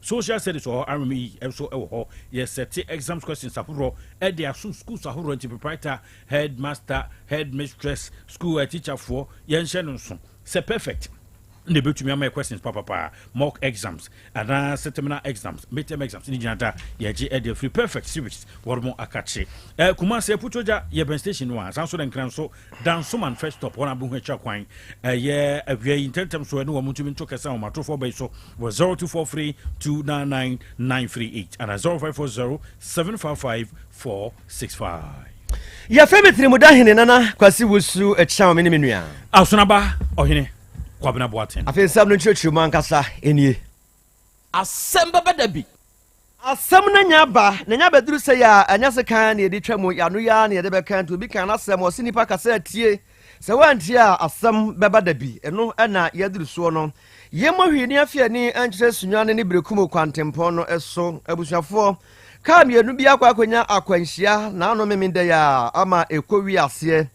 Social studies wɔ hɔ, RME nso wɔ hɔ. Yɛsɛte exams questions ahoroɔ ɛde aso schools ahoroɔ, nti proprietor, headmaster, headmistress, school teacherfoɔ, yɛnhyɛ no nso sɛ Perfect na ebɛtumi ama yɛ questions papapaa. Mock exams anaa terminal exams, midterm exams ne gyina da yɛgye ɛde afiri Perfect Series wɔn mo akakye. Kumase Aputogya yɛbɛn station no a, san so de Nkran so Dansoman first stop wɔn abohu akyi kwan. Ɛyɛ awia yi ntɛntɛm so ɛne wɔn ntumi nto kɛse a wɔn atofoɔ bɛyi so wɔ 0243 299 938 ana 0540 755 465. Yɛfrɛ me Tirimuda Hene Nana Kwasi Wusu Akyiaw, me ne me nua Asonaba Ɔhene Kwabena Boaten. Afei nsɛm no nkyerɛkyerɛ mu ankasa ɛnie. Asɛm bɛbɛ da bi. Asɛm no nya ba na nya bɛduru sɛ yɛ a, ɛnyɛ se kan ne yɛde twa mu yɛano yi ara ne yɛde bɛka. Nti obi kan n'asɛm, ɔse nnipa kasa atie, sɛ woantie a asɛm bɛba da bi. Ɛno ɛna yɛaduru soɔ no. Yɛmmɔ hwii ne afe ani nkyerɛ Sunyani ne Berekum kwantempɔn no so. Abusuafoɔ, kaa mmienu bi akɔ akɔnya akwanhyia naano Memenda yi a ama ɛkɔ wi aseɛ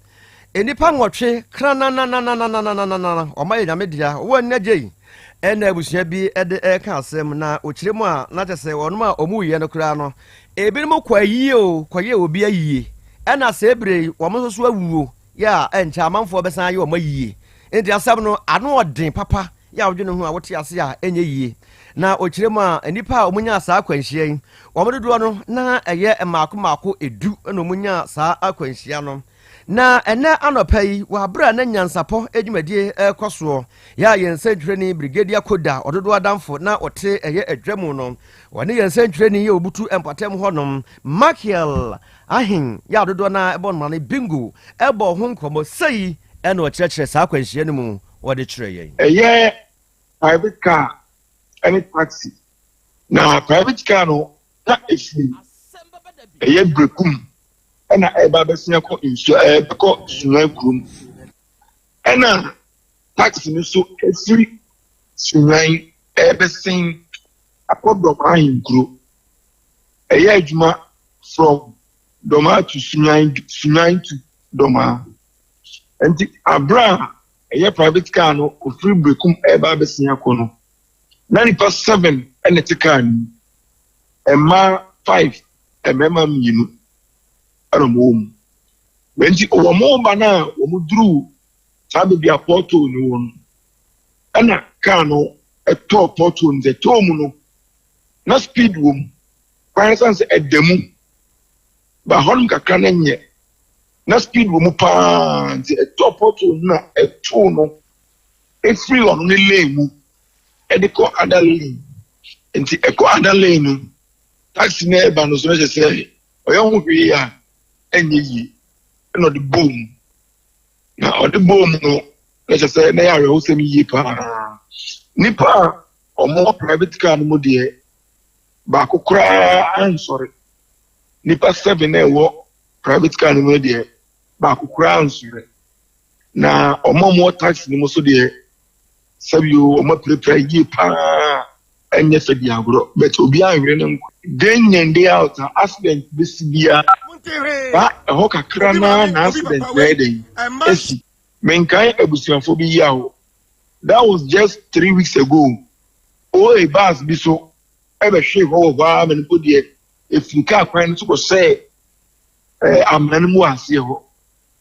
nnipa 8 kranananananananana. Ɔma yɛ Nyame dea, ɔwɔ ani agye yi. Ɛna abusua bi de ɛreka asɛm na ɔkyerɛ mu a, na kyɛ sɛ wɔnom a ɔmo yɛ no koraa no, ebinom kɔ ayie o, kɔyɛ obi ayie, ɛna sɛ ebire yi wɔn nso so awuo yɛ a, ɛnkyɛ amanfoɔ bɛsan ayɛ wɔn ayie. Nti asɛm no ano ɔden papa yɛ a, wodwene ho a wote ase a ɛnyɛ yie. Na ɔkyerɛ mu a, nnipa a wɔn nyaa saa akwanhyia yi, wɔn dodoɔ no na ɛyɛ mmaako mmaako 10 na wɔn nyaa saa akwanhyia no. Na ɛnɛ anɔpa yi, wɔ abere a na nyansapɔ dwumadie ɛrekɔ soɔ yɛ a, yɛn nsɛntwerɛni Brigadier Koda ɔdodoɔ adamfo na ɔte ɛyɛ adwa mu no, wɔne yɛn nsɛntwerɛni yɛ obutu mpɔtam hɔnom Michael Ahen yɛ adodoɔ no a ɛbɔ no Bingo ɛbɔ ho nkɔmmɔ sɛyi, ɛna ɔkyerɛkyerɛ saa akwanhyia no mu wɔde kyerɛ yɛn. Ɛyɛ private car ɛne taxi, na private car no na efiri ɛyɛ Brekum ɛna ɛba abɛsia kɔ nsuo ɛbɛkɔ Sunyani kurom, ɛna taxi no nso efiri Sunyani ɛbɛsen akɔ Dɔmaa ahenkuro. Ɛyɛ adwuma from Dɔmaa to Sunyani, Sunyani to Dɔmaa. Nti abira a ɛyɛ private car no ofiri Brekum ɛba abɛsen akɔ no, na nipa seven ɛna ɛte car no mu, mmaa five, mmarima mmienu ɛna wɔn wɔ mu. Nti wɔn ba no a wɔn duru saa beebi a pothole no wɔ no, ɛna car no ɛtɔɔ pothole no. Sɛ ɛtɔɔ mu no, na speed wɔ mu kwan san sɛ ɛda mu ba hɔnom kakra no nyɛ na speed wɔ mu paa. Nti ɛtɔɔ pothole no na ɛtoo no efiri ɔno ne lane mu ɛde kɔ other lane. Nti ɛkɔ other lane no, taxi na ɛba no so no kyerɛ sɛ ɔyɛ ho hwee a ɛnyɛ yie, ɛna ɔde bɔɔ mu. Na ɔde bɔɔ mu no na kyerɛ sɛ na yɛ awerɛhosɛm yie paa. Nipa a ɔmo private car no mu deɛ, baako koraa ansɔre. Nipa seven na ɛwɔ private car no mu deɛ, baako koraa ansɔre. Na ɔmo a ɔmo wɔ taxi no mu so deɛ, sɛbio ɔmo apirapira yie paa, ɛnyɛ fɛ di agorɔ, but obiara nhwere ne nkwa. Day in and day out a accident bɛsi biara saa ɛhɔ kakra naa na accident na ɛyɛ den esi. Menkae abusuafo bi yi awo, that was just 3 weeks ago. Oe bus bi so ɛbɛhwee hɔ wɔ hɔ ara ma nipo deɛ efiri kaa kwan no so kɔhyɛɛ amena no mu wɔ aseɛ hɔ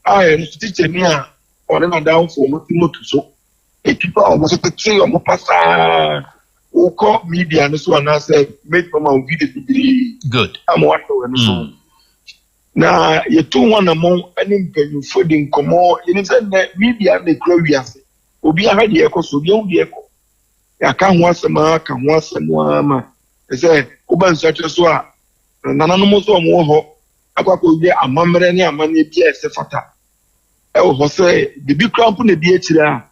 a, ɛno nso tikyani a ɔne n'adamfo wɔn ti moto so etupa a wɔn nso tete wɔn pasaa. Wokɔ media no so anaasɛ mɛtuma ma wo video bebree ama wahwɛ wɔ no so. Na yɛtu ho anammɔn ne mpanyinfoɔ di nkɔmmɔ. Yɛnim sɛ nnɛ media na ekura wiase, obi ahwɛ deɛ ɛkɔ so, obi ahu deɛ ɛkɔ. Yɛaka ho asɛm a ka ho asɛm a ma sɛ woba nsuatwerɛ so a, nananom nso a wɔwɔ hɔ akɔ akɔyɛ amammerɛ ne amanneɛ bi a ɛsɛ fata ɛwɔ hɔ sɛ biribi kura mpo na ɛdi akyire a,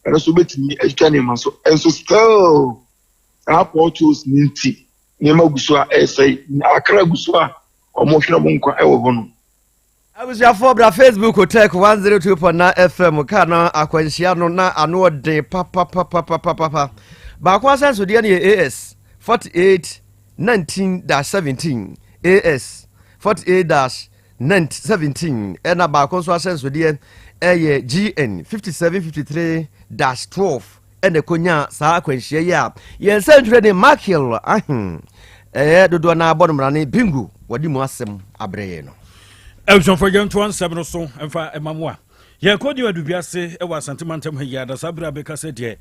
ɛno nso wobɛtumi atwitwa nneɛma so. Ɛnso still saa potholes ne nti nneɛma gu so a ɛresɛe, akra gu so a wɔhwere wɔn nkwa ɛwɔ hɔ no. Abusuafoɔ, bra Facebook, Otec 102.9 FM. Kaa no akwanhyia no na ano ɔden papapapapapa. Baako ahyɛnsodeɛ no yɛ AS 48 19-17, AS 48 dash 17, ɛna baako nso ahyɛnsodeɛ ɛyɛ GN 5753-12. na ɛkɔnyaa saa akwanhyia yi a yɛn nsɛntwerɛni Michael Ahen ɛyɛ dodoɔ no ara bɔ no mmara bingo wɔde mu asɛm abrɛ yɛn no. Abusuafoɔ yɛntoa nsɛm no so mfa ma mo a yɛkɔ di adubiase wɔ Asante mantam ha yi adasa berɛ a bɛka sɛ deɛ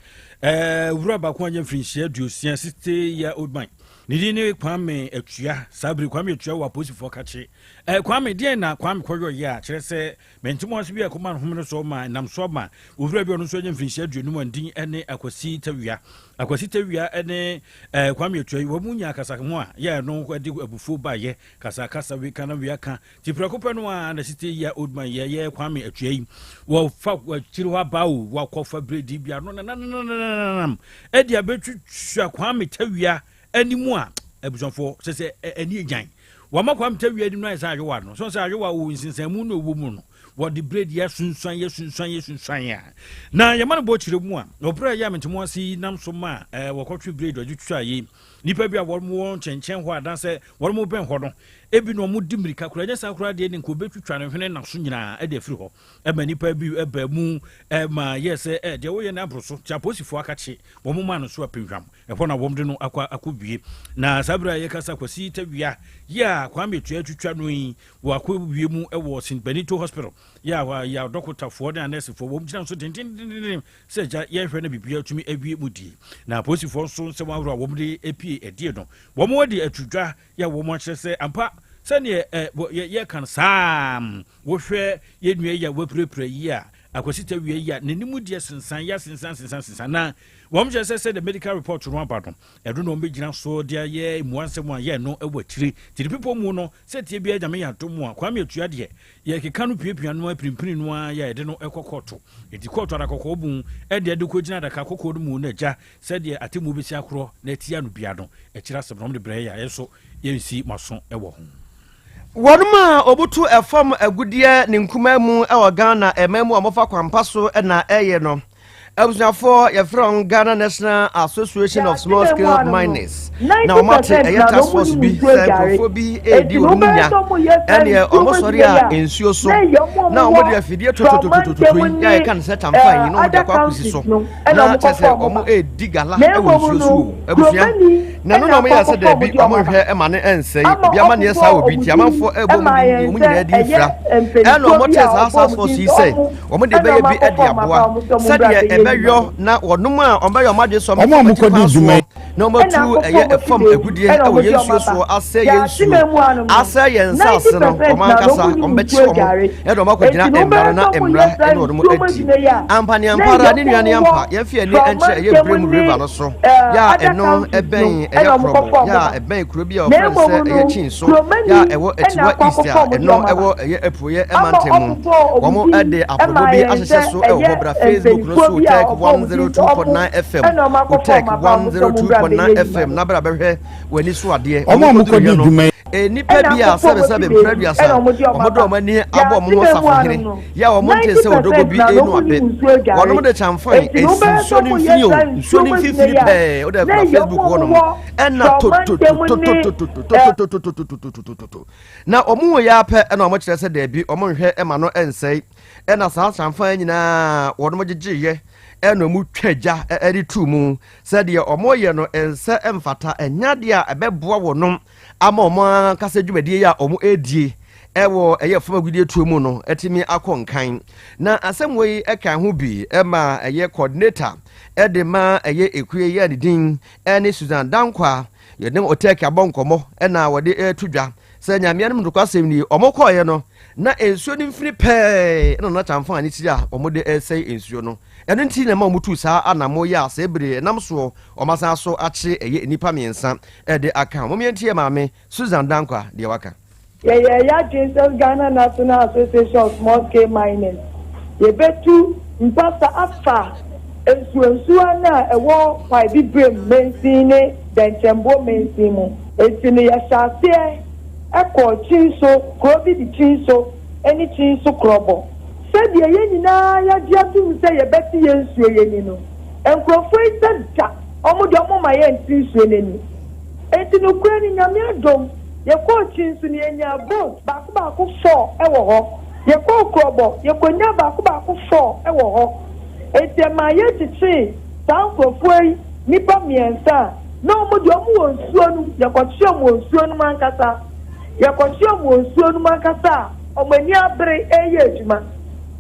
wura baako anyɛ mfirinhyia 60, 60 year old man, ne din ne Kwame Atua. Saa bere Kwame Atua wɔ apolisifoɔ kakye. Kwame deɛn na Kwame kɔyɔyɛ a kyerɛ sɛ mente ase bi a ɛkɔma no home no so ma nam so ama owura bi ɔno nso anya mfirinhyia 50 a ndin ne Akwasi Tawia. Akwasi Tawia ne Kwame Atua yi wɔn mu nya akasa ho a yɛ no de abufuo baayɛ kasakasa wi ka na wia ka ti prɛko pɛ no a na 60 year old man yɛ yɛ Kwame Atua yi wɔfa akyiri hɔ aba o wɔakɔfa biredi bi ano nananananam ɛde abɛtwitwa Kwame Tawia anim a abusuafoɔ sɛ sɛ ani agyan wɔma Kwame Tawia anim no ayɛ sɛ ayowa no so sɛ ayowa wɔ nsensanmu no ɛwɔ mu no wɔde biredi asunsuan yɛ sunsuan yɛ sunsuan a na yɛma no bɔ kyerɛ mu a ɔbrɛ yɛ amentemo ase yi nam so ma wɔkɔtwe biredi ɔde twitwa yi nipa bi a wɔn wɔ nkyɛnkyɛn hɔ anaasɛ wɔn mo bɛn hɔ no ebi na wɔn di mirika koraa nyɛ saa koraa deɛ ne nka obɛtwitwa ne hwene naso nyinaa ɛde afiri hɔ ɛma nipa bi ɛba mu ɛma yɛ sɛ deɛ wɔyɛ no aboro so te apolisifoɔ akakye wɔn ma no so apemhwam ɛhɔ na wɔn de no akɔ akɔ wie. Na saa bere a yɛkasa Kwasi Tawia yɛ a Kwame Atua twitwa no yi wɔ akɔ wie mu ɛwɔ St Benito Hospital yɛ a yɛ adɔkotafoɔ ne anɛsefoɔ wɔn gyina nso dendendenden sɛ agya yɛhwɛ no biribiara tumi awie mu die. Na apolisifoɔ nso nsɛm ahorow a wɔn de apue adie no wɔn de atwitwa yɛ wɔn akyerɛ sɛ ampa sɛneɛ yɛka no saa wohwɛ yɛn nua yi a wapirapira yi a Akwasi Tawia yi a n'anim deɛ sensan yɛ sensan sensan sensan na wɔn kyerɛ sɛ sɛ the medical report no aba no ɛno na wɔn bɛgyina so de ayɛ mmua nsɛm a yɛ no wɔ akyire nti ne pepɔ mu no sɛ tie biara Nyame yɛ adom a Kwame Atua deɛ yɛkeka no piapia no apirimpini no a yɛ yɛde no ɛkɔ kɔɔto nti kɔɔto adakɔkɔɔ mu ɛde ɛde kɔgyina adaka kɔkɔɔ no mu na agya sɛdeɛ atemmuo bɛsi akorɔ na atia no bia no akyire asɛm na wɔn de brɛ yɛ a yɛn nso yɛnsi mo aso wɔ ho. Wɔnom a wɔbutu ɛfam agudeɛ ne nkumaa mu wɔ Ghana ɛman mu a wɔfa kwampa so na ɛyɛ no abusuafoɔ yɛfrɛ wɔn Ghana National Association of Small Scale Miners na wɔn ate ɛyɛ task force bi sɛ nkurɔfoɔ bi redi wɔn mu nya ɛneɛ wɔn sɔre a nsuo so na wɔn de afidie totototototo yi a yɛka no sɛ tamfa yi na wɔn de akɔ akɔsi so na kyerɛ sɛ wɔn redi gala wɔ nsuo so o abusua na ɛno na wɔn yɛ sɛ daabi wɔn nhwɛ ɛma ne ɛnsɛe obi ama neɛ saa obi nti amanfoɔ ɛbɔ mu ne wɔn nyinaa di mfira ɛna wɔn te saa task force yi sɛ wɔn de bɛyɛ bi ɛde aboa sɛdeɛ ɛbɛyɔ na wɔnom a wɔn bɛyɛ wɔn adwe sɛ wɔn a wɔkɔdi dwuma yi na wɔn atu ɛyɛ ɛfam agudeɛ ɛwɔ yɛn nsuo soɔ asɛ yɛn nsuo asɛ yɛn nsaase no wɔn ankasa wɔn bɛkye wɔn ɛde wɔn akɔgyina mmara no na mmara ɛne wɔn adi ampa ne ampa ara ne nua ne ampa yɛn fi ani nkyerɛ ɛyɛ Bremu River no so yɛ a ɛno ɛbɛn ɛyɛ Korɔbɔ yɛ a ɛbɛn kuro bi a wɔfrɛ no sɛ ɛyɛ Kyinso yɛ a ɛwɔ Atiwa East a ɛno ɛwɔ ɛyɛ apueɛ ɛmantam mu wɔn ɛde aporɔbɔ bi ahyehyɛ so ɛwɔ hɔ bra Facebook no so Otec 102.9 FM Otec 102.9 FM na bra bɛhwɛ w'ani so adeɛ. Wɔn a wɔkɔdi dwuma yi. Nnipa bi a sɛbesɛbe mfeɛ 30 wɔde wɔn ani abɔ wɔn ho safohene yɛ a wɔn ntee sɛ odogo bi renu abɛ. Wɔnom de kyamfan asi nsuo no mfini o, nsuo no mfimfini pɛɛ, wode akura Facebook hɔ nom, ɛna tototototototototototototototototo. Na wɔn wɔ yɛ apɛ ɛna wɔn kyerɛ sɛ daabi wɔn nhwɛ ɛma no ɛnsɛe. Ɛna saa kyamfan nyinaa wɔnom gyegyeeɛ ɛna wɔn twa gya ɛde tuu mu sɛ deɛ wɔn yɛ no ɛnsɛ ɛmfata, ɛnyɛ adeɛ a ɛbɛboa wɔnom ama wɔn ankasa dwumadie yi a wɔn redie ɛwɔ ɛyɛ fam agudie tuo mu no ɛtumi akɔ nkan. Na asɛm wɔ yi ɛka ho bi ɛma ɛyɛ coordinator ɛde ma ɛyɛ ekue yi a ne din ɛne Susan Dankwa yɛde Otec abɔ nkɔmɔ ɛna wɔde ɛto dwa sɛ nyamea no mu nokwasɛm nie wɔn kɔɔeɛ no na nsuo no mfini pɛɛ ɛna na kyamfa ne tiri a wɔn de ɛsɛe nsuo no. Ɛno nti na ɛma wɔn tu saa anamo yi a sɛ ebere ɛnam soɔ wɔn asan so akye ɛyɛ nnipa 3 ɛde aka ho. Mom yɛntie maame Susan Dankwa deɛ waka. Yɛyɛɛ yɛadwene sɛ Ghana National Association of Small Scale Miners yɛbɛtu mpasa afa nsuwansuwa no a ɛwɔ Kwaebibirem mansin ne Dɛnkyɛmboɔ mansin mu. Enti no yɛhyɛ aseɛ kɔɔ Kyinso, kuro bi de Kyinso ne Kyinso Korɔbɔ. Sɛdeɛ yɛn nyinaa yɛagye atom sɛ yɛbɛte yɛn nsuo yi ani no, nkurɔfoɔ yi sɛ da wɔn deɛ wɔmma yɛnte nsuo no ani. Enti nokorɛ no, Nyame adom, yɛkɔɔ Kyinso no yɛnyaa boat baako baako four wɔ hɔ. Yɛkɔɔ Korɔbɔ, yɛkɔnyaa baako baako four wɔ hɔ. Enti ɛmaa yɛkyekyee. Saa nkurɔfoɔ yi, nnipa mmiɛnsa a na wɔn deɛ wɔn wɔ nsuo no mu, yɛkɔkye wɔn wɔ nsuo no mu ankasa, yɛkɔkye wɔn wɔ nsuo no mu ankasa a wɔn ani abere reyɛ adwuma.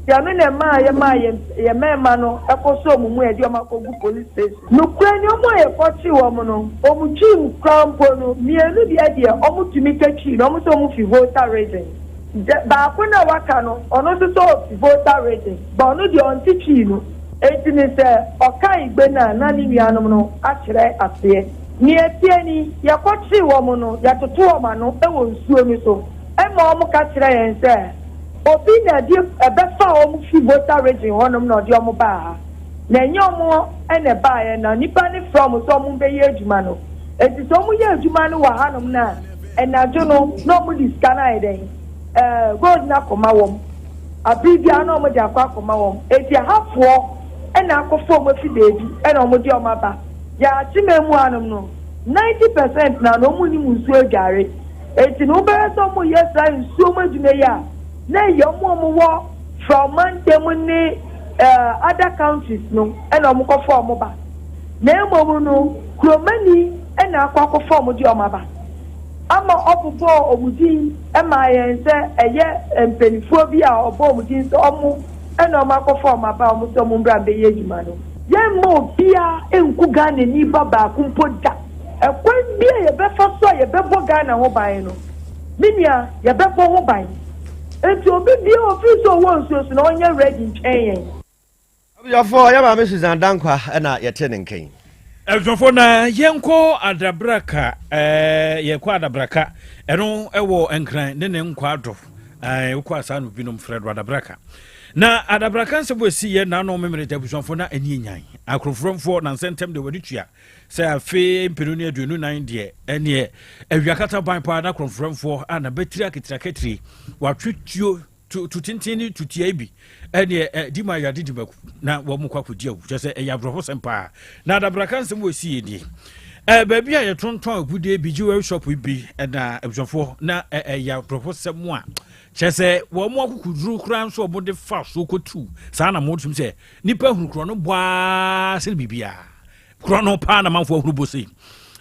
Nti ɛno na ɛmaa yɛmaa yɛn yɛn mmarima no kɔsɔɔ wɔn mu a yɛde wɔn akɔgu police station. Nokorɛ ni, wɔn a yɛkɔkyee wɔn no, wɔn twii mu koraa mpo no, mmienu deɛ deɛ wɔtumi ka twii no, wɔn nso wɔfi Volta region. Dɛ baako no a waka no, ɔno nso sɛ ofi Volta region, but ɔno deɛ ɔnte Twi no, enti no sɛ ɔka Igbe no a na ne nuanom no akyerɛ aseɛ. Nea ɛteɛ ni, yɛkɔkyee wɔn no, yɛtoto wɔn ano wɔ nsuo no so ma wɔka kyerɛɛ yɛn sɛ obi na ɛde ɛbɛfaa wɔn firi Volta region hɔnom na ɔde wɔn baa ha, na ɛnyɛ wɔn na ɛbaeɛ, na nipa no frɛɛ wɔn sɛ wɔmmɛyɛ adwuma no. Enti sɛ wɔyɛ adwuma no wɔ hanom no a, Anadwo no, na wɔde sika no ayɛ dɛn? Ɛɛ, gold no akɔma wɔn. Bere biara na wɔde akɔ akɔma wɔn. Enti ɛhafoɔ na akɔfa wɔn afi baabi na wɔde wɔn aba. Yɛn mu hanom no, 90 percent na na wɔnnim nsuo adware. Enti no wobɛhwɛ sɛ wɔreyɛ saa nsuo mu adwuma yi a, na ɛyɛ wɔn a wɔwɔ Frao mantam ne ɛɛ other countries no na wɔkɔfa wɔn ba. Na mmom no, kuromani na akɔ akɔfa wɔn de wɔn aba. Ama ɔbobɔɔ wɔn din maa yɛn sɛ ɛyɛ mpanimfoɔ bi a ɔbɔɔ wɔn din sɛ wɔn na wɔn akɔfa wɔn aba wɔn sɛ wɔn mmra mbɛyɛ adwuma no. Yɛmma obiara nku Ghanani ba baako mpo da. Ɛkwan bi a yɛbɛfa so a yɛbɛbɔ Ghana ho ban no, me nua, yɛbɛbɔ ho ban. Nti obi biara a ofiri sɛ ɔwɔ nsuo so no, ɔnyɛ ready ntwɛn yɛn. Abusuafoɔ, yɛ maame Susan Dankwa na yɛte ne nka yi. Abusuafoɔ na yɛnkɔ Adabraka ɛɛ yɛkɔ Adabraka ɛno ɛwɔ Nkran ne ne nkwaado ɛɛ wokɔ asaa no binom frɛ do Adabraka na Adabraka nsɛm ɛsi yɛ naano memere da abusuafoɔ na ɛni enyan akorofrɔmfoɔ na nsɛntɛm deɛ wɔde tua sɛ afe mpenu ne 24 deɛ ɛneɛ awia kata ban paa na akorofrɔmfoɔ a na bɛtiri aketiri aketiri watwe tuo Tu tu tenten ne tu tiaa bi ɛneɛ ɛ di ma yade di maku na wɔn kɔ akɔdi awu kyɛ sɛ ɛyɛ awerɛhosɛm paa na adabraka nsɛm wɔ ɛsi yɛ nie ɛ baabi a yɛtontɔn agudeɛ bi jewelry shop bi ɛna abusuafoɔ na ɛ ɛyɛ awerɛhosɛm a kyɛ sɛ wɔn akokuduro koraa nso wɔn de fa so kɔtu saa na wɔn tumi sɛ nipa hunu korɔ no bɔaa sɛ biribiara Korɔ no paa na manfoɔ ahunu bo sei.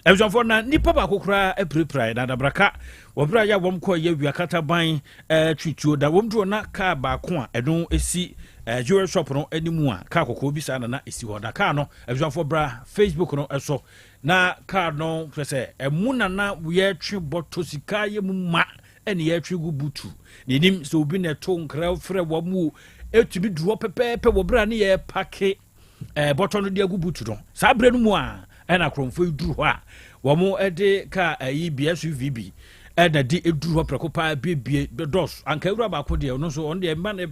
Abusuafoɔ na nipa baako koraa apirapirae na adabraka wɔ berɛ a yɛ a wɔn kɔ yɛ wia kataban eh, twituo da wɔn duro na kaa baako a ɛno esi eh, jewelry shop no anim a kaa kɔkɔɔ bi saa na na esi hɔ na kaa no abusuafoɔ bra Facebook no ɛso na kaa no kyerɛ sɛ ɛmu na na yɛtwe bɔtɔ sika yɛ mu ma ɛne yɛtwe gu butu na enim sɛ obi na ɛto nkra frɛ wɔn mu etumi duro pɛpɛɛpɛ wɔ berɛ a ne yɛ pake ɛɛ bɔtɔ no de agu butu no saa berɛ no mu a ɛna akorɔmfoɔ yi duru hɔ a wɔn de kaa ɛyi bi SUV bi ɛna de eduru hɔ prɛko paa biebie dɔs anka ewura baako deɛ ɔno nso ɔno deɛ ɛma no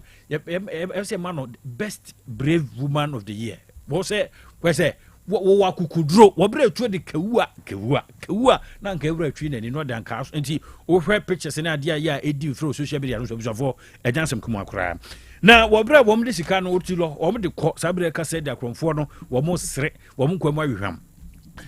ɛsɛ ɛma no best brave woman of the year wɔn sɛ wɔsɛ wɔwɔ akokoduro wɔbrɛ etuo de kawua kawua kawua na anka ewura twi n'ani na ɔde anka so nti wohwɛ pictures ne adeɛ a yɛ a edi nfiri social media no so abusuafoɔ Ɛnyɛ asɛm kumaa koraa. Na wɔ berɛ a wɔn de sika no ti lɔ, wɔn de kɔ saa berɛ kasa di akorɔmfoɔ no, wɔn sere, wɔn nkwa mu awehwam.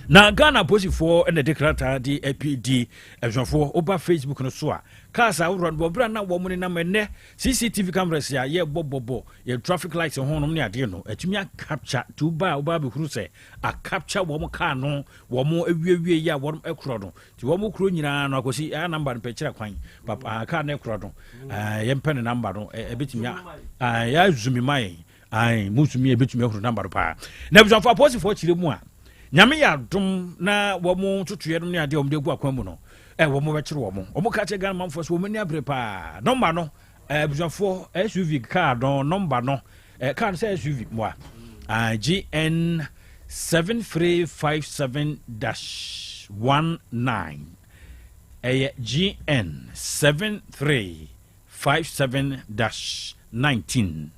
Na Ghana apolisifoɔ na ɛde krataa de api di abusuafoɔ. Woba Facebook no so a, cars ahodoɔ no wɔ berɛ a na wɔn nenam ɛnnɛ CCTV cameras a yɛbɔ bɔbɔ yɛn traffic lights ho nom ne adeɛ no, atumi acapture nti woba a woba abɛhunu sɛ acapture wɔn car no wɔn awiewie yi a wɔn korɔ no Nti wɔn kuro nyinaa no akosi ɛyɛ namba no pɛ kyerɛ kwan papa ah, kaa no korɔ no eh, yɛmpɛ ne namba no ɛbɛtumi a yɛazumi ma yɛn ae mu zumi ɛbɛtumi ahunu namba no paa na abusuafo apolisifoɔ kyerɛ mu a nyame yɛ adom na wɔn totoeɛ nom ne adeɛ wɔn de agu akwan mu no ɛ wɔn bɛkyerɛ wɔn wɔn ka kyerɛ Ghana manfoɔ sɛ wɔn ani abere paa nɔmba no abusuafoɔ SUV kaa no nɔmba no kaa no sɛ SUV mmoa GN 7357 dash 19 ɛyɛ GN 7357 dash 19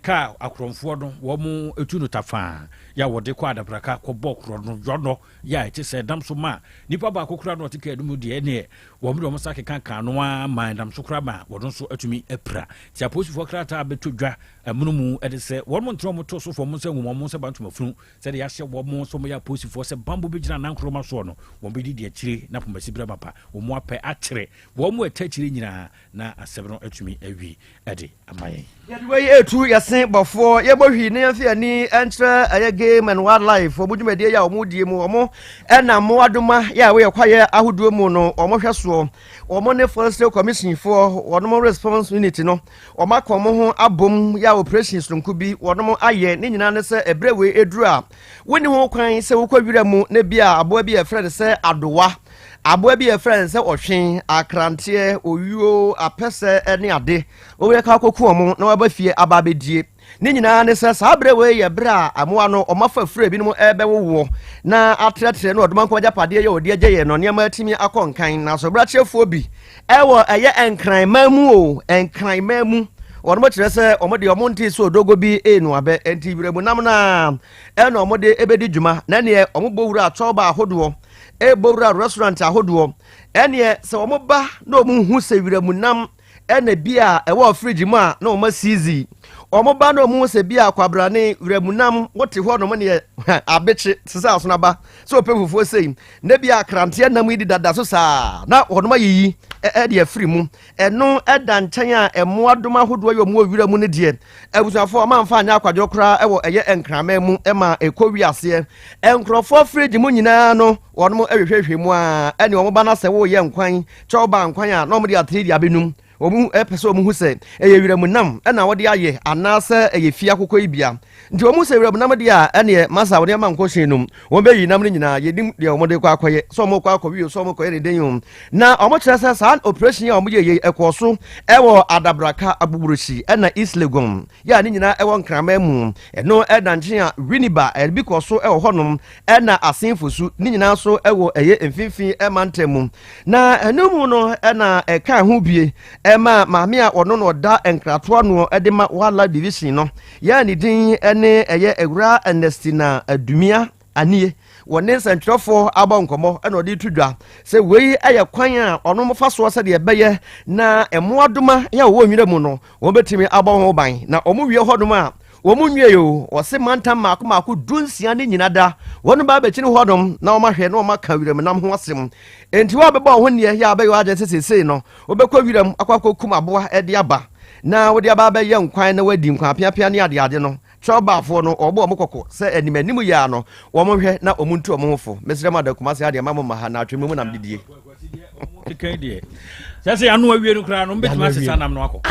kaa akorɔmfoɔ no wɔn etu no tafaa yɛ a wɔde kɔ adabraka kɔbɔ korɔ no yɔnɔ yɛ a ɛte sɛ nam so ma nipa baako koraa na ɔte kaa no mu deɛ ɛneɛ wɔn de wɔn nsa keka kaa no ara ma ɛnam so koraa ma wɔn nso atumi apira ti apolisifoɔ krataa bɛtɔ dwa ɛmono mu ɛde sɛ wɔn ntena wɔn to so fam nsa ngu wɔn nsa bantoma funu sɛdeɛ yɛahyɛ wɔn sɛ wɔyɛ apolisifoɔ sɛ bambɔ bɛgyina nankoroma soɔ no wɔn bɛdi di akyire na pomasi berɛ mapa wɔn apɛ akyere wɔn mu ɛtɛ akyire nyinaa na asɛm no atumi awie ɛde ama yɛn. Yɛde wei etu Yɛntu yɛse bɔfoɔ, yɛbɔ hwii na yɛmfa yɛn ani nkyerɛ ɛyɛ Game and Wildlife wɔn dwumadie yi a wɔn die mu. Wɔn ɛna mmoadoma yɛ a wɔyɛ kwaeɛ ahodoɔ mu no wɔn hwɛ soɔ. Wɔn ne Forestry Commission foɔ wɔn response unit no wɔn aka wɔn ho abom yɛ a operation soronko bi wɔn ayɛ. Ne nyinaa ne sɛ ɛberɛ wei eduru a wonni ho kwan sɛ wokɔ wira mu na bi a aboa bi a yɛfrɛ no sɛ adowa, aboa bi a yɛfrɛ no sɛ ɔhwe, akranteɛ, owuo, apɛsɛ ne ade. Wɔyɛ ka akɔku wɔn na wɔaba fie aba abɛdie. Ne nyinaa ne sɛ saa berɛ wei yɛ berɛ a mmoa no wɔafa afiri ebinom ɛrebɛwowoɔ na atrɛtrɛ no ɔdoma nko agyapadeɛ yɛ ɔde agya yɛ no nneɛma atumi akɔ nkan. Na asobrakyerɛfoɔ bi ɛwɔ ɛyɛ Nkran man mu o, Nkran man mu, wɔn kyerɛ sɛ wɔn deɛ wɔn nte sɛ odogo bi enu abɛ nti wuramu nam na ɛna wɔn de ɛbɛdi dwuma. Na neɛ wɔn bɔ wura chɔba ahodoɔ, ɛbɔ wura restaurant ahodoɔ, ɛneɛ sɛ wɔn ba na wɔn hu sɛ wuramu nam ɛna bi a ɛwɔ fridge mu a na wɔn asiizi, wɔn ba na wɔn hu sɛ bi a kwabrane wuramu nam wote hɔ nom neɛ abekye te sɛ asonaba sɛ ɔpɛ fufuo sei na bi a akranteɛ nam yi di dada so saa na wɔn ayiyi ɛde afiri mu. Ɛno ɛda nkyɛn a mmoadoma ahodoɔ yɛ wɔn wɔ wira mu no deɛ, abusuafoɔ ɔmanfa anyɛ akwadworɔ koraa ɛwɔ ɛyɛ Nkraman mu ɛma ɛkɔ wiaseɛ nkurɔfoɔ fridge mu nyinaa no wɔn ɛhwehwɛhwɛ mu a ɛne wɔn ba no sɛ wɔreyɛ nkwan kyɛw ba nkwan a na wɔn de atere de abɛnum. Wɔn ɛpɛ sɛ wɔn hu sɛ ɛyɛ wiramu nam ɛna wɔde ayɛ anaasɛ ɛyɛ fie akokɔ yi bia. Nti wɔn sɛ wiramu nam deɛ a, ɛneɛ masa wɔde ama nkɔ hyɛn nom wɔn bɛyi nam no nyinaa. Yɛnim deɛ wɔn de kɔ akɔyɛ, sɛ wɔn kɔ akɔwie, sɛ wɔn kɔyɛ ne den o. Na wɔn kyerɛ sɛ saa operation a wɔn yɛ yɛ ɛkɔɔ so ɛwɔ Adabraka, Agbogbloshie ɛna East Legon yɛ a ne nyinaa ɛwɔ Nkraman mu. Ɛno ɛda nkyɛn a Winneba ɛbi kɔ so ɛwɔ hɔnom ɛna Asenfo so ne nyinaa so ɛwɔ ɛyɛ mfimfini ɛmantam mu. Na ɛno mu no ɛna ɛka ho bie ɛma maame a ɔno na ɔda nkratoa noɔ ɛde ma Wildlife Division no yɛ ne din ɛne ɛyɛ Awura Ernestina Adumia Anie wɔne nsɛntwerɛfoɔ abɔ nkɔmmɔ ɛna ɔde to dwa sɛ wei ɛyɛ kwan a ɔno fa soɔ sɛdeɛ ɛbɛyɛ na mmoadoma yɛ a wɔwɔ nwura mu no wɔn bɛtumi abɔ ho ban. Na wɔn wie hɔnom a wɔn nwie o, wɔse mantam mmaako mmaako 16 ne nyina da wɔn ba abɛkyini hɔnom na wɔn ahwɛ na wɔn aka wiram nam ho asɛm. Enti wɔn a bɛbɔ wɔn ho nneɛ yɛ abɛyɛ adwene sɛ seesei no wɔbɛkɔ wiram akɔ akɔkum aboa ɛde aba na wɔde aba abɛyɛ nkwan na wɔadi nkwan apeapea ne adeade no, kyɛwbaafoɔ no wɔbɔ wɔn kɔkɔ sɛ anim anim yɛ ano wɔn hwɛ na wɔn ntu wɔn ho fo. Mesrɛ mu ada Kumase adeɛ ma mo ma ha na atwe mu nam didie. Keka deɛ sɛ yɛano awie no koraa no mbɛtumi asesa nam no akɔ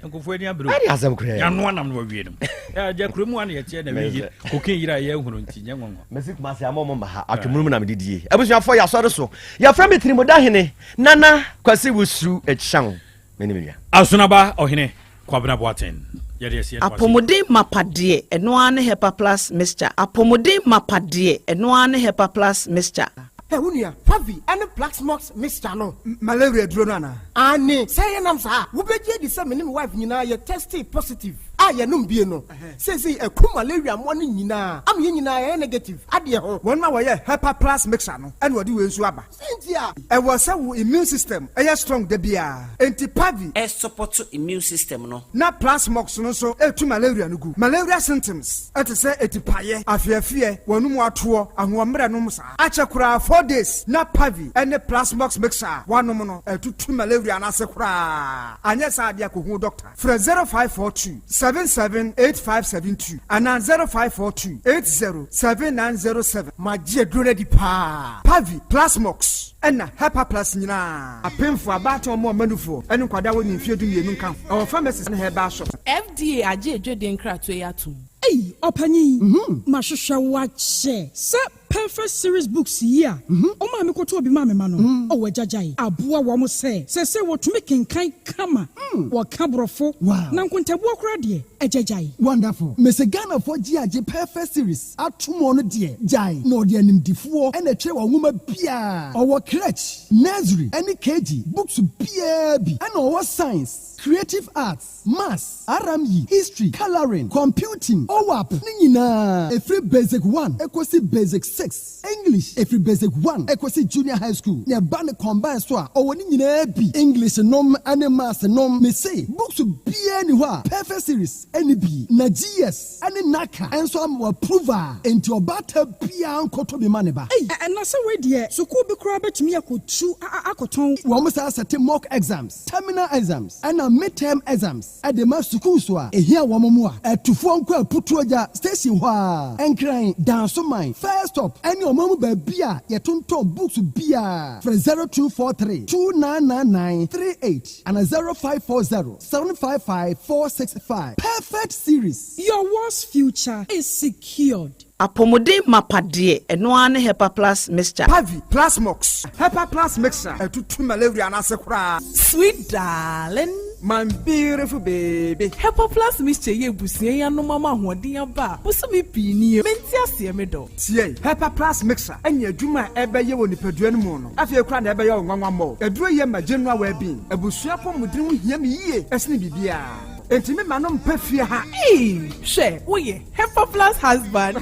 nkurɔfoɔ ani abere. Ɛde asɛm koraa. Yɛanoa nam no awie no agya kuro mu a na yɛteɛ na wiye kokin yera a yɛahunu nti nyɛ nwanwa. Mɛsi Kumase ama ɔmo ma ha atwe mu nam didie. Abusuafoɔ, yɛasɔre so. Yɛfrɛ me Tirimuda Nana Kwasi Wusu Ekyew. Mene me nua. Asonaba Ɔhene Kwabena Boateng yɛde asie no. Apɔmuden mapa deɛ, ɛno ara ne Hepa Plus Mixture. Apɔmuden mapa deɛ, ɛno ara ne Hepa Plus Mixture. Ɛ wo nua, Pavi ne Plaxmox mixture no. Malaria duro no anaa? Aane, sɛ yɛnam saa a, wobɛgye adi sɛ me ne me wife nyinaa yɛ testee positive a yɛnom bie no. Seesei aku malaria mmoa no nyinaa ama yɛn nyinaa yɛayɛ negative adeɛ ho. Wɔn a wɔyɛ Hepa Plus mixture no na wɔde wei nso aba. Sɛ nti a. Ɛwɔ sɛ wo immune system yɛ strong da biara. Enti Pavi. Ɛsupɔto immune system no. Na Plasmox no nso ɛtu malaria no gu. Malaria symptoms te sɛ atipaeɛ, afeafeɛ, w'anum atoɔ, ahoɔmmerɛ nom saa. Akyɛ koraa 4 days na Pavi ne Plasmox mixture a woanom no atutu malaria no ase koraa. Anyɛ saa adeɛ a, kɔhu doctor. Frɛ 0542 778572 anaa 0542 807907. Magye aduro no adi paa. Pavi, Plasmox ɛna Hepa Plus nyinaa. Apemfo, abaatan, ɔmo ɔmanufoɔ ne nkwadaa a wɔnni mfeɛ 12 nka ho. Ɛwɔ pharmacies ne herbal shops. FDA agye edwede nkratoɔ yi atom. Ei, ɔpanyin, mahwehwɛ wo akyɛ sɛ Perfect Series books yi a ɔmaa me kɔtɔɔ bi maa me ma no, ɔwɔ agyagyae aboa wɔn sɛ sɛsɛ wɔtumi kenkan kama, wɔka Borɔfo, na nkontabuo koraa deɛ, agyagyae. Wonderful. Mese Ghanafoɔ gye agye Perfect Series ato mu. Ɔno deɛ gyae na ɔde animdifoɔ ɛna ɛtwerɛ wɔn nwoma biara. Ɔwɔ crèche, nursery ɛne KG books biara bi, ɛna ɔwɔ science, creative arts, maths, RME, history, colouring, computing, OWAP ne nyinaa ɛfiri basic 1 ɛkɔsi basic 6, English ɛfiri basic 1 ɛkɔsi junior high school, na ɛba ne combine so a ɔwɔ ne nyinaa bi, English nom ne maths nom. Mese books biara ni hɔ a Perfect Series. Ɛnni bi, na GS ne NaCCA nso ama wɔ approve a, enti ɔbaatan biara nkɔtɔ bi ma ne ba. Ei, na sɛ wei deɛ, sukuu bi koraa bɛtumi akɔtu akɔtɔn. Wɔn san sɛte mock exams, terminal exams, ɛna mid-term exams de ma sukuu so a ehia wɔn mmoa. Atufoɔ nkɔ Aputuogya station hɔ ara, Nkran, Dansoman, First Stop ne ɔman mu baabi a yɛtontɔn books biara. Frɛ 0243 2999 38 ana 0540 755 465. Perfect Series. Your world's future is secured. Apɔmuden mapa deɛ, ɛno ara ne Hepa Plus Mixture. Pavi, Plasmox, Hepa Plus Mixture, ɛtutu malaria no ase koraa. Sweet darling. My beautiful baby. Hepa Plus Mixture yɛ abusua yi anom ama ahoɔden aba a bosome pii nie. Mente aseɛ me dɔ. Tie, Hepa Plus Mixture ɛne adwuma a ɛbɛyɛ wɔ nipadua no mu no, afei koraa na ɛbɛyɛ wo nwanwa mmɔ. Aduro yɛ ma general well-being. Abusua apɔmuden ho hia me yie ɛsene biribiara. Enti me ma no mpa fie ha. Ee, hwɛ, woyɛ Hepa Plus husband.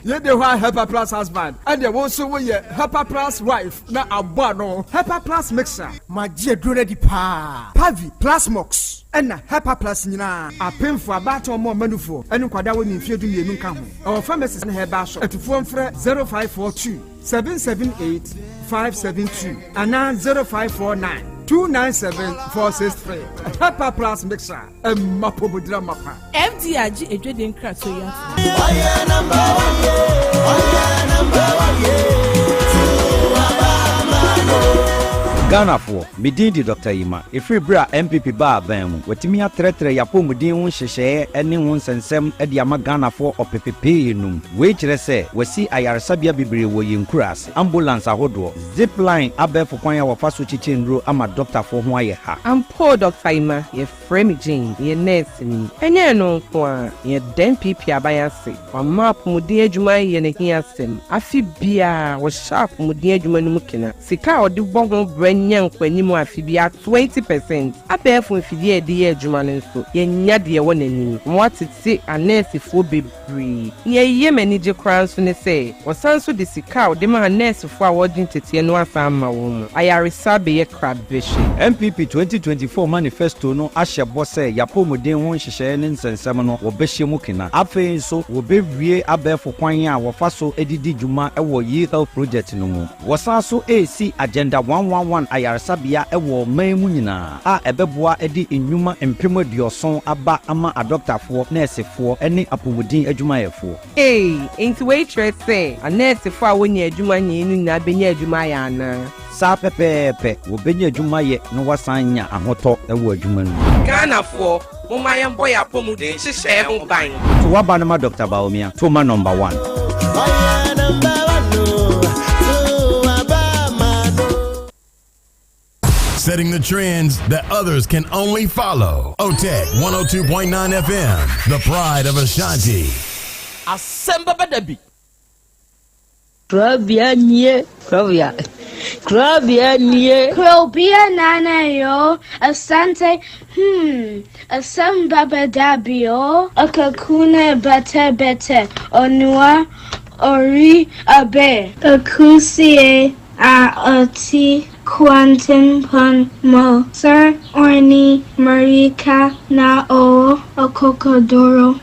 Yɛde hɔ a Hepa Plus husband, ɛdeɛ wo nso woyɛ Hepa Plus wife na abɔ ano. Hepa Plus Mixture. Magye aduro no adi paa. Pavi, Plasmox, ɛna Hepa Plus nyinaa. Apemfo, abaatan, ɔmo ɔmanufoɔ, ɛne nkwadaa wɔ ne mfeɛ 12 nka ho. Ɛwɔ pharmacies ne herbal shop. Atufoɔ mfrɛ 0542 778 572 anaa 0549 297 463. Hepa Plus Mixture. Ɛmma pɔmudira mapa. FDA agye adwadie nkratoɔ yi atom. Ɔyɛ number one ye, ɔyɛ number one ye, Ghanafoɔ, me din de Dr. Yima. Ɛfiri berɛ a NPP baa aban mu, watumi atrɛtrɛ yɛapɔmuden ho nhyehyɛeɛ ne ho nsɛnsɛm de ama Ghanafoɔ ɔpepepee num. Wei kyerɛ sɛ, wasi ayaresabea bebree wɔ yɛn nkura ase, ambulance ahodoɔ, zipline abɛɛfo kwan a wɔfa so kyekyɛ nnuro ama dɔktafoɔ ho ayɛ ha. Ampo Dr. Ima, yɛfrɛ me Jane, meyɛ nurse ni. Ɛnyɛ ɛno nko a, yɛda NPP aban ase. Wama apɔmuden adwuma yɛ n'ahiasɛm. Afe biara, wɔhyɛ apɔmuden adwuma no mu kena. Sika a ɔde bɔ ho brɛ nya nkɔanim afe biara 20%. Abɛɛfo mfidie a yɛde yɛ adwuma no nso, yɛnya deɛ ɛwɔ n'anim. Wɔatete anɛɛsefoɔ bebree. Nea ɛyɛ m'ani gye koraa nso ne sɛ, wɔsan nso de sika a wɔde ma anɛɛsefoɔ a wɔregye nteteɛ no asan ama wɔn mu. Ayaresa bɛyɛ krabɛhwɛ. NPP 2024 manifesto no ahyɛ bɔ sɛ yɛapɔmuden ho nhyehyɛeɛ ne nsɛnsɛm no wɔbɛhyɛ mu kena. Afei nso wɔbɛwie abɛɛfo kwan a wɔfa so de di dwuma wɔ e-health project no mu. Wɔsan so resi Agenda 111 ayaresabea wɔ ɔman mu nyinaa a ɛbɛboa de nnwuma 70,000 aba ama adɔktafoɔ, nɛɛsefoɔ ne apɔmuden adwumayɛfoɔ. Ei, enti wei kyerɛ sɛ anɛɛsefoɔ a wɔnnya adwuma nyɛe no nyinaa bɛnya adwuma ayɛ anaa? Saa pɛpɛɛpɛ, wɔbɛnya adwuma yɛ na wɔasan nya ahotɔ wɔ adwuma no mu. Ghanafoɔ, momma yɛmbɔ yɛn apɔmuden nhyehyɛe ho ban. To w'aba no ma Dr. Bawumia, to ma number one. Ɔyɛ number one o, to aba ma no. Setting the trends that others can only follow. OTEC 102.9 FM, the pride of Ashanti. Asɛm bɛba da bi. Krobea nie, Krobea, Krobea nie. Krobea nana yo, Asante, asɛm bɛba da bi o. Akakuna bete bete, Onua ori abe. Akusie a ɔte kwantempɔn mu. Sir Orni Marika na ɔwɔ akokoduro.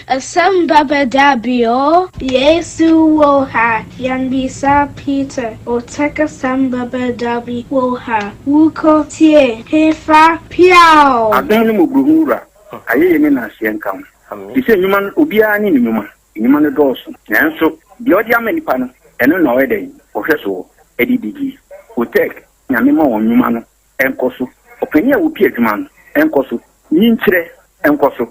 Asɛm bɛba da bi o. Yesu wɔ ha, Yambisa Peter, Oteka asɛm bɛba da bi wɔ ha. Wuko tie, hefa piao. Adom ne mmɔborɔhunu wura, ayɛyie ne nnaseɛ nka wo. Te sɛ nnwuma no, obiara ne ne nnwuma. Nnwuma no dɔɔso. Nanso deɛ ɔde ama nipa no, ɛno na ɔyɛ dɛn? Ɔhwɛ soɔ de didie. Otec, Nyame ma wɔn nnwuma no nkɔ so. Ɔpanin a wɔpi adwuma no nkɔ so. Nyinkyerɛ nkɔ so.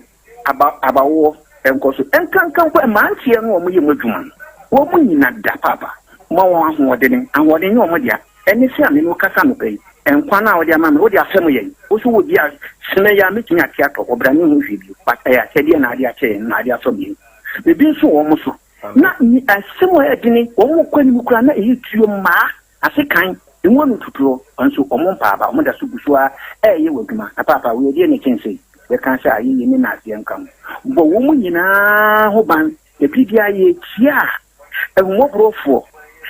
Aba abawoɔ nkɔ so. Nkanka mpo mmeranteɛ no a wɔyɛ mu adwuma no, wɔn nyina da paapa. Ma wɔn ahoɔdene. Ahoɔden nyɛ wɔn dea. Ɛne sɛ a me ne wo kasa anɔpa yi, nkwa no a wode ama me, wode afɛm yɛn. Wo so wɔ bi a, sene yi a mɛtumi ate atɔ, ɔbra ne ho hwee bio. But ɛyɛ akyɛdeɛ na ade akyɛ yɛn, na ade asɔ yɛn. Ebi nso wɔ wɔn so. Na asɛm a ɛyɛ dene, wɔn kɔ anim koraa na ɛyɛ tuo mmaa ase kan, emu ano tutuo, nso wɔn mpaaba, wɔn da so gu so ara ɛreyɛ wɔ adwuma. Na paapa, wei ɛdeɛ na ɛkyɛn sei? Yɛka sɛ ayɛyie ne naaseɛ nka ho. Bɔ wɔn nyinaa ho ban, na biribiara yɛkyia a, ahummɔborɔfoɔ,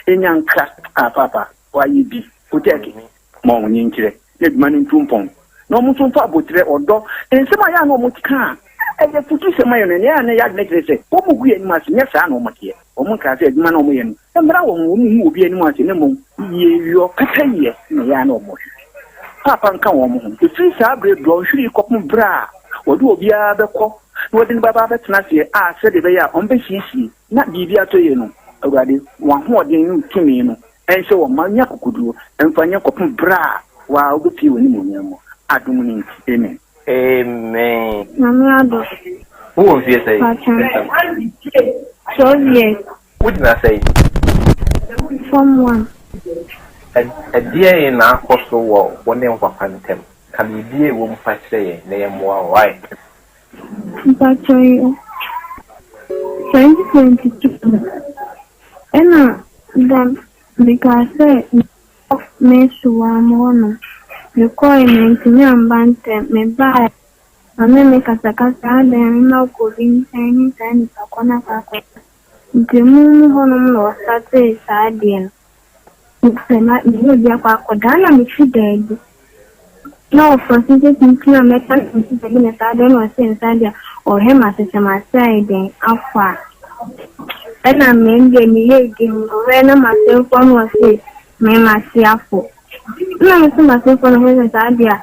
ɛnya nkra. A paapa, wayɛ bi, wotɛɛke, ma wɔn nkyerɛ, na adwuma no ntu mpɔn. Na wɔn nso mfa aboterɛ, ɔdɔ, nsɛm a ɛyɛ a na wɔka a ɛyɛ afutusɛm ma yɛn no, nea ɛyɛ a na ɛyɛ adwene kyerɛ sɛ wɔgu yɛn anim ase. Nyɛ saa na wɔteɛ. Wɔnkaa sɛ adwuma no a wɔyɛ no mmra wɔn ho, wɔnhu obi anim ase, na mmom yieyɔ, pɛpɛyɛ na ɛyɛ a na wɔhwehwɛ. Paapa nka wɔn ho. Ɛfiri saa berɛ dɔnhwere yi kɔpem berɛ a wɔde obiara bɛkɔ na wɔde no bɛba abɛtena aseɛ a sɛdeɛ ɛbɛyɛ a wɔbɛsiesie na biribi atɔ yie no, Awurade, w'ahoɔden ne wo tumi no nhyɛ wɔn ma nya akokoɔduro mfa nyɛ kɔpem berɛ a wo ara wobɛpue w'animuonyam mu. Adom no nti, amen. Amen. Nyame adom. Wo wɔ mfie sɛn? Pakyɛ. 12 years. Wo gyina sɛn? Form one. Ɛdeɛn na akɔ so wɔ wo ne wo papa ntam? Ka biribi a ɛwɔ mu fa kyerɛ yɛn na yɛmmoa wo, wai? Mpakyɛ yo. 2022 no, ɛna da mekaa sɛ mekɔ Mesuwa mu hɔnom. Mekɔe mantumi amba ntɛm. Mebae ɔne me kasakasa adɛn a mema wokɔ obi nkyɛn ne saa nipa kɔ no akɔ akɔsa. Nti mu mu hɔnom na ɔsatee saa adeɛ no. Sɛ ma mene obi akɔ akɔda na mefi daabi. Na ɔfɔ so sɛ tintin a mɛka na mefi daabi na saa adeɛ na ɔse nsa deɛ ɔhwɛ m'asesɛ m'ase ayɛ dɛn afɔ a. Ɛna me deɛ meyɛ din ɔhwɛ na m'asemfoɔ no ɔse me m'ase afɔ. Ɛna me nso m'asemfoɔ no ɔhwɛ sɛ saa deɛ a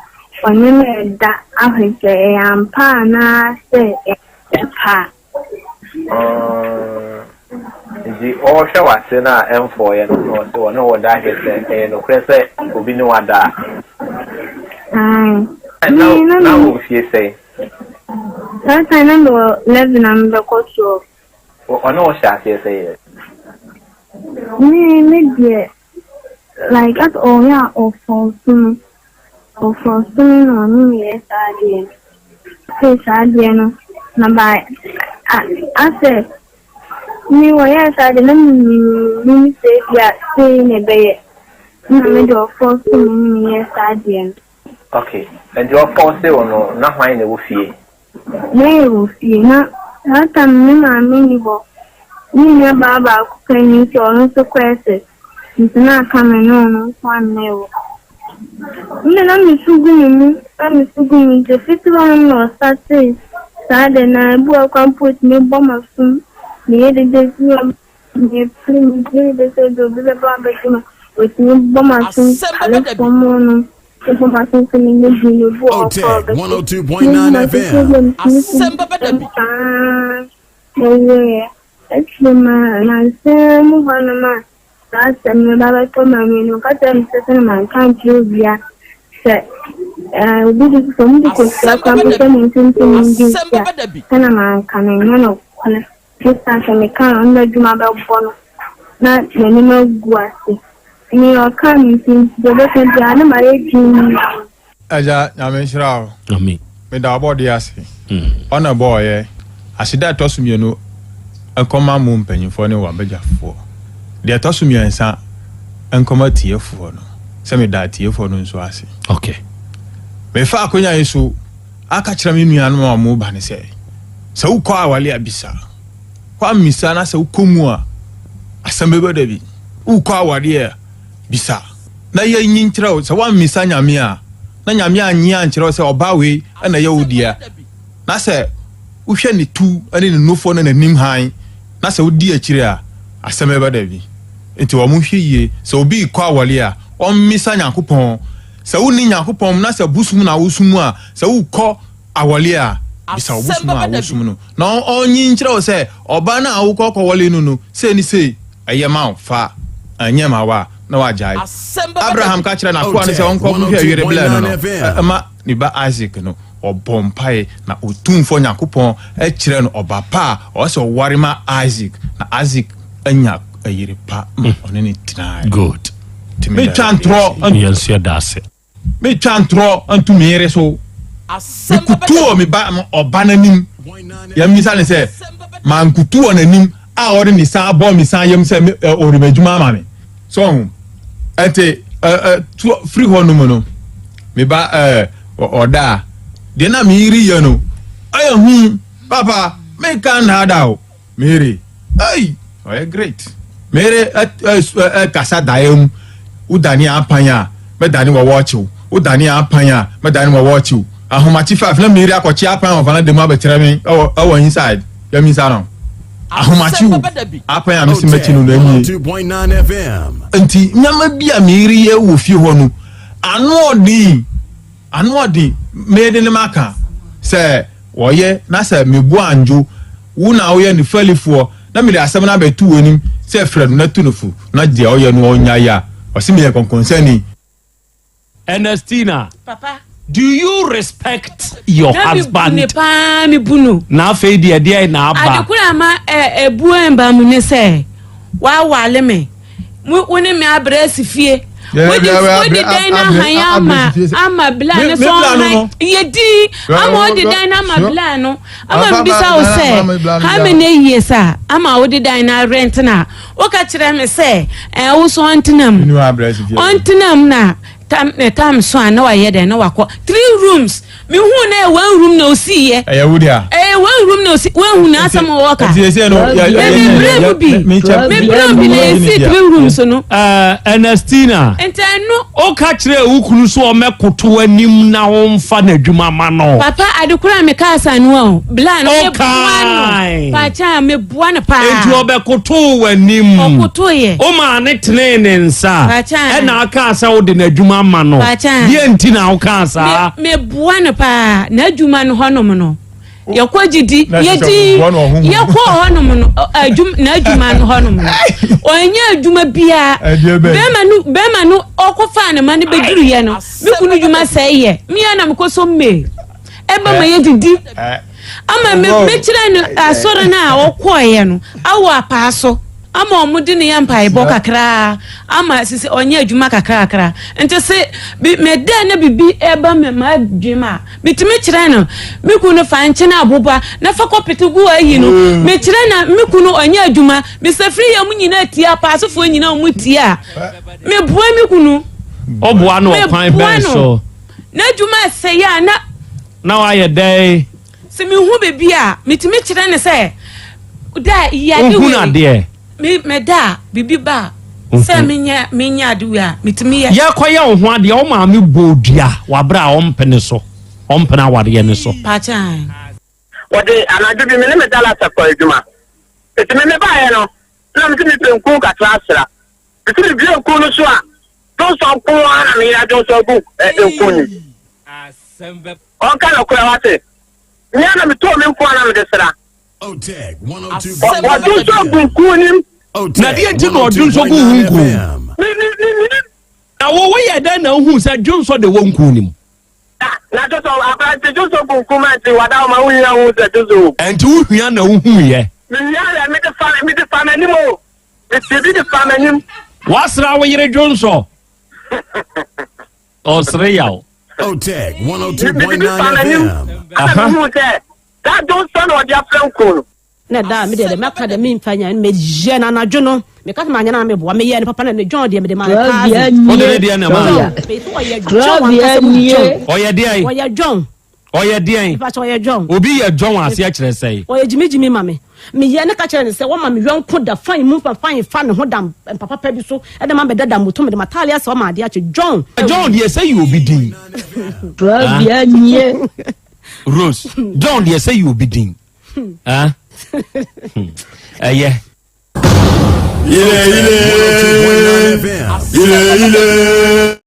ɔne me ɛda ahwɛ sɛ ɛyɛ ampa anaasɛ ɛyɛ pa a. Nti ɔrehwɛ w'ase no a ɛmfɔeɛ no na ɔse ɔne wo da ahwɛ sɛ ɛyɛ nokorɛ sɛ obi ne wo ada a. Ae. Na na wɔ mfie sɛn? Saa time na mewɔ 11 a mebɛkɔ 12. Ɔne wo hyɛ aseɛ sɛ yɛ? Me me deɛ like as ɔyɛ a ɔfɔɔso no ɔfɔɔso no na ɔne me yɛ saa adeɛ no. Sei saa adeɛ no na ba asɛ me wɔyɛɛ saa adeɛ na menim sɛ ebi a sei na ɛbɛyɛ na me deɛ ɔfɔɔso me ne me yɛ saa adeɛ no. Okay, nti ɔfɔɔse wo no na hwan na ɛwɔ fie? Na yɛwɔ fie na saa time no me maame nni hɔ. Me nua baa baako panyin nso ɔno nso kɔ SS nti na aka me ne ɔno nko ara na ɛwɔ hɔ. Nna na me su gu me mu na me su gu me mu nti fiti hɔ nom na ɔstartee saa de na ebi wɔ hɔ koraa mpo otumi bɔ m'asom meyɛ dede bi wɔ Mepere me tiri de sɛ deɛ obi bɛba abɛgye me ɔtumi bɔ m'asom Asɛm ale bɛba da bi. fam no bɔ m'asom sɛ menyɛ bi no obi wɔ hɔ koraa OTEC ɔbɛte 102.9 mehu FM. sɛ deɛ metumi su Asɛm bɛba da ntɛm bi. saa ɛwieɛ akyire ma nansa mu hɔnom a saa asɛm no ba bɛtɔ m'ani no ɔka kyerɛ me sɛ sɛ na manka ankyerɛ obia sɛ ɛɛ obi de sɛ ɔmo de kosua Asɛm koraa bɛba mpo da sɛ bi. mentintim ndi Asɛm nti a bɛba da bi. sɛ na manka no ɛnyɛ nokorɛ. Esiane sɛ mekaa no, ɔno n'adwuma bɛbɔ no na n'anim agu ase. Nea ɔkaa no nti, deɛ ɔbɛka biara na mayɛ dinn. Agya Nyame nhyira wo. Amen. Meda ɔbɔdeɛ ase. Ɔna bɔɔyɛ. Aseda a ɛtɔ so mienu nkɔma mo mpanyinfoɔ ne w'abadwafoɔ. Deɛ ɛtɔ so miɛnsa nkɔma atiefoɔ no. Sɛ meda atiefoɔ no nso ase. Okay. Mefa akonya yi so aka kyerɛ me nuanom a wɔreba no sɛ, sɛ wokɔ awale a bisa. Woammisa na sɛ wokɔ mu a, asɛm bɛba da bi. Wokɔ aware a, bisa. Na yɛnyi nkyerɛ wo. Sɛ woammisa Nyame a, na Nyame annye ankyerɛ wo sɛ ɔbaa wei na ɛyɛ wo dea, na sɛ wohwɛ ne tu ne ne nufoɔ ne n'anim hann, na sɛ wodi akyire a, asɛm bɛba da bi. Nti wɔnhwɛ yie. Sɛ obi rekɔ aware a, ɔmmisa Nyankopɔn. Sɛ wonni Nyankopɔn mu na sɛ bosom na wosom a, sɛ wokɔ awɔle a, bisa wo Asɛm bosom a bɛba da bi. wosom no na ɔnyi nkyerɛ wo sɛ ɔbaa no a wokɔ kɔwɔle no no sei ne sei ɛyɛ ma wo fa, ɛnyɛ ma wo a na wagyae. Asɛm bɛba da Abraham bi. ka kyerɛɛ n'akoa no sɛ OTEC ɔnkɔ kɔhwɛ yere blɛ no 102.9 no FM. ma ne ba Isak no. Ɔbɔɔ mpae na Otumfoɔ Nyankopɔn kyerɛɛ no ɔba pa a ɔwɔ sɛ ɔware ma Isak na Isak anya yere pa ma ɔne no tenae. Good. Metwa ntorɔ. Yɛn nso yɛda ase. Metwa ntorɔ nto me yere so. Mekutu wɔ me ba ɔba n'anim. Yɛmmisa ne sɛ, mankutu wɔ n'anim a ɔde ne san abɔ me san yam sɛ ɔde m'adwuma ama me. So ɔho. Ɛnti firi hɔ nom no, me ba ɔda a, deɛ na me yere yɛ no, ɛyɛ hu. Papa, menka nnaadaa o. Mary, ei, ɔyɛ great. Mary ɛkasa daeɛ mu, wodane apan a, mɛdane wɔ wɔɔkyew. Wodane apan a, mɛdane ma wɔɔkye wo. Ahomakye 5 na meyere akɔkye apan wɔ valanda mu abɛkyerɛ me ɛwɔ ɛwɔ inside. Yɛmisa no. Ahomakye wo apan a mesi mɛkyi no no anie. Nti nneɛma bi a meyere yɛ wɔ fie hɔ no, ano ɔden. Ano ɔden. Mede ne maka sɛ wɔyɛ na sɛ mebu andwo wo na woyɛ ne fɛlifoɔ na mede asɛm no abɛto w'anim sɛ frɛ no na tu no fo na deɛ ɔyɛ no ɔnyae a, ɔse meyɛ kɔnkɔnsani. Ernestina, Papa. do you respect your Na me bu husband? ne paa, me bu no. Na afei deɛ deɛ na aba. Ade koro a ma ɛ ebu mba mu ne sɛ wawale me. Mo wo ne me abrɛ asi fie. Wode wode dan no ahan ama ama bla no so ɔhan yɛ din ama wode dan no ama bla no ama mbisa wo sɛ how many years a ama wode dan no arent na woka kyerɛ me sɛ ɛɛ wo so ɔntena mu ɔntena mu na tam ne tam so a na wayɛ dɛn na wakɔ three rooms mehu na ɛyɛ one room na osi yɛ ɛyɛ wo dea ɛyɛ one room na osi wɔn hu na asɛm wɔ ka nti ese no yɛ yɛ me brɛ mu bi me brɛ mu bi na esi three rooms no. Ɛɛ Ernestina. Nti ɛno. O ka kyerɛ wo kunu so ɔmɛkoto anim na ɔnfa n'adwuma ma no. Papa adekora a meka asa no o bla no meboa no paakyɛ meboa no paa. Enti ɔbɛkotoo w'anim. Ɔkotoeɛ. Womaa ne tenee ne nsa. Ɛna akaa sɛ wode n'adwuma ma no. Deɛ nti na wokaa saa? Meboa no paa. N'adwuma no hɔnom no. Yɛkɔ gyidi yɛdi yɛkɔ hɔnom no adwuma n'adwuma no hɔnom no. Ɔnyɛ adwuma biara. Bɛrima no bɛrima no ɔkɔfaa ne ma no bɛduruyɛ no. Me kunu dwuma sɛe yɛ. Mea na mekɔ so mmee. Ɛba ma yɛdidi. Ama me mekyerɛ no asɔre no a ɔkɔeɛ no awɔ apaa so ama wɔn de ne yɛ mpaebɔ kakraa ama sisi ɔnyɛ adwuma kakrakra nti se bi meda na bibi ɛba me ma adwene a metumi kyerɛ no me kunu no fa nkyene aboba na fa kɔpete gu ayi no mm. mekyerɛ na me kunu ɔnyɛ adwuma mesafiri yɛ mu nyinaa tie apaasofoɔ nyinaa wɔn tie a meboa me kunu. Ɔboa no ɔkwan bɛn so? N'adwuma sɛe a na Na wayɛ dɛn? Sɛ mehu biribi a, metumi kyerɛ no sɛ, da yi ade wei. Wohunu adeɛ? Me meda a, biribi ba a, sɛ menyɛ menyɛ ade wei a, metumi yɛ. Yɛrekɔyɛ wo ho adeɛ, wo maame bɔɔ dua wɔ aberɛ a ɔmpene so, ɔmpene awareɛ no so. Pakyɛ. Wɔde anadwo bi me ne me dalasa kɔɔ adwuma. Enti me mebaeɛ no, na mese mepɛ nku kakra asra. Mese mebue nku no so a, dwonsɔ nko ara na meyere adwonsɔ agu nku no mu. Ɔnka nokorɛ wate. Me ara na metɔɔ me nku a na mede sra. Ɔdwonsɔ gu nku no mu. Na deɛ nti na ɔdwonsɔ gu wo nku mu? Na wo woyɛ dɛn na wohuu sɛ dwonsɔ de wɔ nku no mu? Na dwonsɔ akora nti dwonsɔ gu nku mu a nti wada hɔ ma wohia hu sɛ dwonsɔ wɔ mu. Ɛnti wohia na wohuiɛ? Mehia yɛ mede fa mede fa m'anim o. Mete bi de fa m'anim. Woasra wo yere dwonsɔ? Ɔsere yaw. Otec Mede bi fa 102.9 m'anim. FM. Ɛna mehuu sɛ saa dwonsɔ na ɔde afra nku no. Na da a me deɛ deɛ mɛka deɛ memfa nya no meyɛ no anadwo no meka sɛ manyɛ no a meboa meyɛ no papa na ne John deɛ mede maa no Claudia cousin. Wode ne deɛ na ɛmaa no? John mese ɔyɛ John ankasa mu John. Ɔyɛ deɛn? Ɔyɛ John. Ɔyɛ deɛn? Mepakyɛ ɔyɛ John. Obi yɛ John aseɛ kyerɛ sɛn? Ɔyɛ gyimigyimi ma me. Meyɛ no ka kyerɛ no sɛ wɔma me yɔnko da fine mu fa fine fa ne ho da mpa papa bi so de ma bɛda da moto mede m'ataale asɛ ɔma adeɛ akye John. John deɛ sɛ yɛ obi din. Claudia nie. Rose John deɛ sɛ yɛ obi din. Ɛyɛ. Ile ile ile ile.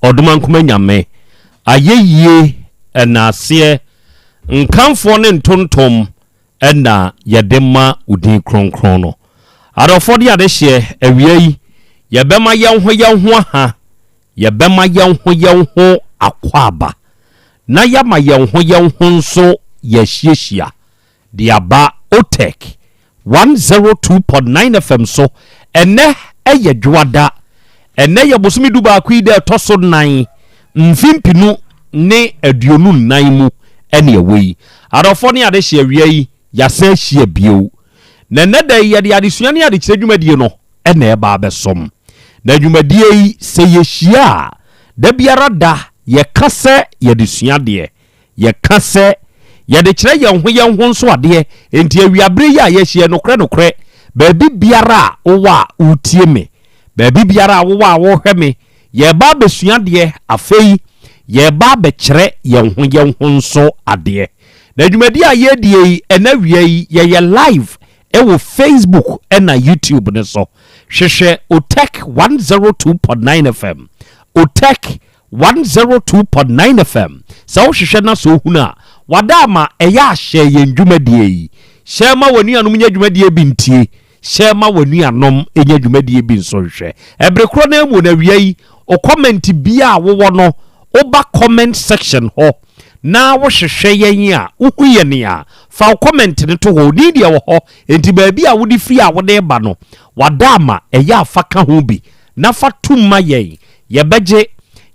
Ɔdomankoma Nyame, ayɛyie, ɛnaaseɛ, nkamfoɔ ne ntontom na yɛde ma wo din kronkron no. Adɔfoɔ de adehyeɛ, awia yi, yɛbɛma yɛn ho yɛn ho aha, yɛbɛma yɛn ho yɛn ho akwaaba, na yɛama yɛn ho yɛn ho nso yɛahyiahyia de aba OTEC 102.9 FM so. Ɛnnɛ yɛ Dwoada. Ɛnnɛ yɛ bosome dubaako yi da ɛtɔ so nan, mfe mpenu ne 24 mu ɛne ɛwɔ yi. Adɔfoɔ ne adehye awia yi, yɛasan ahyia bio. Na ɛnnɛ da yi, yɛde adesua ne adekyerɛ dwumadie no na ɛreba abɛsom. Na dwumadie yi, sɛ yɛhyia a, da biara da yɛka sɛ yɛde sua adeɛ. Yɛka sɛ yɛde kyerɛ yɛn ho yɛn ho nso adeɛ, enti awiaberɛ yi a yɛahyia yi, nokorɛ nokorɛ, baabi biara a wowɔ a woretie me, baabi biara a wowɔ a worehwɛ me, yɛreba abɛsua adeɛ, afei yɛreba abɛkyerɛ yɛn ho yɛn ho nso adeɛ. Na dwumadie a yɛredie yi, ɛnɛ awia yi, yɛyɛ live wɔ Facebook ɛna YouTube no so. Hwehwɛ Otec 102.9 FM, Otec 102.9 FM. Sɛ wohwehwɛ na sɛ wohunu a, wada ama ɛyɛ a hyɛ yɛn dwumadie yi. Hyɛ ma w'anuanom nya dwumadie bi ntie. Hyɛ ma w'anuanom nya dwumadie bi nso nhwɛ. Ɛbere korɔ no ara mu no awia yi, wo comment biara a wowɔ no, woba comment section hɔ na wohwehwɛ yɛn a, wohu yɛn a, fa wo comment no to hɔ. Odin deɛ wɔ hɔ, enti baabi a wode firi a wode reba no, wada ama ɛyɛ a fa ka ho bi na fa tom ma yɛn. Yɛbɛgye,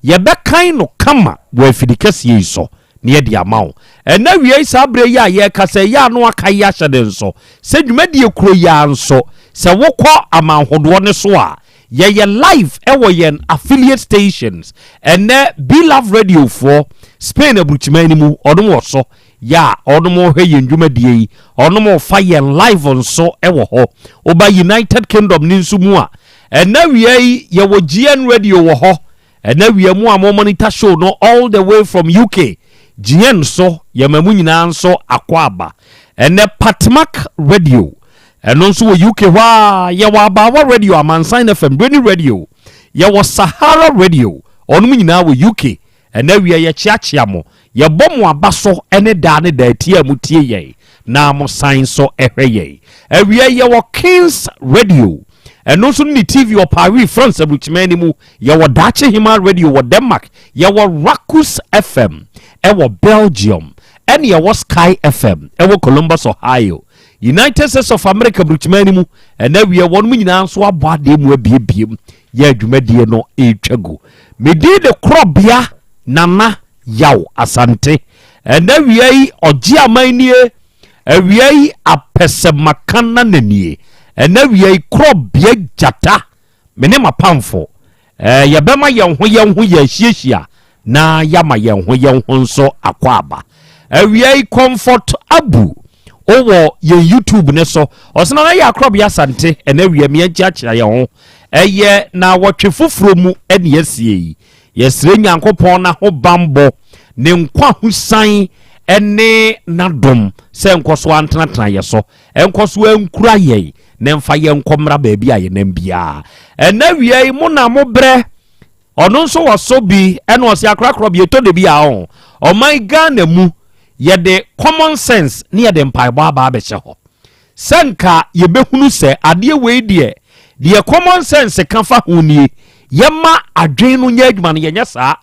yɛbɛkan no kama wɔ afidi kɛseɛ yi so na yɛde ama wo. Ɛnnɛ awiei saa berɛ yi a yɛrekasa yi, yɛ a na woaka yi ahyɛ ne nso sɛ dwumadie kuro yi ara nso, sɛ wokɔ aman hodoɔ no so a, yɛyɛ live wɔ yɛn affiliate stations. Ɛnnɛ B-Love Radio foɔ, Spain aburukyiman no mu, wɔnom wɔ so, yɛ a wɔnom rehwɛ yɛn dwumadie yi, wɔnom refa yɛn live nso wɔ hɔ. Woba United Kingdom no nso mu a, Ɛnɛ awia yi yɛwɔ GN radio wɔ hɔ. Ɛnɛ awia mu a mo monitor show no all the way from UK. GN so yɛma mu nyinaa nso akɔ aba. Ɛnɛ Patmak radio ɛno nso wɔ UK hɔ a yɛwɔ Abaawa radio, Amansan FM, Rainy radio, yɛwɔ Sahara radio, ɔnom nyinaa wɔ UK. Ɛnnɛ awia yɛkyeakyea mo, yɛbɔ mo aba so ne daa ne daa tie a motie yɛn na mosan nso hwɛ yɛn. Awia yi yɛwɔ Kings Radio, ɛno nso ne TV wɔ Paris, France aburukyiman no mu. Yɛwɔ Daakye Hemaa Radio wɔ Denmark, yɛwɔ Rakus FM ɛwɔ Belgium, ɛne yɛwɔ Sky FM ɛwɔ Columbus, Ohio, United States of America aburukyiman no mu. Ɛnnɛ awia wɔnom nyinaa nso abɔ adeɛ mu abiebiem yɛ dwumadie no ɛretwa gu. Me din de Korɔbea Nana Yaw Asante. Ɛnɛ awia yi ɔgye aman nie, awia yi apɛsɛmaka nana nie. Ɛnɛ awia yi Korɔbea Gyata, me ne m'apamfo, eh, yɛbɛma yɛn ho yɛn ho yɛahyiahyia na yɛama yɛn ho yɛn ho nso akɔ aba. Awia yi Comfort Abu wowɔ yɛn YouTube ne so. Ɔsena na yɛ Akorɔbea Asante ɛnɛ awia mi yɛnkyeakyea yɛn ho. Ɛyɛ naawɔtwe foforɔ mu ɛne asie yi. Yɛsrɛ Nyankopɔn n'ahobanbɔ, ne nkwahosan ɛne n'adom sɛ nkɔ so antenatena yɛ so, ɛnkɔ so ankura yɛn na ɛmfa yɛn nkɔ mmra baabi a yɛnam biara. Ɛnɛ awia yi mo na mo brɛ Ɔno nso wɔ so bi ɛna ɔse akorakorɔ bi ɛtɔ da bi a ɔn ɔman Ghana mu yɛde common sense ne yɛde mpaebɔ aba abɛhyɛ hɔ sɛ nka yɛbɛhunu sɛ adeɛ wei deɛ deɛ common sense ka fa ho nie yɛma adwene no nyɛ adwuma no yɛnyɛ saa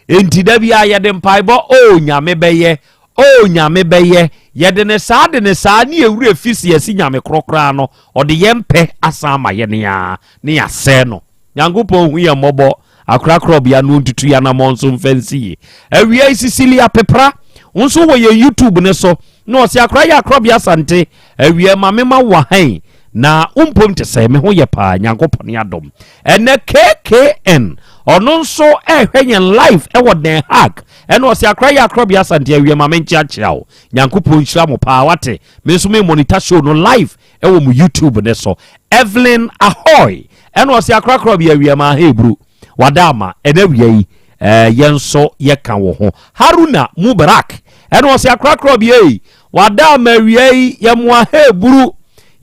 enti da bi a yɛde mpaebɔ o nyame bɛyɛ o nyame bɛyɛ yɛde ne saa de ne saa ne yɛwura fi si yɛsi nyame korɔ koraa no ɔde yɛn pɛ asan ama yɛne a ne yɛasɛe no Nyankopɔn hu yɛn mmɔbɔ, akorakorɔbea no ntutu yɛn anammɔn nso mfa nsi yie. Awia yi Cecilia Pepra nso wɔ yɛn YouTube no so na ɔse akora yɛ akorɔbea Asante awia ma mema wo ahan na wo mpom te sɛ me ho yɛ paa Nyankopɔn adom. Ɛnɛ KKN ɔno nso ɛhwɛ yɛn live ɛwɔ Den Haag ɛna ɔse akora yɛ akorɔbea Asante awia ma menkyeakyea wo Nyankopɔn nhyira mo paa wate me nso me monitor show no live ɛwɔ mo YouTube ne so. Evelyn Ahoy ɛna ɔse akorakora bi awia ma aha eburu wada ama ɛna awia yi ɛɛ yɛn nso yɛka wɔ ho. Haruna Mubarak ɛna ɔse akorakora bi ei wada ama awia yi yɛ mo aha eburu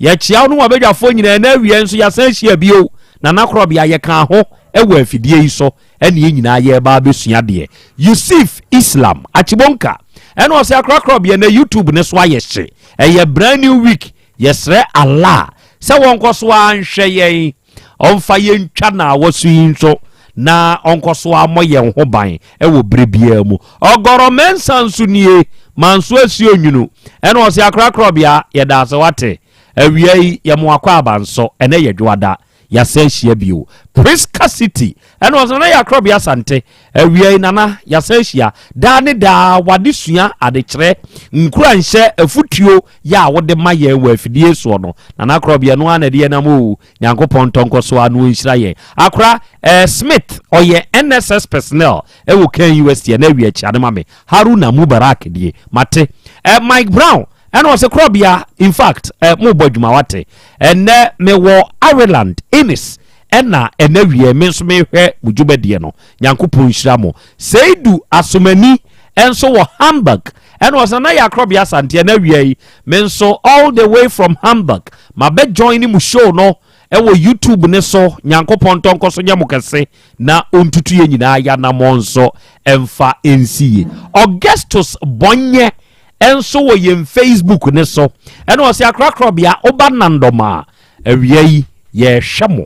yɛkyea wo ne wabadwafoɔ nyinaa ɛna awia nso yɛasan ahyia bio na nakorɔbea yɛka ho ɛwɔ afidie yi so. ɛne yɛn nyinaa yɛreba abɛsua adeɛ. Yusuf Islam Akyibonka ɛna ɔsɛ akorakorɔ beɛ na YouTube ne so ayɛ hye. Ɛyɛ brand new week. Yɛsrɛ Allah sɛ wɔnkɔ so ara nhwɛ yɛn, ɔmfa yɛn ntwa naawɔso yi nso na ɔnkɔ so ara mmɔ yɛn ho ban wɔ berɛ biara mu. Ɔgɔrɔ Mensah nso nie, Manso Asuo Nwunu ɛna ɔsɛ akorakorɔ bea yɛda ase wate. Awia yi yɛ mo akwaaba nso, ɛnɛ yɛ dwoada. Yɛasan ahyia bio. Priska City, ɛna ɔsɛ Nana Yɛakorɔbea Asante. Awia yi Nana, yɛasan ahyia. Daa ne daa, w'adesua, adekyerɛ, nkuranhyɛ, afutuo yɛ a wode ma yɛn wɔ afidie soɔ no, Nana Akorɔbea, ɛno ara na ɛde yɛn nam oo. Nyankopɔn ntɔ nkɔ so ara na ɔnhyira yɛn. Akora, eh, Smith, ɔyɛ NSS personnel ɛwɔ KNUST, ɛna awia kyia no ma me. Haruna Mubarak die, mate. Eh, Mike Brown, Ɛna ɔse korɔbea infact eh, mo bɔ adwuma wate. Ɛnɛ me wɔ Ireland Ennis ɛna ɛnɛ wiɛ me nso me hwɛ mo dwumadie no. Nyankopɔn nhyira mo. Seidu Asomani ɛnso wɔ Hamburg ɛna ɔse nana yɛ akorɔbea Asante ɛnɛ awia yi me nso all the way from Hamburg ma bɛ join mo show no ɛwɔ YouTube ne so. Nyankopɔn ntɔ nkɔ so nyɛ mo kɛse na ɔntutu yɛ nyinaa yɛanamɔn nso ɛmfa ɛnsi yie. Augustus Bɔnyɛ nso wɔ yɛn Facebook ne so. Ɛna ɔsɛ akorakorabea woba Nandɔm a, awia yi yɛrehwɛ mo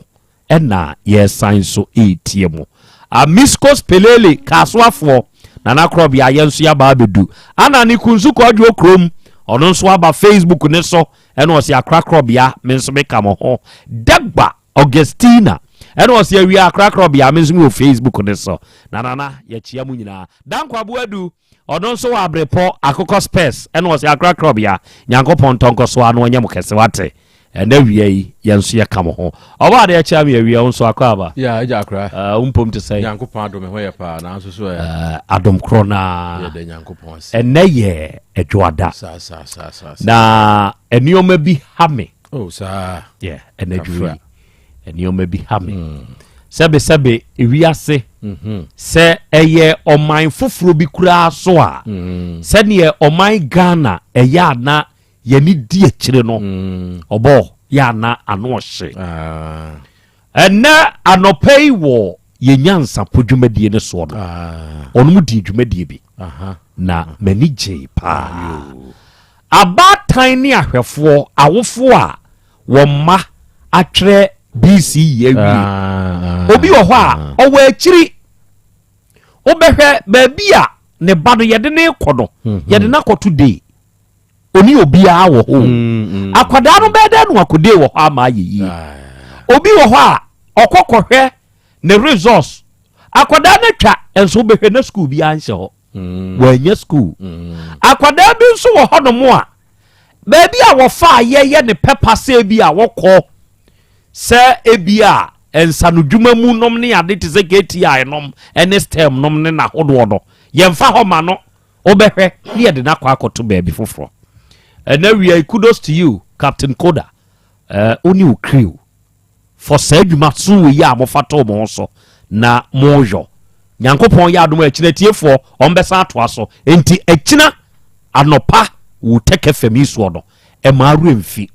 ɛna yɛresan nso retie mo. Amiscos Pelele Kaasoafoɔ, Nana Korɔbea yɛn nso yɛaba abɛdu. Ana ne Kunsu Kwadwo kurom, ɔno nso aba Facebook ne so ɛna ɔsɛ akorakorabea me nso meka mo ho. Dagba Augustina ɛna ɔsɛ awia akorakorabea me nso mewɔ Facebook ne so. Na Nana yɛkyia mo nyinaa. Dankwa Boadu Ɔno nso wɔ abrepɔ akokɔ spurs ɛna ɔsɛ akra krɔbea Nyankopɔn ntɔ nkɔ so ara na ɔnyɛ mo kɛse wate ɛnɛ awia yi yɛn nso yɛka mo ho ɔbɔ adeɛ kyea me awia wo nso akɔ aba. Yeah agya akra. Uh, wo mpom te sɛn? Nyankopɔn adom me ho yɛ paa nanso so ɛ. Uh, adom korɔ naa. Yɛda Nyankopɔn ase. Ɛnɛ yɛ adwoada. Saa saa saa saa. Na nneɛma bi ha me. Oh saa. Yeah, ɛnɛ dwo yi. Nneɛma bi ha me. Sɛbesɛbe ewiase, sɛ ɛyɛ ɔman foforɔ bi koraa so a, sɛdeɛ ɔman Ghana ɛyɛ a na yɛne di akyire no, ɔbɔ yɛ a na ano ɔhye. Ɛnɛ anɔpa yi wɔ yɛn nyansapo dwumadie no soɔ no, ɔnom dii dwumadie bi na m'ani gyee paa. Abaatan ne ahwɛfoɔ, awofoɔ a wɔn mma atwerɛ BCE awie. Ah. Obi wɔ hɔ a ɔwɔ akyiri. Wobɛhwɛ baabi a ne ba no yɛde ne kɔ no, mhm. yɛde no akɔto dei. Oni obiara wɔ hɔ. Mm, mm. Akwadaa no bɛyɛ dɛ no akɔdei wɔ hɔ ama ayɛ yie. Ah. Obi wɔ hɔ a ɔkɔ kɔhwɛ ne resource. Akwadaa no atwa nso wobɛhwɛ na sukuu biara nhyɛ hɔ. Mm. Wɔanya sukuu. Akwadaa bi nso wɔ hɔnom a Baabi a wɔfa a yɛyɛ ne pɛpa sɛ ebi a wɔkɔ sɛ ebi a nsanodwuma mu nom ne ade te sɛ KTI nom ne STEM nom ne n'ahodoɔ no, yɛmfa hɔ ma no. Wobɛhwɛ ne yɛde no akɔ akɔto baabi foforɔ. Ɛnɛ wia yi, kudos to you, Captain Koda, uh, wo ne wo crew for saa adwuma so wei a mofa too mo ho so na moyɔ. Nyankopɔn yɛ adom a akyina atiefoɔ ɔmbɛsan atoa so. Enti akyina anɔpa wo Tech FM yi soɔ no ɛma awerɛ mfi.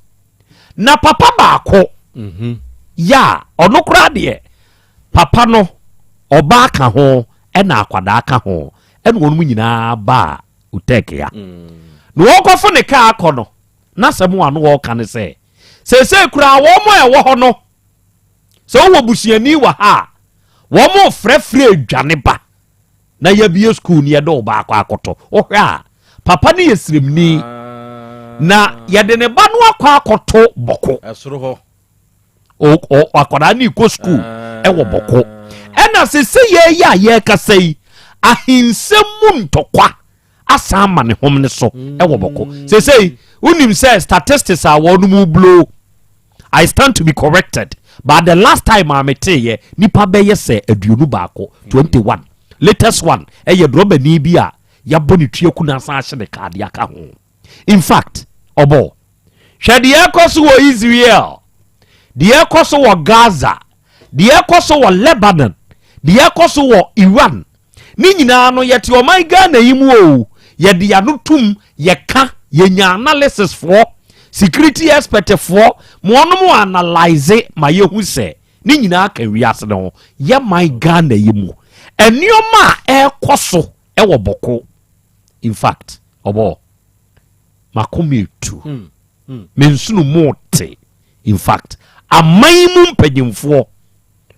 Na papa baako mhm. yɛ a ɔno koraa deɛ papa no ɔbaa ka ho ɛna akwadaa ka ho ɛna wɔn nyinaa baa Utech ya. Mm. Na wɔkɔfo ne kaa akɔ no n'asɛm a no wɔka ne sɛ Seesei koraa wɔn a ɛwɔ hɔ no, sɛ wowɔ busuani wɔ ha a, wɔn frɛfrɛ adwane ba na yɛabie sukuu no yɛde wo ba akɔ akɔtɔ. Wohwɛ a, papa no yɛ sremni na yɛde ne ba no akɔ akɔto bɔko. Ɛsoro hɔ. Akwadaa no rekɔ sukuu ɛwɔ bɔko. Ɛna sese yɛyɛ a yɛrekasa yi, ahensɛm mu ntɔkwa asan ama ne hom no so wɔ bɔkɔ sesei wonim sɛ statistics a wɔn mu blow i stand to be corrected but the last time a meteyɛ nipa bɛyɛ sɛ 21 21 latest one ɛyɛ drɔbani bi a yɛabɔ ne tua kuna asan ahyɛ ne kaade aka ho in fact ɔbɔ hwɛ deɛ ɛkɔ so wɔ Israel deɛ ɛkɔ so wɔ Gaza deɛ ɛkɔ so wɔ Lebanon deɛ ɛkɔ so wɔ Iran Ne nyinaa no yɛte ɔman Ghana yi mu oo, yɛde yɛano tum, yɛka, yɛnya analysis foɔ, security expert foɔ ma wɔnom analyse ma yɛhu sɛ ne nyinaa ka wiase no ho. Yɛ man Ghana yi mu. Nneɛma a ɛrekɔ so ɛwɔ Bɔko, in fact, ɔbɔ makoma etu, me nsono mu te. In fact, aman mu mpanyinfoɔ,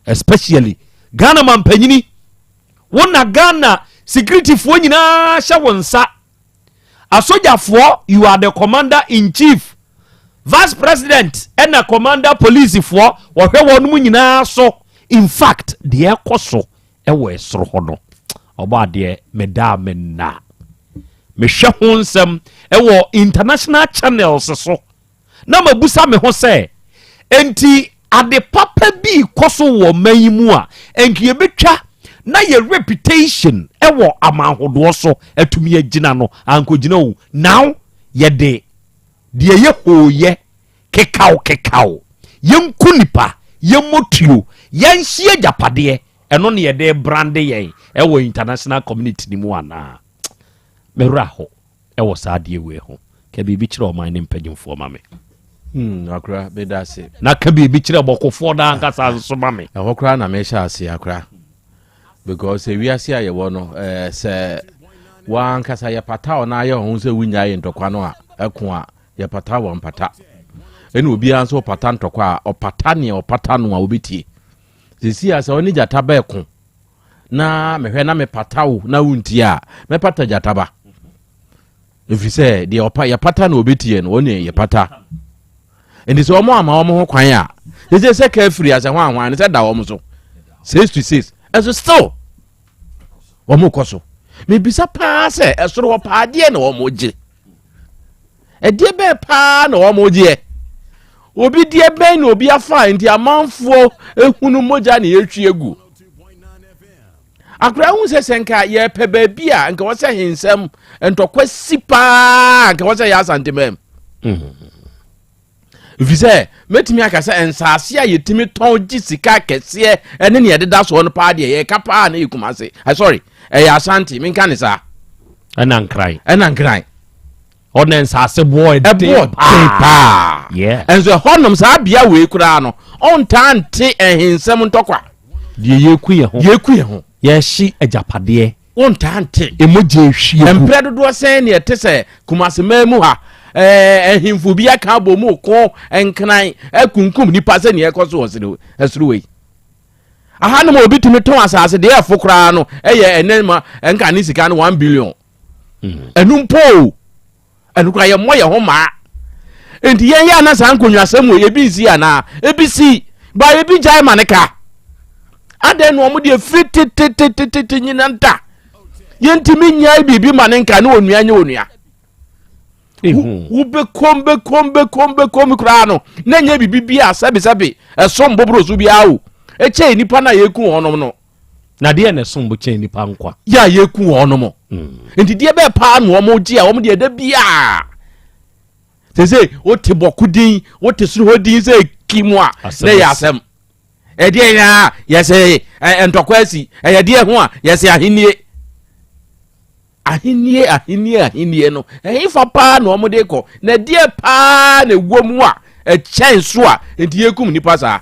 especially Ghana ma mpanyini, wo na Ghana securityfoɔ nyinaa hyɛ wo nsa, asogyafoɔ, you are the commander in chief, vice president ɛna commander policefoɔ, wɔhwɛ wɔn mu nyinaa so. In fact, deɛ ɛkɔ so ɛwɔ ɛsoro hɔ no, ɔbɔ adeɛ medaa me nna mehwɛ ho nsɛm ɛwɔ international channels so na mabusa me ho sɛ, enti ade papa bi kɔ so wɔ man yi mu a ɛnka yɛbɛtwa na yɛ reputation ɛwɔ amanhodoɔ so atumi agyina no ankɔgyina o. Now yɛde deɛ yɛ hooyɛ kekaw kekaw, yɛnku nipa, yɛmmɔ tuo, yɛnhye agyapadeɛ, ɛno ne yɛde brand yɛn ɛwɔ international community ni mu anaa? Mɛwerɛ hɔ ɛwɔ saa adeɛ wei ho. Ka biribi kyerɛ ɔman ne mpanyimfoɔ ma me. Akora, meda ase. Na ka biribi kyerɛ bɔkofoɔ no ankasa nso ma me. Ɛhɔ koraa na mehyɛ ase, akora, because ewiase a yɛwɔ no, sɛ wankasa yɛpata wo na ayɛ wo ho sɛ wonya yɛ ntɔkwa no a, ɛko a yɛpata wɔ mpata, ɛna obiara nso ɔpata ntɔkwa a ɔpata nea ɔpata no a wobɛtie. Sɛsi a sɛ ɔne gyata bɛɛko na mehwɛ na mepata wo na wontie a, mɛpata gyata ba, ɛfiri sɛ deɛ ɔpa yɛpata na ɔbɛtie no, ɔne yɛpata. Nti sɛ ɔmo ama ɔmo ho kwan a, sɛ sɛ ka afiri asɛ ho ahwan no sɛ da ɔmo so 6 to 6, ɛso still wɔn kɔ so. Mebisa paa sɛ ɛsoro hɔ paa deɛ na wɔn gye, ɛdeɛ bɛɛ paa na wɔn gyeɛ? Obi deɛ bɛn na obi afa nti amanfoɔ ehunu mogya na yɛhwie gu? Akora hu sɛ nka yɛpɛ baabi a nka wɔsɛ hensɛm ntɔkwa si paa, nka wɔsɛ yɛ Asantemam, ɛfiri sɛ mɛtumi aka sɛ nsaase a yɛtumi tɔn gye sika kɛseɛ ɛne neɛ ɛdeda soɔ no paa deɛ yɛka paa na yɛ Kumase, sorry, ɛyɛ Asante, menka ne saa. Ɛna Nkran. Ɛna Nkran. Ɔna nsase boɔ ɛden. Ɛboɔ den paa. Ɛnso ɛhɔnom saa bea wei koraa no, ɔntaa nte ɛhensɛm ntɔkwa. Deɛ yɛku yɛ ho. Yɛku yɛ ho. Yɛhye agyapadeɛ. Wontaa nte. Ɛmogya ehwie gu. Mprɛ dodoɔ sɛn ne ɛte sɛ Kumaseman mu ha, ɛhemfo bi aka abɔ mu ko Nkran akunkum nipa sɛ nea ɛkɔ so wɔ ɛsoro wei? Ahanom a obi tumi tɔn asase deɛ ɛfo koraa no ɛyɛ ɛnɛ ma ɛnka ne sika no 1 billion. Ɛno mpo o, ɛno koraa yɛmmɔ yɛn ho maa. Nti yɛn yɛ ana saa nkonnwasɛm wɔ ebi nsi anaa ebi si ba ebi gyae ma ne ka adɛn na wɔn deɛ firi tetetetete nyina nta yɛntumi nyae biribi ma ne nka ne onua nyɛ onua wobɛkom bɛkom bɛkom bɛkom koraa no na nyɛ biribi bi a sɛbesɛbe ɛsom boboro so biara o, ɛkyɛn nipa no a yɛku wɔnom no. Na deɛ na ɛsom bo kyɛn nipa nkwa? Yɛ a yɛku wɔnom nti deɛ bɛɛ paa na wɔn gye a wɔn deɛ da biaa sɛ sɛ wote Bɔko din, wote soro hɔ din sɛ ki mu a, na ɛyɛ asɛm. Ɛdeɛ yɛ a yɛsɛ ntɔkwa asi, ɛyɛ deɛ ho a yɛsɛ ahennie, ahennie, ahennie, ahennie no ɛhefa paa na wɔn de kɔ? Na ɛdeɛ paa na ɛwɔ mu a ɛkyɛn so a nti yɛkum nipa saa?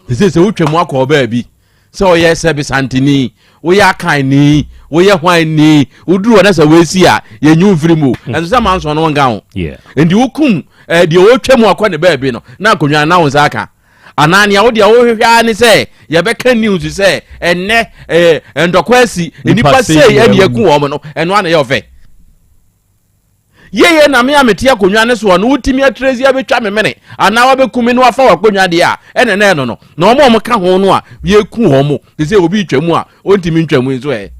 Sɛ wotwa mu akɔ baabi sɛ ɔyɛ sɛbisantini, woyɛ akanni, woyɛ hwanni, woduru hɔ na sɛ woasi a yɛnyi mfiri mu, ɛnso sɛ manso no nka ho. Nti wokum deɛ wɔtwa mu akɔ ne baabi no na akonnwa na wo nsa aka anaa nea wo deɛ wohwehwɛ ara ne sɛ yɛbɛka news sɛ ɛnnɛ ntɔkwa asi, nnipa sei ɛne aku wɔn no, ɛno ana yɛ ɔfɛ yeye? Na me a mete akonnwa ne soɔ no, wotumi atrɛsi abɛtwa me mene anaa wabɛku me no afa w'akonnwa deɛ a ɛne na ɛno no na wɔn a wɔka ho no a yɛku wɔn mo te sɛ obi twa mu a ɔntumi ntwa mu nso ɛ.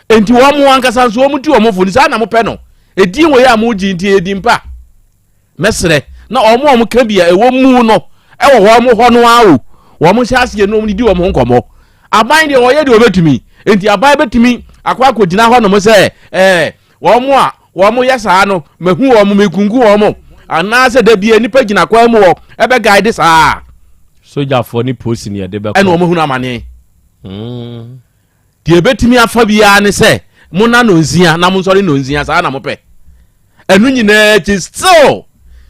Nti wɔn mo ankasa nso wɔn ti wɔn fo no saa na mopɛ no ɛdin wɔ yɛ a mogye nti ɛdi mpa. Mɛsrɛ na wɔn a wɔka bi a ɛwɔ mu no ɛwɔ wɔn hɔ no ara o, wɔn hyɛ aseɛ no wɔn di wɔn ho nkɔmmɔ. Aban deɛ wɔyɛ deɛ wɔbɛtumi, nti aban bɛtumi akɔ akɔgyina hɔ nom sɛ wɔn a wɔn yɛ saa no mahu wɔn mekunku wɔn, anaasɛ da bia nipa gyina kwan mu hɔ ɛbɛ guide saa. Sogyafoɔ ne polisi ne yɛde bɛkɔ. Ɛna wɔn hunu amane. Deɛ ɛbɛtumi afa biara ne sɛ mona nonsia na monsɔre nonsia, saa na mopɛ. Ɛno nyinaa akyi still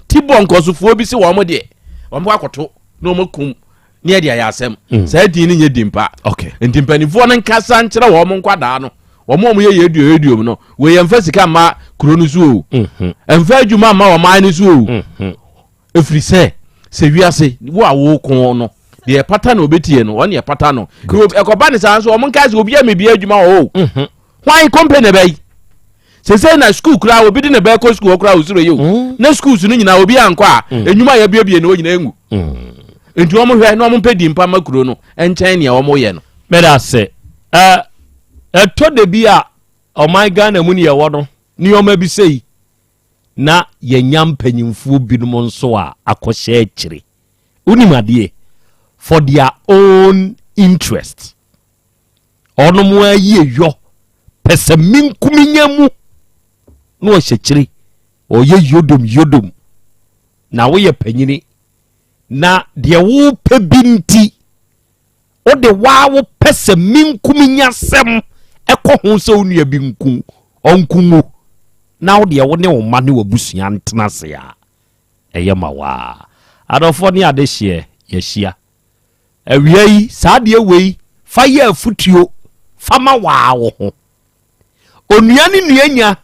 ti bɔ nkɔsofoɔ bi se wɔn deɛ wɔn bɔ akɔto na wɔn akum. ne yɛde ayɛ asɛm. Saa din no nyɛ din pa. Nti mpanimfoɔ no nkasa nkyerɛ wɔn mo nkwadaa no, wɔn a wɔyɛ yɛduo yɛduo mu no, wei yɛmfa sika mma kuro no so o, ɛmfa adwuma mma ɔman no so o, ɛfiri sɛ sɛ wiase wo a woko no deɛ ɛpata na obɛtie no, ɔne ɛpata no. Ɛkɔba ne saa nso, ɔmo nkae sɛ obi a mebia adwuma wɔ o hwan company bɛyi sese na sukuu koraa obi de ne bɛɛ kɔ sukuu hɔ koraa osuro yi o mm. Na sukuu no nyinaa obi ankɔ a enyuma yɛ biebie na wɔn nyinaa engu nti wɔn hwɛ na wɔn mpɛ di mpa ma kuro no nkyɛn nea wɔn yɛ no. Mɛda ase. Ɛ ɛtɔ de bi a ɔman Ghana mu ne yɛwɔ no nneɛma bi sei na yɛnya mpanyinfoɔ binom nso a akɔhyɛ akyire. Wonim adeɛ, for their own interest. Ɔnom ayie yɔ pɛsɛmenkominya mu na ɔhyɛ kyiri ɔyɛ yodom yodom na woyɛ panyini na deɛ wopɛ bi nti wode waa wo pɛsɛmenkominya sɛm ɛkɔ ho sɛ wo nua bi nku ɔnku ngu na wo deɛ wo ne wo mma ne w'abusua ntena ase a ɛyɛ ma waa. Adɔfoɔ ne adehyeɛ yɛahyia Awia yi, saa adeɛ wei fa yɛ afutuo fa ma waa wo ho. Onua ne nua nya,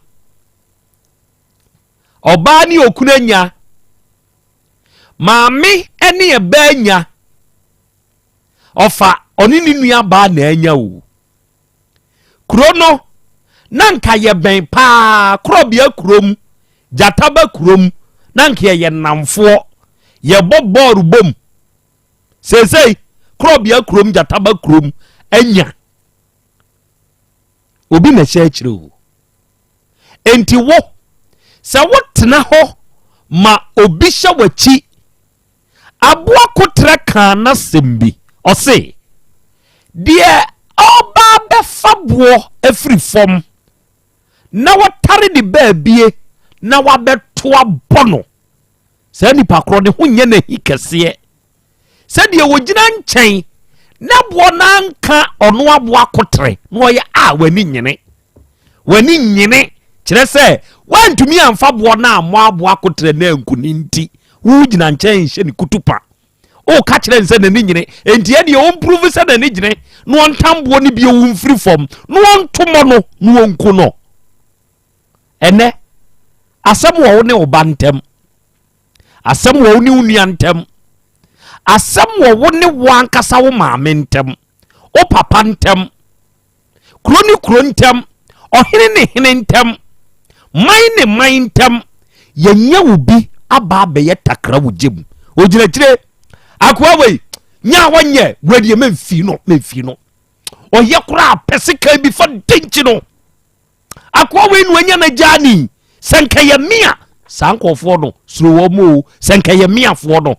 ɔbaa ne okunu anya, maame ne ɛbaa nya, ɔfa ɔne ne nua baa na anya o. Kuro no, na nka yɛbɛn paa, Korɔbea kurom, Gyataba kurom, na nka yɛyɛ nnamfoɔ, yɛbɔ bɔɔl bom. Seesei, Korɔbea kurom, Gyataba kurom anya. Obi na ɛhyɛ akyire o. Enti wo, sɛ wotena hɔ ma obi hyɛ w'akyi. Aboa koterɛ kaa n'asɛm bi, ɔse, Deɛ ɔreba abɛfa boɔ afiri fam na watare ne baabie na wabɛto abɔ no, saa nipa korɔ ne ho nyɛ n'ahi kɛseɛ sɛdeɛ wɔgyina nkyɛn na boɔ no anka ɔno aboa koterɛ na ɔyɛ a w'ani nyene. W'ani nnyene, kyerɛ sɛ woantumi amfa boɔ no ammɔ aboa koterɛ no anku no nti, wogyina nkyɛn nhyɛ ne kutupa. Woka kyerɛ no sɛ n'ani nyene, enti ɛdeɛ ɔmpuruvu sɛ n'ani gyene na ɔntam boɔ no bio mfiri fam na ɔnto mmɔ no na ɔnku no. Ɛnɛ, asɛm wɔ wo ne wo ba ntam. Asɛm wɔ wo ne wo nua ntam. Asɛm wɔ wo ne wo ankasa wo maame ntam, wo papa ntam. kuro ne kuro ntam, ɔhene ne hene ntam, man ne man ntam, yɛnyɛ wo bi aba abɛyɛ takra wo gye mu. Ogyina kyire, akoa wei, nyɛ a wɔnyɛ, wɔdeɛ mɛmfii no, mɛmfii no. Ɔyɛ koraa pɛ sekan bi fa denkyi no. Akoa wei na wanya n'agya ni. Sɛ nka yɛ mea, saa nkurɔfoɔ no, suro wɔn mu o, sɛ nka yɛ meafoɔ no.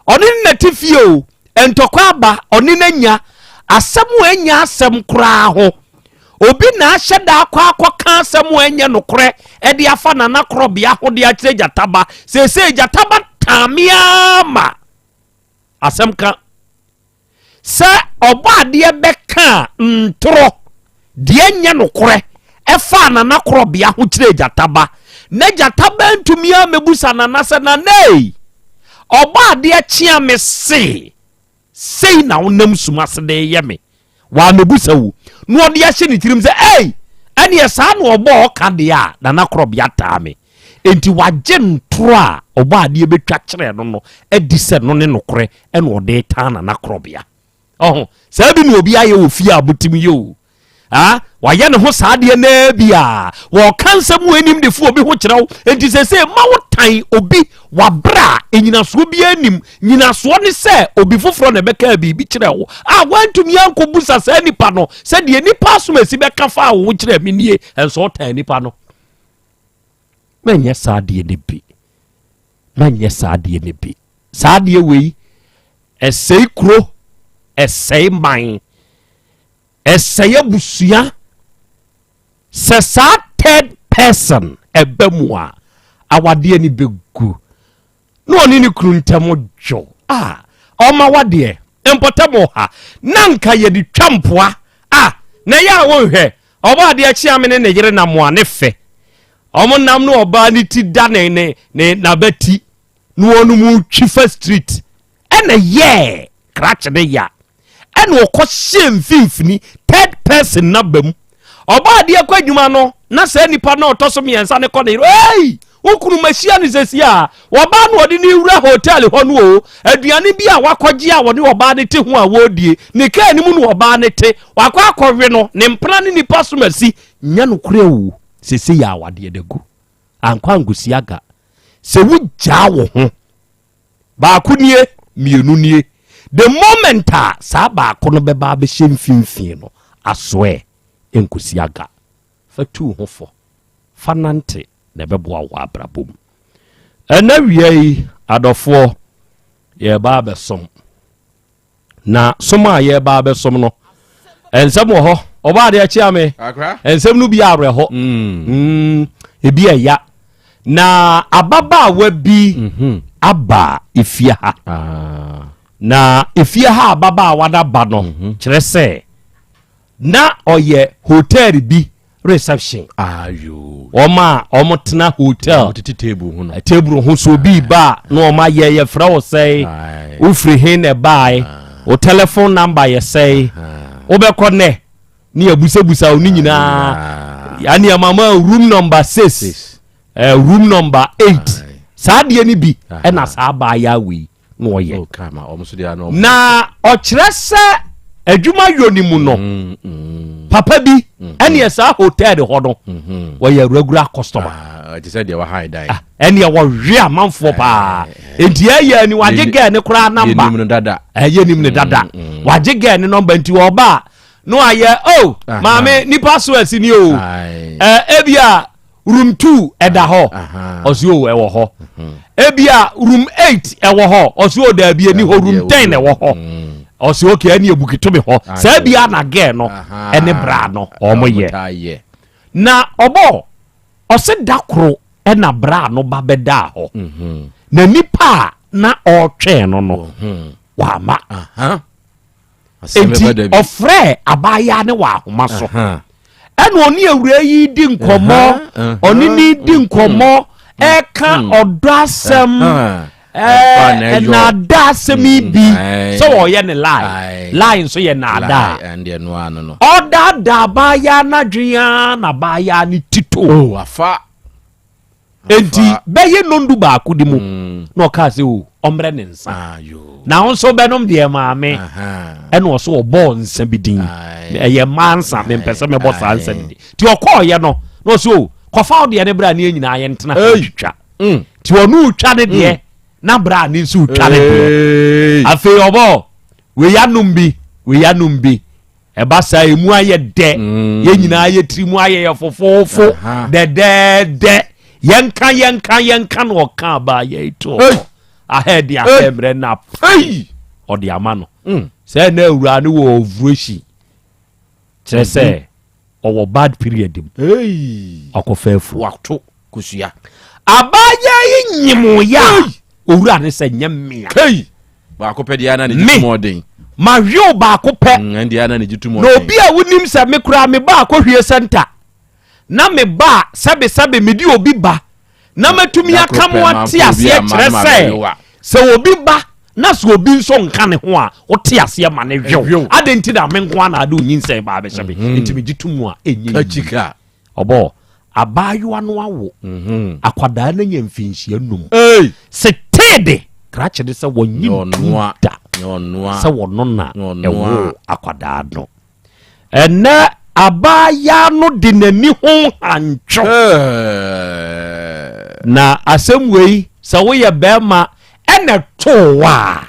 Ɔne ne na te fie o, ntɔkwa aba, ɔne no anya asɛm a ɛnyɛ asɛm koraa ho. Obi na ahyɛ da akɔ akɔka asɛm a ɛnyɛ nokorɛ de afa Nana Korɔbea ho de akyerɛ Gyataba. Seesei Gyataba taa me ara ma asɛm ka. Sɛ Ɔbɔadeɛ bɛkaa ntorɔ, deɛ ɛnyɛ nokorɛ, ɛfaa Nana Korɔbea ho kyerɛɛ Gyata Ba, na Gyata Ba antumi ammɛbusa Nana sɛ, Nana ei, Ɔbɔadeɛ kyea me se, sei na wonam sum ase de reyɛ me? Wammɛbusa o. Na ɔde ahyɛ ne tirim sɛ, Ei, ɛneɛ saa na ɔbɔɔ ɔka deɛ a, Nana Korɔbea taa me. Enti wagye ntorɔ a Ɔbɔadeɛ bɛtwa kyerɛɛ no no adi sɛ no ne nokorɛ ɛna ɔde retaa Nana Korɔbea. Ɔho, saa bi na obi ayɛ wɔ fie a motim yi o. Ah, wayɛ ne ho saa adeɛ naa bi a, wɔka nsɛm wɔ anim de fo obi ho kyerɛ wo. Enti sɛsɛ ma wo tan obi wabrɛ a nyinasoɔ biara nim. Nyinasoɔ ne sɛ obi foforɔ na ɛbɛka biribi kyerɛ wo a wantumi ankɔbusa saa nipa no sɛ deɛ nipa asomasi bɛka faa wo ho kyerɛ me nie, ɛnso ɔtan nipa no. Mɛnyɛ saa adeɛ no bi. Mɛnyɛ saa adeɛ no bi. Saa adeɛ wei, ɛsɛe kuro, ɛsɛe man, ɛsɛe abusua. Sɛ saa third person ɛba mu a, awadeɛ no bɛgu. Na ɔne ne kunu ntam dwo a, ɔma wadeɛ mpɔtam ha na nka yɛde twa mpoa a na ɛyɛ a wonhwɛ ɔbɔ adeɛ kyea me ne ne yere nam a ne fɛ ɔmo nam no ɔbaa ne ti da ne ne ne n'abati na wɔn mu twi fa street ɛna yɛɛ. krakye ne ya ɛna ɔkɔ hyɛ mfimfini third person na ba mu ɔbɔ adeɛ kɔ adwuma no na saa nipa na ɔtɔ so mmiɛnsa ne kɔ ne yere ei wo kunu mahyia no sɛsi a wɔbaa no ɔde ne wura hotel hɔ no o aduane bi a wakɔgye a wɔne ɔbaa no te ho a wɔredie ne kaa no mu na ɔbaa no te wakɔ akɔwe no ne mpena ne nipa so masi nyɛ nokorɛ o sɛsi yɛ awadeɛ da gu ankɔ ankosi aga sɛ wogyaa wo ho Baako nie, mmienu nie. The moment a saa baako no bɛba abɛhyɛ mfimfini no, asoɛ nkosi aga. Fa tu wo ho fo, fa nante na ɛbɛboa wo wɔ abrabɔ mu. Ɛnɛ wia yi, adɔfoɔ, yɛreba abɛsom. Na som a yɛreba abɛsom no, nsɛm wɔ hɔ. Ɔbaa adeɛ kyea me. Nsɛm no bi awerɛhɔ. Mm. Mm, ebi ɛya. Na ababaawa bi mhm. aba efie ha. Ah. Na efie ha ababaawa no aba no mhm. kyerɛ sɛ na ɔyɛ hotel bi reception. Ayo. Wɔn a wɔn tena hotel. Wɔn tete table ho no. Eh, table ho so obi ba na wɔn ayɛ yɛ frɛ wɔ sɛe. Wofiri he na ɛbae. Wo telephone number yɛ sɛe. Wobɛkɔ nɛ ne yɛbusabusa wo ne nyinaa. Ɛne ɛmama room number six. Eh, room number eight. Saa adeɛ no bi ɛna saa abaayewa wei. na ɔyɛ oh, na ɔkyerɛ sɛ adwuma yɔ ne mu no mm, mm. papa bi mm-hmm. ɛneɛ saa hotel hɔ no mm-hmm. wɔyɛ regular customer ah, ah, ɛneɛ wɔwe amanfoɔ eh, paa eh, eh. nti ɛyɛ ni wagye gɛɛ ne koraa namba ɛyɛ nim ne dada mm, wagye gɛɛ ne nɔmba nti ɔba a na wayɛ o oh, maame nipa so asi ni o ebia room 2 ɛda hɔ ɔsi o ɛwɔ hɔ mhm. ebia room 8 ɛwɔ hɔ ɔsi o daabi ɛni hɔ room 10 ɛwɔ hɔ mm. ɔsi o kɛ ɛni ebuki to mi hɔ sɛ ebia na gɛɛ no ɛne bra no ɔmo yɛ na ɔbɔ ɔsi da koro ɛna bra no ba bɛda hɔ mhm. na nipa a na ɔretwɛn no no mhm. wama. Enti ɔfrɛɛ abaayaa no wɔ ahoma so. Ɛna ɔne awuraa yi di nkɔmmɔ, ɔne ne di nkɔmmɔ, ɛka ɔdɔ asɛm, ɛnaada asɛm yi bi sɛ ɔyɛ ne lie. Lie nso yɛ naadaa. Ɔdaadaa abaayaa no adwene ara na abaayaa no ti to. Oh, Enti bɛyɛ nnɔndu baako de mu mm. na ɔkaa sɛ o ɔmmerɛ ne nsa ah, na wo nso bɛnom deɛ maame ɛna ɔso ɔbɔɔ nsa bi din ɛyɛ mmaa nsa mempɛ sɛ mɛbɔ saa nsa no din nti ɔkɔɔyɛ no na ɔsɛ o kɔfa wo deɛ ne berɛ a ne yɛ nyinaa yɛntena twitwa mm. nti ɔno retwa ne deɛ mm. na berɛ a ne nso retwa ne deɛ afei ɔbɔ wei anom bi wei anom bi Ɛba saa emu ayɛ dɛ. Mm. Yɛn nyinaa yɛ tiri mu ayɛ yɛ fofoofo dɛdɛɛdɛ. Yɛnka yɛnka yɛnka na ɔka aba yɛ to ahɛ de ahɛ mmerɛ na pɛi ɔde ama no. Mm. Sɛ na awura no wɔ ovulation kyerɛ sɛ mm-hmm. ɔwɔ bad period mu. Ɔkɔfa afu. Wato kosua. Abaayewa yi nyimoyɛ a owura ne sɛ nyɛ mmea. Kei! Baako pɛ deɛ na ne gye tum ɔden. Ma hwew baako pɛ. Mm, deɛ na ne gye tum ɔden. Na obi a wonim sɛ me koraa me ba akɔhwie sɛnta na me ba a sɛbesɛbe mede obi ba na matumi aka mo ate aseɛ kyerɛ sɛ sɛ obi ba na sɛ obi nso nka ne ho a wote aseɛ ma ne hwew adɛn nti na me nko a na ade onyinsɛn baa bɛhyɛ me mhm. nti megye to mu a ɛnyɛ yie. Ɔbɔ abaayewa no awo mhm. akwadaa no anya mfinhyia num. Setee krakye de sɛ wɔnye ntum da sɛ wɔno na ɛwo akwadaa no. Ɛnɛ abaayaa no de n'ani ho hantwo. Na asɛm wei sɛ woyɛ bɛrima ɛna too a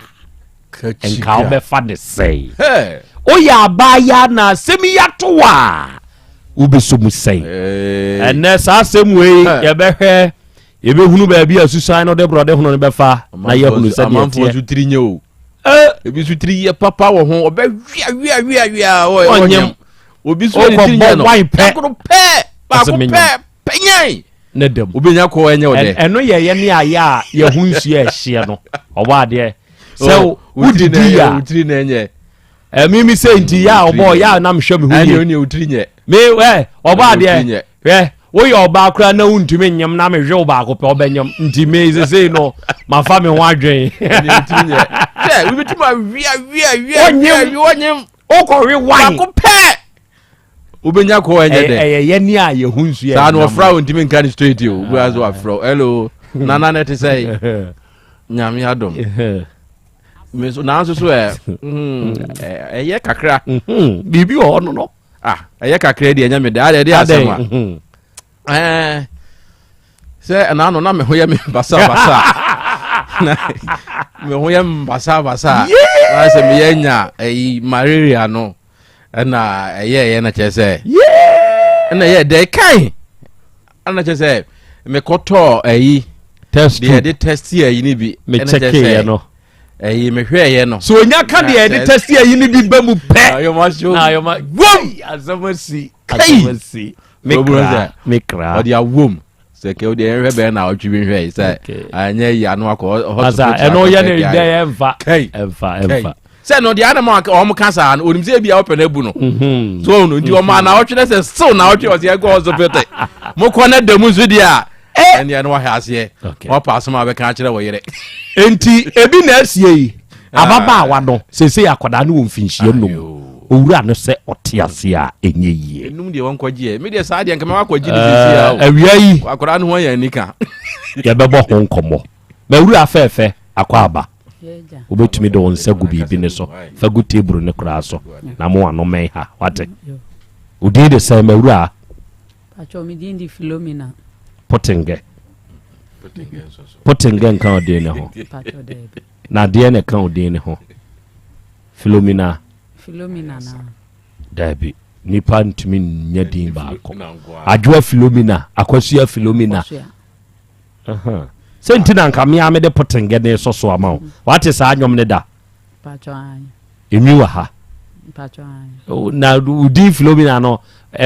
nka wobɛfa ne sɛe. Woyɛ abaayaa na asɛm yi ato a wobɛsɔ mu sɛn? Ɛnɛ saa asɛm wei yɛbɛhwɛ yɛbɛhunu baabi a susan no de borɔde hono no bɛfa na yɛahunu sɛdeɛ amanfoɔ nso tiri nyɛ o ebi nso tiri yɛ papa wɔ ho ɔbɛ wia wia wia wia ɔnyɛm obi nso ne tiri nyɛ no pɛ pɛ baako pɛ pɛnyɛn ne dɛm obɛnya kɔ ɛnyɛ ɔdɛ ɛno yɛ yɛ ne ayɛ a yɛho nsuo a ɛhyeɛ no ɔbɔ adeɛ sɛ oh, wodidi a wotiri na ɛnyɛ ɛmi mi sɛ nti yɛ a ɔbɔ yɛ a na mehwɛ me ho yie ɛne wotiri nyɛ me ɛ ɔbɔ adeɛ hwɛ. Woyɛ ɔbaa koraa na wontumi nyem na mehwe wo baako pɛ wobɛnyem. Nti me sesei no mafa me ho adwen. Sɛ wobɛtumi awe awe awe awe wonyem. Wokɔwe wan. Baako pɛ. Wobɛnya kɔ ɛnyɛ dɛ. Ɛyɛ yɛne a yɛhu nsu yɛ. Saa na ɔfra wo ntumi nka no straight o. Wobɛa sɛ wafrɛ hello. Nana na ɛte sɛ Nyame adom. Me so nanso so ɛ ɛyɛ kakra. Biribi wɔ hɔ no no. Ah, ɛyɛ kakra deɛ ɛnyɛ me dɛ. Adɛ ɛde asɛm a. Ɛɛ sɛ ɛna ano na me ho yɛ me basabasa. Na me ho yɛ me basabasa. Na sɛ meyɛ nya ɛyi malaria no ɛna ɛyɛ ɛyɛ na kyerɛ sɛ. Ɛna ɛyɛ dɛ kan. Ɛna kyerɛ sɛ mekɔtɔɔ ɛyi. Test deɛ yɛde test ɛyi ni bi. Me check yɛ no. Ɛyi mehwɛɛyɛ no. So onya ka deɛ yɛde test ɛyi ni bi ba mu pɛ. Ayɔma Na ayɔma wom asɛm asi asɛm asi. Me kra me kra. Ɔde awom sɛ kɛ ɔde ɛhwɛ bɛyɛ na ɔtwe bi nhwɛ yi sɛ anyɛ yi ano akɔ hospital. Ɛno yɛ ne dɛ ɛnfa ɛnfa ɛnfa. Sɛ no deɛ anam a wɔn ka saa no onim sɛ ebi a ɔpɛ no abu no. So ɔno nti ɔmo ana ɔtwe ne sɛ still na ɔtwe ɔsɛ ɛkɔ hospital. Mo kɔ ne dɛm nso deɛ a ɛne ɛno wahwɛ aseɛ. Ɔpa asɛm a bɛka akyerɛ wɔ yere. Nti ebi na asie yi ababaawa no sese akwadaa no wɔ mfinhyia num owura no sɛ ɔte ase a ɛnyɛ yie. Enum deɛ wɔn kɔgye yɛ mi deɛ saa deɛ nkɛmɛ wakɔgye ne sisi a o. Awia yi akwadaa no ho yɛ anika. Yɛbɛbɔ ho nkɔmmɔ. Mawura fɛɛfɛ akɔ aba. Wobɛtumi de wo nsa gu biribi ne so fa gu table ne koraa so na mo ano mɛn ha wate. Wo din de sɛn mawura? Pacho, me din de Philomena. Potengɛ. Potengɛ nka wo din ne ho. Na deɛ na ɛka wo din ne ho? Philomena. Philomena na. Daabi, nipa ntumi nya din baako. Adwoa Philomena, Akosua Philomena. Sɛ nti na nka mea mede potengɛ ne sɔ so ama wo. Wate saa nnwom ne da? Enwi wɔ ha. Na wo din Philomena no,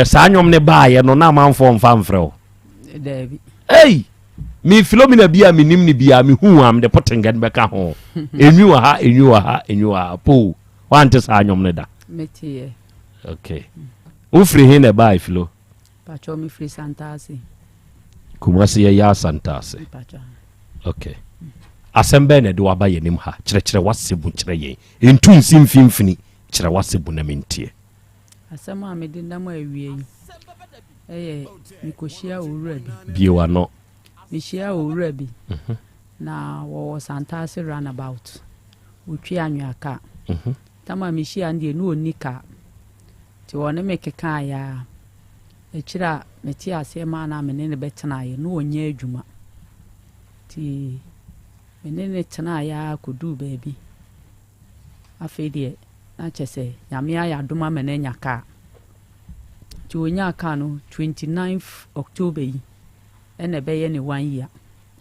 saa nnwom ne baayɛ no na amanfoɔ mfa mfrɛ wo. Daabi. Ei! Me Philomena bi a menim ne bi a mehu a mede potengɛ no bɛka ho. Enwi wɔ ha, enwi wɔ ha, enwi wɔ ha. Po, wante saa nnwom no da? Meteɛ. Okay. Wofiri he na ɛbae Philo? Pacho mefiri Santase. Kumasi yɛ yɛ Asantase. Okay. Asɛm bɛn na ɛde waba yɛn anim ha? Kyerɛkyerɛ w'asɛm mu kyerɛ yɛn. Ntu nsi mfimfini. Kyerɛ w'asɛm mu na mentie. Asɛm a mede nam awie yi ɛyɛ mekɔhyia owura bi. Bie w'ano. Mehyia owura bi. Na wɔwɔ Santase runabout. Ɔtwi anwea kaa. Tam a mehyia no deɛ ne ɔnni kaa. Nti ɔne me kekaeɛ ara. Akyire a metee aseɛ maa no a me ne no bɛtenaeɛ, na ɔnyɛ adwuma. Nti me ne no tenaeɛ ara kɔduu baabi. Afei deɛ na kyerɛ sɛ Nyame ayɛ adom ama no anya kaa. Nti ɔnyaa kaa no 29 October yi ɛna ɛbɛyɛ ne one year.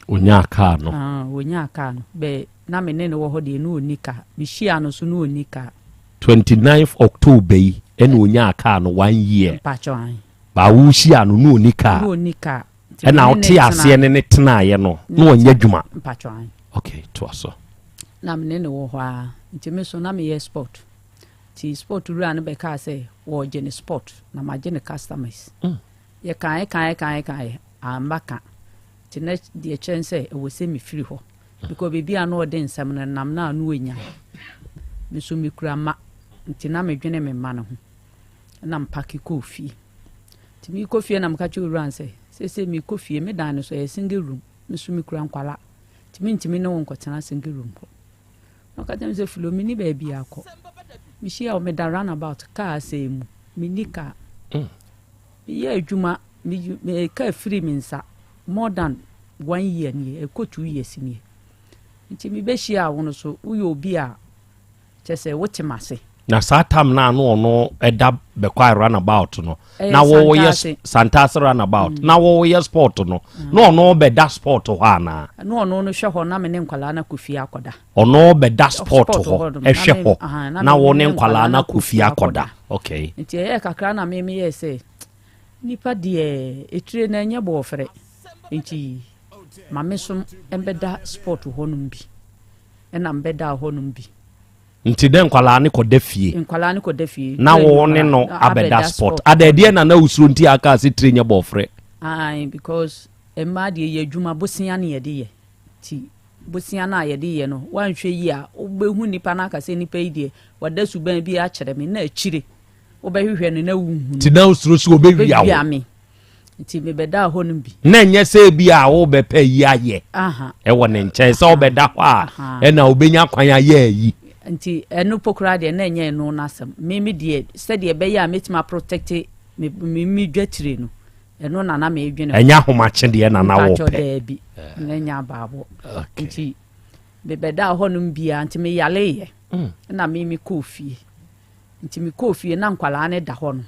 Ɔnyaa kaa no? Ah, ɔnyaa kaa no. Bɛ na me ne no wɔ hɔ deɛ na ɔnni kaa. Mehyiaa no nso na ɔnni kaa. 29th October yi ɛna ɔnyaa kaa no one year. Mpakyɛw ae. Baa wo hyiaa no na ɔnni kaa. Na ɔnni kaa. Nti Ɛna me ne wote ne tena. aseɛ ne ne tenaeɛ no na ɔnyɛ adwuma. Mpakyɛw ae. Okay, toa so. Na me ne no wɔ hɔ ara. Nti me so na meyɛ sport. Nti sport wura no bɛkaa sɛ wɔregye ne sport na magye ne customers. Yɛkaeɛ kaeɛ kaeɛ kaeɛ amma ka. Nti na deɛ kyerɛ ne sɛ ɛwɔ sɛ mefiri hɔ. Because baabi a na ɔde nsɛm no nam no a na ɔnya. Me nso mekura mma nti na medwene me mma no ho. Ɛna mpake kɔɔ fie. Nti mekɔ fie na meka kyerɛ owura no sɛ seesei mekɔ fie, me dan no so ɛyɛ single room, me nso mekura nkwala nti mentumi ne wo nkɔtena single room hɔ. Na ɔka kyerɛ me sɛ Flo, menni baabi akɔ. Mehyia wo meda runabout kaa asɛe mu, menni kaa. Meyɛ adwuma, me kaa firi me nsa more than one year nie, ɛkɔ 2 years nie. Nti mebɛhyiaa wo no so, woyɛ obi a kyɛ sɛ wote m'ase. Na saa tam no a na ɔno ɛda Bɛkwae runabout no, Ɛyɛ na wɔyɛ Santase. Santase runabout, na wɔyɛ sport no, na ɔno bɛda sport hɔ anaa? Na ɔno no hwɛ hɔ na me ne nkwalaa no akɔ fie akɔda. Ɔno bɛda sport Sport hɔ, hɔ nom. ɛhwɛ Na me- hɔ, aha, na na me wo ne ne nkwalaa nkwalaa no no akɔ akɔ fie fie akɔda. akɔda. Okay. Nti ɛyɛɛ kakra na me meyɛɛ sɛ nipa deɛ etire no ɛnyɛ bɔɔfrɛ nti ma me so mbɛda sport hɔnom bi. Ɛna mbɛdaa hɔnom bi. Nti dɛ nkwalaa no kɔda fie. Nkwalaa no kɔda fie. Na wo ne no abɛda sport. Ada ɛdeɛ na na wosuro nti a kaa sɛ tire nyɛ bɔɔfrɛ? Ae because mmaa deɛ yɛ adwuma bosea ne yɛde yɛ nti bosea no a yɛde yɛ no woanhwɛ yie a wobɛhu nipa no aka sɛ nipa yi deɛ wada suban bi akyerɛ me na akyire wobɛhwehwɛ no na wonhu no. Nti na wosuro sɛ ɔbɛwia wo? Ɔbɛwia me nti mebɛdaa hɔ nom bi. Na ɛnyɛ sɛ ebi a wobɛpɛ yi ayɛ ɛwɔ ne nkyɛn sɛ wobɛda hɔ a ɛna wobɛnya kwan ayɛ ayi. Nti ɛno po koraa deɛ na ɛnyɛ ɛno n'asɛm. Me me deɛ sɛdeɛ ɛbɛyɛ a mɛtumi aprotɛkte me me me dwatire no ɛno na na medwene ho. Ɛnyɛ ahomakye deɛ na na Mpakyɛw wopɛ. daabi na ɛnyɛ abaabɔ. Nti mebɛdaa hɔ nom biara nti meyaleeɛ ɛna me mekɔɔ fie. Nti mekɔɔ fie na nkwadaa no da hɔ nom.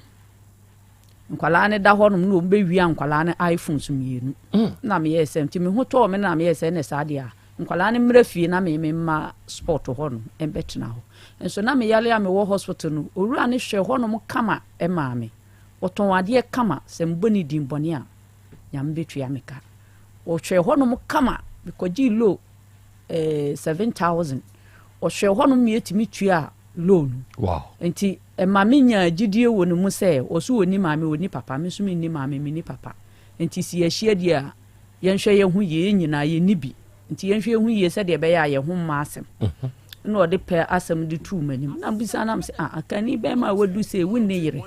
Nkwadaa no da hɔ nom na wɔn bɛwia nkwadaa no iPhones mmienu. Na meyɛɛ sɛ nti me ho tɔɔ me na meyɛɛ sɛ ɛna saa deɛ a nkwadaa no mmra fie na me me mma sport hɔ nom ɛmbɛtena hɔ. Nso na meyale a mewɔ hospital no owura no hwɛ hɔ nom kama ɛmaa me. Ɔtɔn adeɛ kama sɛ mebɔ ne din bɔne a Nyame bɛtua me ka. Ɔhwɛ hɔ nom kama mekɔgyee loan eh, 7000. Ɔhwɛ hɔ nom yɛtumi tuaa loan no. Wow. Nti ɛma me nyaa gyidie wɔ ne mu sɛ ɔso ɔnni maame ɔnni papa me nso menni maame menni papa nti sɛ yɛahyia deɛ a yɛnhwɛ yɛn ho yie yɛn nyinaa yɛnni bi nti yɛnhwɛ yɛn ho yie sɛdeɛ ɛbɛyɛ a yɛn ho mma asɛm na ɔde pɛ asɛm de tuu m'anim na bisa nam sɛ ah akani bɛrima a wadu sɛ wonni yere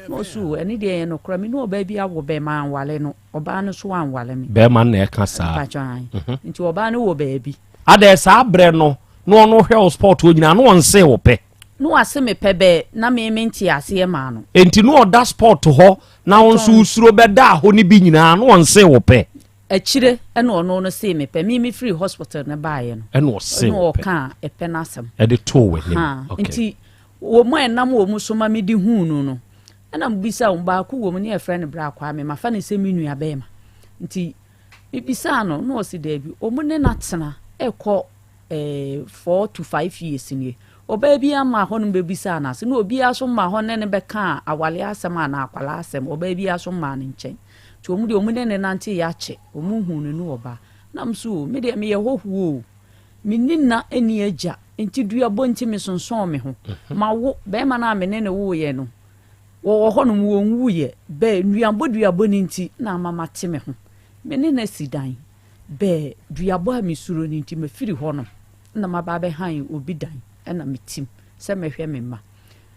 na ɔso ɛne deɛ yɛ nokorɛ me ne ɔbaa bi awo bɛrima anwale no ɔbaa no so anwale me bɛrima no na ɛka saa mpakyɛ an nti ɔbaa no wɔ baabi adɛ saa berɛ no na ɔno hwɛ wo sport hɔ nyinaa na ɔnsee wo pɛ Na wase me pɛ bɛɛ na me me nte aseɛ maa no. Enti na ɔda sport hɔ na wo nso wo suro bɛdaa hɔ no bi nyinaa na ɔnsee wo pɛ. Akyire ɛna ɔno no see me pɛ me me firi hospital no baeɛ no. Ɛna ɔsee wo pɛ. Ɛna ɔkaa ɛpɛ no asɛm. Ɛde too w'anim. Haa Okay. nti wɔn a ɛnam wɔn so ma me de huu no no ɛna me bisa wɔn baako wɔ mu ne yɛfrɛ no Bra Kwame mafa no sɛ me nua bɛɛma nti me bisaa no na ɔse daabi wɔn ne no atena ɛkɔ eh, 4 to 5 years nie. Ɔbaa biara mmaa hɔ nom bɛbisaa no ase, na obiara nso mmaa hɔ ne no bɛkaa awaleɛ asɛm anaa akwadaa asɛm, ɔbaa biara nso mmaa ne nkyɛn. Nti wɔn deɛ wɔn ne no nanteeɛ akyɛ, wɔn nhuu no ne ɔbaa. Na me nso o, me deɛ meyɛ hɔhoɔ o, menni nna nni agya, nti duabɔ nti mesonsɔn me ho. Mawo, barima no a me ne no woeɛ no, wɔwɔ hɔnom, wɔnwuiɛ, bɛɛ nnuabɔ duabɔ no nti na ama mate me ho. Me ne no asi dan. Bɛ duabɔ a mesuro no nti, mafiri hɔnom na maba abɛhan obi dan na metim sɛ mɛhwɛ me mma.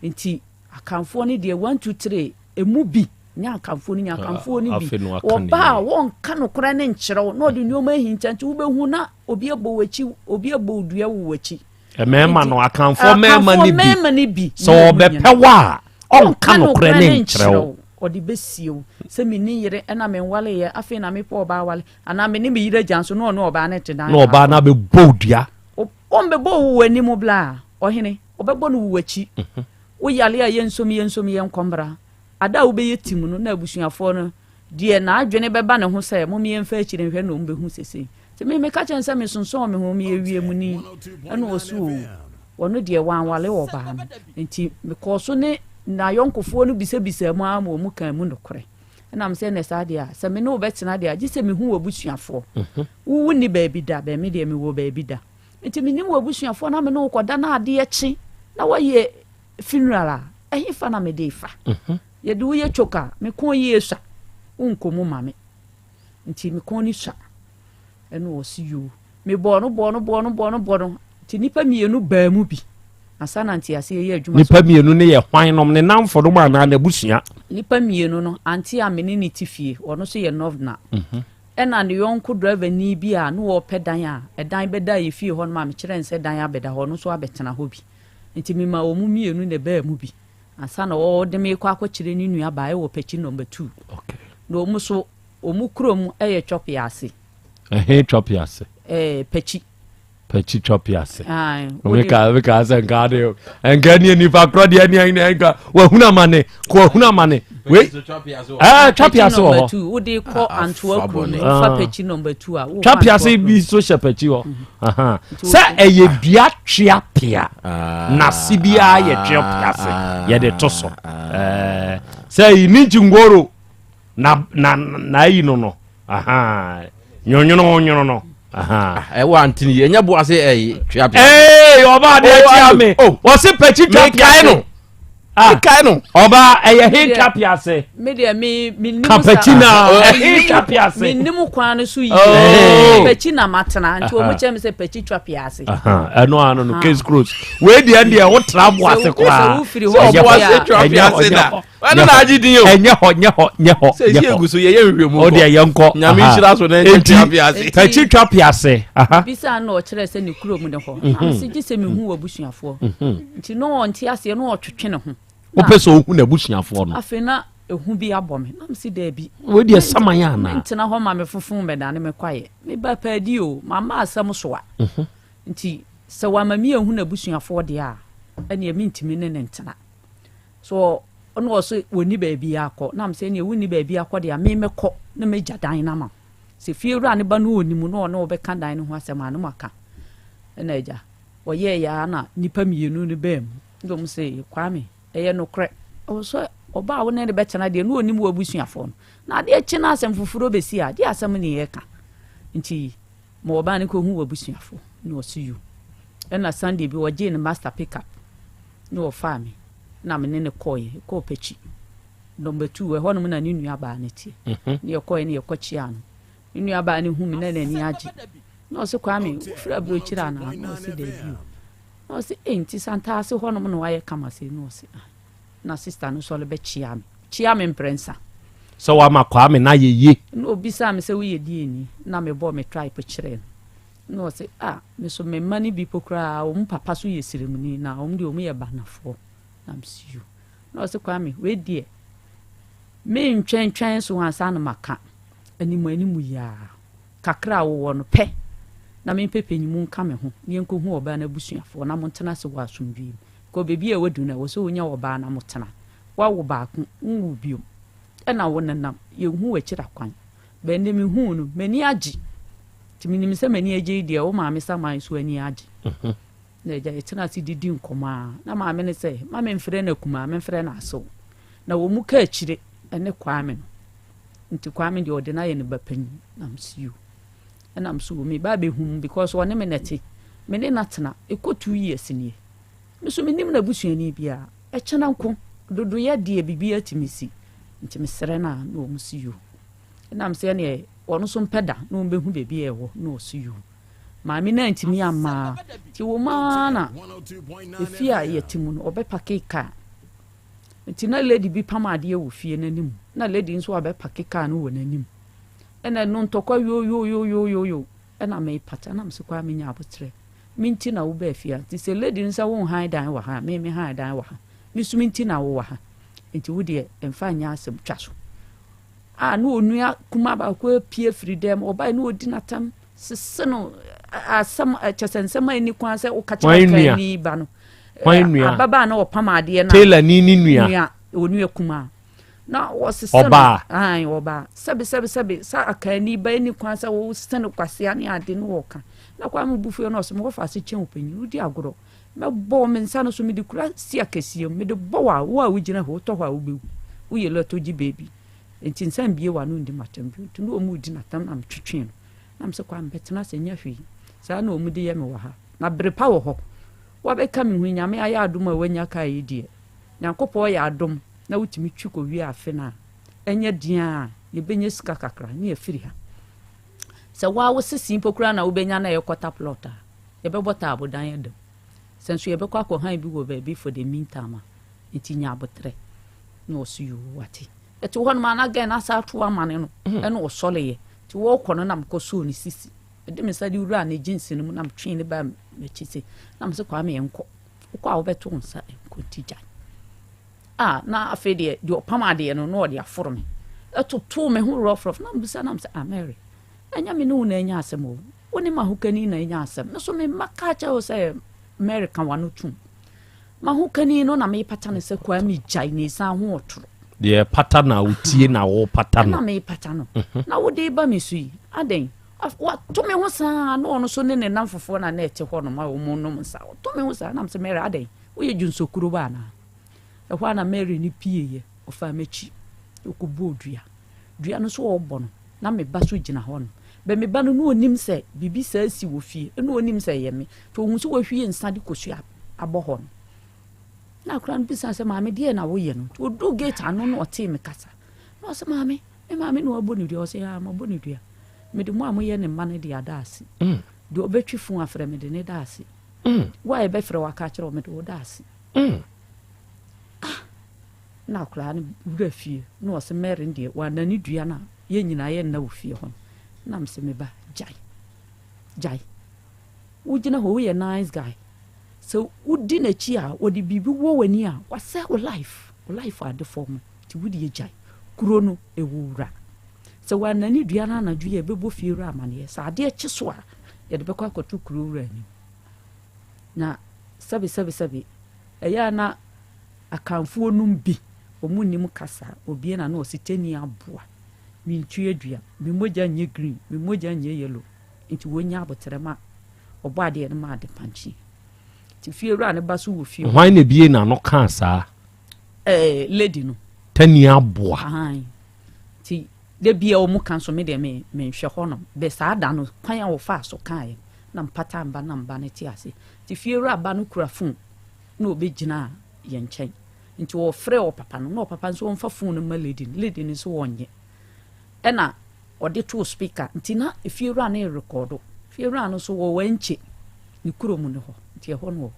Nti Akanfoɔ no deɛ, one, two, three, emu bi, nyɛ Akanfoɔ no nyɛ Akanfoɔ no bi, wɔba a wɔnka nokorɛ no nkyerɛ wo na ɔde nneɛma ahinta nti wobɛhu na obi abɔ w'akyi, obi abɔ wo dua wɔ w'akyi. Mmarima no, Akanfoɔ mmarima no bi, mmarima no bi, sɛ ɔbɛpɛ wo a, ɔnka nokorɛ no nkyerɛ wo. Ɔde bɛsie wo sɛ menni yere ɛna menwaleeɛ, afei na mepɛ ɔbaa wale, anaa me ne me yere agya nso na ɔne ɔbaa no te dan Na ɔbaa no abɛbɔ wo dua. Ɔmbɛbɔ wo w'anim bla a, ɔhene, ɔbɛbɔ no wo w'akyi. Wo yale a yɛnsom yɛnsom yɛnkɔ mmra. Ada a wobɛyɛ tim no na abusuafoɔ no deɛ n'adwene bɛba ne ho sɛ mom yɛmfa akyire nhwɛ na ɔmbɛhu sesei. Nti me meka kyerɛ no sɛ mesonsɔn me ho meyɛ wiemuni ɛna ɔse oo ɔno deɛ wanwale ɔbaa no. Nti mekɔɔ so ne n'ayɔnkofoɔ no bisabisaa mu ara ma wɔn kaa mu nokorɛ. Ɛna mesɛ ɛnɛ saa deɛ a sɛ me ne wo bɛtena deɛ a gye sɛ mehu w'abusuafoɔ. Wo wonni baabi da bɛn me deɛ mewɔ baabi da. Nti menim w'abusuafoɔ na me ne wo kɔda na adeɛ kye na woayɛ funeral a ɛhefa na mede refa? Yɛde wo yɛ choke a me kɔn yie sua wonkɔ mu ma me. Nti me kɔn no sua. Ɛna ɔse yoo. Mebɔɔ no bɔɔ no bɔɔ no bɔɔ no bɔ no nti nnipa mmienu baa mu bi ansa na nteaseɛ yɛ adwuma. Nnipa mmienu no yɛ hwan nom? Ne nnamfonom anaa n'abusua? Nnipa mmienu no, auntie a me ne no te fie, ɔno nso yɛ Northerner. Ɛna ne yɔnko driverni bi a na ɔrepɛ dan a ɛdan bɛda yɛ fie hɔ nom a mekyerɛɛ no sɛ dan abɛda hɔ, ɔno nso abɛtena hɔ bi. Nti memaa wɔn mmienu na ɛbaa mu bi ansa na ɔde me rekɔ akɔkyerɛ ne nuabaa ɛwɔ Pekyi number two. Na wɔn nso wɔn kurom yɛ Twɔpe ase. Ɛhe Twɔpe ase? Ɛɛ Pekyi. Pekyi Twɔpe ase. Meka meka sɛ nka ade nka ne nipa korɔ deɛ ne ne nka wahunu amane ko wahunu amane. Wei ɛɛ Twɔpe ase wɔ hɔ. Wode kɔ Antoa kuro no fa Pekyi number two a. Twɔpe ase bi so hyɛ Pekyi hɔ. Sɛ ɛyɛ dua twea pea n'ase biara yɛ twea pea ase yɛde to so. Ɛɛ sɛ yi ne nkyingoro. na na na ayi no no ahaa nwonwono nwono no ahaa. ɛwɔ ah, antini yɛ ɛnyɛ bo ase ɛyi twea pia. ee ɔba adeɛ oh, tia mi oh. wɔsi pɛkyi twea pia mekae no. Mekae no. Ɔbaa ɛyɛ he twa piase. Me deɛ me me nim sa. Kapakyi na ɛhe twa piase. Me nim kwan no so yie. Oh. Pakyi na matena nti wɔn kyerɛ mi sɛ pakyi twa piase. Ɛno ano no case close. Wei deɛ deɛ wo tra bo ase koraa. Sɛ wofiri hɔ ɛnyɛ hɔ ɛnyɛ hɔ ɛnyɛ hɔ. Ɛno na agye din o. Ɛnyɛ hɔ nyɛ hɔ nyɛ hɔ. Sɛ esi egu so yɛyɛ nhwehwɛmu kɔ. O deɛ yɛn kɔ. Nyame nhyira so na ɛnyɛ twa piase. Pakyi twa piase. Bisa na ɔkyerɛ sɛ ne kurom ne hɔ. Na mese gye sɛ mehu wɔ abusuafoɔ. Nti na ɔnte aseɛ na ɔtwetwe ne ho. Wopɛ sɛ ohu n'abusuafoɔ no. Afei na ehu bi abɔ me. Na mese daabi. Wei deɛ saman anaa? Mentena hɔ ma me fofon bɛdane me kwaeɛ. Me ba paadi o, mamma asɛm so a. Nti sɛ wama me ahu n'abusuafoɔ deɛ a, ɛneɛ mentumi ne no ntena. So ɔno ɔse wɔnni baabi akɔ. Na mese ɛneɛ wonni baabi akɔ deɛ a, me mɛkɔ na magya dan no ama wo. Sɛ fiewura no ba na ɔnim na ɔne wo bɛka dan no ho asɛm a, na moaka. Ɛna agya. Wɔyɛeɛ ara na nnipa mmienu no baa mu. Ɛna wɔn se, Kwame, ɛyɛ nokorɛ. Ɛwɔ sɛ ɔbaa a wo ne no bɛtena deɛ, na ɔnim w'abusuafoɔ no. Na adeɛ kye na asɛm foforɔ bɛsi a, deɛ asɛm ne yɛreka. Nti, ma ɔbaa no kɔhu w'abusuafoɔ. Na ɔse, Yo. Ɛna Sunday bi, ɔgyee ne master pick up, na ɔfaa me, na me ne no kɔeɛ, yɛkɔɔ Pakyi. Number two, ɛhɔnom na ne nuabaa no teɛ. Na yɛkɔeɛ na yɛkɔkyeaa no. Me nuabaa no hu me na n'ani agye. Na ɔse Kwame wofiri aburokyire anaa? Na ɔse daabi o. Na ɔse ei nti Santaase hɔnom na wayɛ kama sei? Na ɔse ah. Na sista no sɔre bɛkyea me. Kyea me mprɛnsa. Sɛ wama Kwame no ayɛ yie. Na obisaa me sɛ woyɛ deɛn ni? Na mebɔɔ me tripe kyerɛɛ no. Na ɔse ah me so me mma no bi po koraa wɔn papa so yɛ siremuni na wɔn deɛ wɔn yɛ Banafoɔ. Na mese yoo. Na ɔse Kwame wei deɛ mentwɛntwɛn so ansa na maka anim anim yi ara. Kakra a wowɔ no, pɛ na mempɛ panyimu nka me ho na yɛnkɔhu ɔbaa no abusuafoɔ na montena ase wɔ asomdwoeɛ mu. Because baabi a woadu no, ɛwɔ sɛ wonya ɔbaa na motena. Woawo baako, wonwoo bio. Ɛna wonenam, yɛnhu w'akyiri akwan. But ɛnnɛ mehuu no, m'ani agye. Nti menim sɛ m'ani agye yi deɛ, wo maame saman nso ani agye. Na agya yɛtena ase didi nkɔmmɔ a, na maame no sɛ, ma memfrɛ no akumaa, memfrɛ no asew. Na wɔn mu ka akyire ne Kwame no. Nti Kwame deɛ ɔde no ayɛ ne ba panyin. Na mese yo. Ɛna mese o, me ba abɛhu mu because ɔne me na ɛte. Me ne no atena, ɛkɔ 2 years nie. Me so mennim n'abusuani biara. Ɛkyena nko, dodoyɛ deɛ biribiara tumi si. Nti mesrɛ no a, na wɔn se yo. Ɛna mese ɛneɛ ɔno nso mpɛ da na wɔbɛhu baabi a ɛwɔ, na ɔse yo. Maame no antumi amma. Nti wɔn ara na efie a yɛte mu no, ɔbɛpake kaa. Nti na lady bi pam adeɛ wɔ fie no anim. Na lady nso abɛpake kaa no wɔ n'anim. Ɛna ɛno ntɔkwa yoyoyoyoyoyo. Ɛna mepata na mese kwaa menya abotrɛ. Me nti na wobaa fie ha. Nti sɛ lady no sɛ wo nhan dan wɔ ha a, me me han dan wɔ ha. Me so me nti na wowɔ ha. Nti wo deɛ mfa nyɛ asɛm twa so. A na onua kuma baako apue firi dɛm. Ɔbae na ɔdi n'atam sese no asɛm kyɛ sɛ nsɛm a ɛni kwan sɛ woka kyerɛ kani ba no. Hwan nua? Ababaa na ɔpam adeɛ na. Taylor ni ne nua. Nua onua kumaa. Na wɔsese no. Ɔbaa. Ayi ɔbaa. Sɛbi sɛbi sɛbi sɛ akani ba ɛni kwan sɛ wosese no kwasea ne ade no wɔka. Na Kwame bufuo na ɔsɛ mekɔfa ase kyɛn ɔpanyin wodi agorɔ. Mɛbɔ me nsa no so mede kura si akɛseɛ mu mede bɔ wo a wo a wogyina hɔ wotɔ hɔ a wobɛwu. Woyɛ lɔtɔ gye baabi. Nti nsa mbie w'ano ndi m'atɛm bio. Nti na wɔn redi n'atɛm na metwetwee no. Na mesɛ Kwame bɛtena ase nyɛ hwee. Saa na wɔn de yɛ me wɔ ha. Na bere pa wɔ hɔ. Wabɛka me ho yi, Nyame ayɛ adom a wanya kaa yi deɛ, Nyankopɔn yɛ adom na wotumi twi kɔwie afe no a, ɛnyɛ den a yɛbɛnya sika kakra ne yɛafiri ha. Sɛ wo ara wo sese mpo koraa na wobɛnya na yɛkɔta plot a, yɛbɛbɔ taabodan ada mu. Sɛ nso yɛbɛkɔ akɔhan bi wɔ baabi for the meantime a, nti nya aboterɛ. Na ɔse yoo, wate. Ɛte hɔ nom a na gɛn no asa ato amane no, ɛna ɔsɔreeɛ. Nti wɔrekɔ no na mekɔsɔɔ ne sisi. Mede me nsa de wuraa ne jeans no mu na metwee no baa m'akyi se, na mese Kwame yɛnkɔ. Wokɔ a wobɛto wo nsa nkɔ nti gyae. Ah, na afei deɛ, deɛ ɔpam adeɛ no na ɔde aforo me. Ɛtotoo me ho rɔfrɔf. Na mebisa na mese, ah Mary, ɛnyɛ me ne wo na anya asɛm o. Wo ne m'ahokani na anya asɛm. Me so me mma ka kyerɛ wo sɛ Mary ka w'ano tom. M'ahokani no na mepata no sɛ Kwame gyae na ɛsan ho ɔtoro. Deɛ pata na wotie na wopata no. Ɛna mepata no. Na wode ba me so yi, adɛn? Wato me ho saa na ɔno nso ne ne nnamfofoɔ na na ɛte hɔ nom a wɔn nom nsa. Ɔto me ho saa na mesɛ Mary adɛn? Woyɛ dwonsokuro ba anaa? Ɛhɔ a na Mary no pieeɛ, ɔfaa m'akyi, ɔkɔbɔɔ dua. Dua no nso ɔrebɔ no, na me ba so gyina hɔ nom. Bɛ me ba no na ɔnim sɛ biribi saa si wɔ fie, ɛna ɔnim sɛ ɛyɛ me. Nti ɔhu sɛ wahwie nsa de kosua abɔ hɔ no. Na akwadaa no bisa sɛ, Maame, deɛn na woyɛ no? Nti ɔduu gate ano na ɔtee me kasa. Na ɔse, Maame, me maame na wabɔ ne dua. Ɔse, Aa, mabɔ ne dua. Mede mo a moyɛ ne mma no de ada ase. Mm. Deɛ ɔbɛtwi fon afrɛ me de ne da ase. Mm. Wo a yɛbɛfrɛ wo aka akyerɛ wo mede wo da ase. Mm. Ah, na akwadaa no wura fie na ɔse Mary deɛ wanane dua no a yɛn nyinaa yɛnna wɔ fie hɔ no. Na mese me ba gyae. Gyae. Wogyina hɔ woyɛ nice guy. Sɛ wodi n'akyi a wɔde biribi wɔ w'ani a wasɛe wo life. Wo life ade fam. Nti wo deɛ gyae. Kuro no ɛwɔ wura. Sɛ wannane dua no anadwo yi a ɛbɛbɔ fie wura amaneɛ. Sɛ adeɛ kye so a yɛde bɛkɔ akɔto kuro wura anim. Na sɛbe sɛbe sɛbe ɛyɛ a na Akanfoɔ nom bi wɔn nnim kasa obie na na ɔse tani aboa mentua dua me mogya nyɛ green me mogya nyɛ yellow nti wɔnya aboterɛ ma ɔbɔ adeɛ no ma ade pankye nti fie wura no ba so wɔ fie hɔ. Hwan na ebie n'ano kaa saa? Ɛɛ lady no. Tani aboa. Ahan nti da bia wɔn ka nso me deɛ me menhwɛ hɔ nom bɛ saa da no kwan a wɔfaa so kaeɛ na mpata mba na mba no te ase nti fie wura ba no kura phone na ɔbɛgyinaa yɛn nkyɛn nti ɔfrɛ ɔpapa no na ɔpapa nso ɔmfa phone no ma lady no lady no nso ɔnyɛ ɛna ɔde too speaker nti na efiewura no rekɔdo fiewura no nso wɔ wankye ne kurom no hɔ nti ɛhɔ no wɔ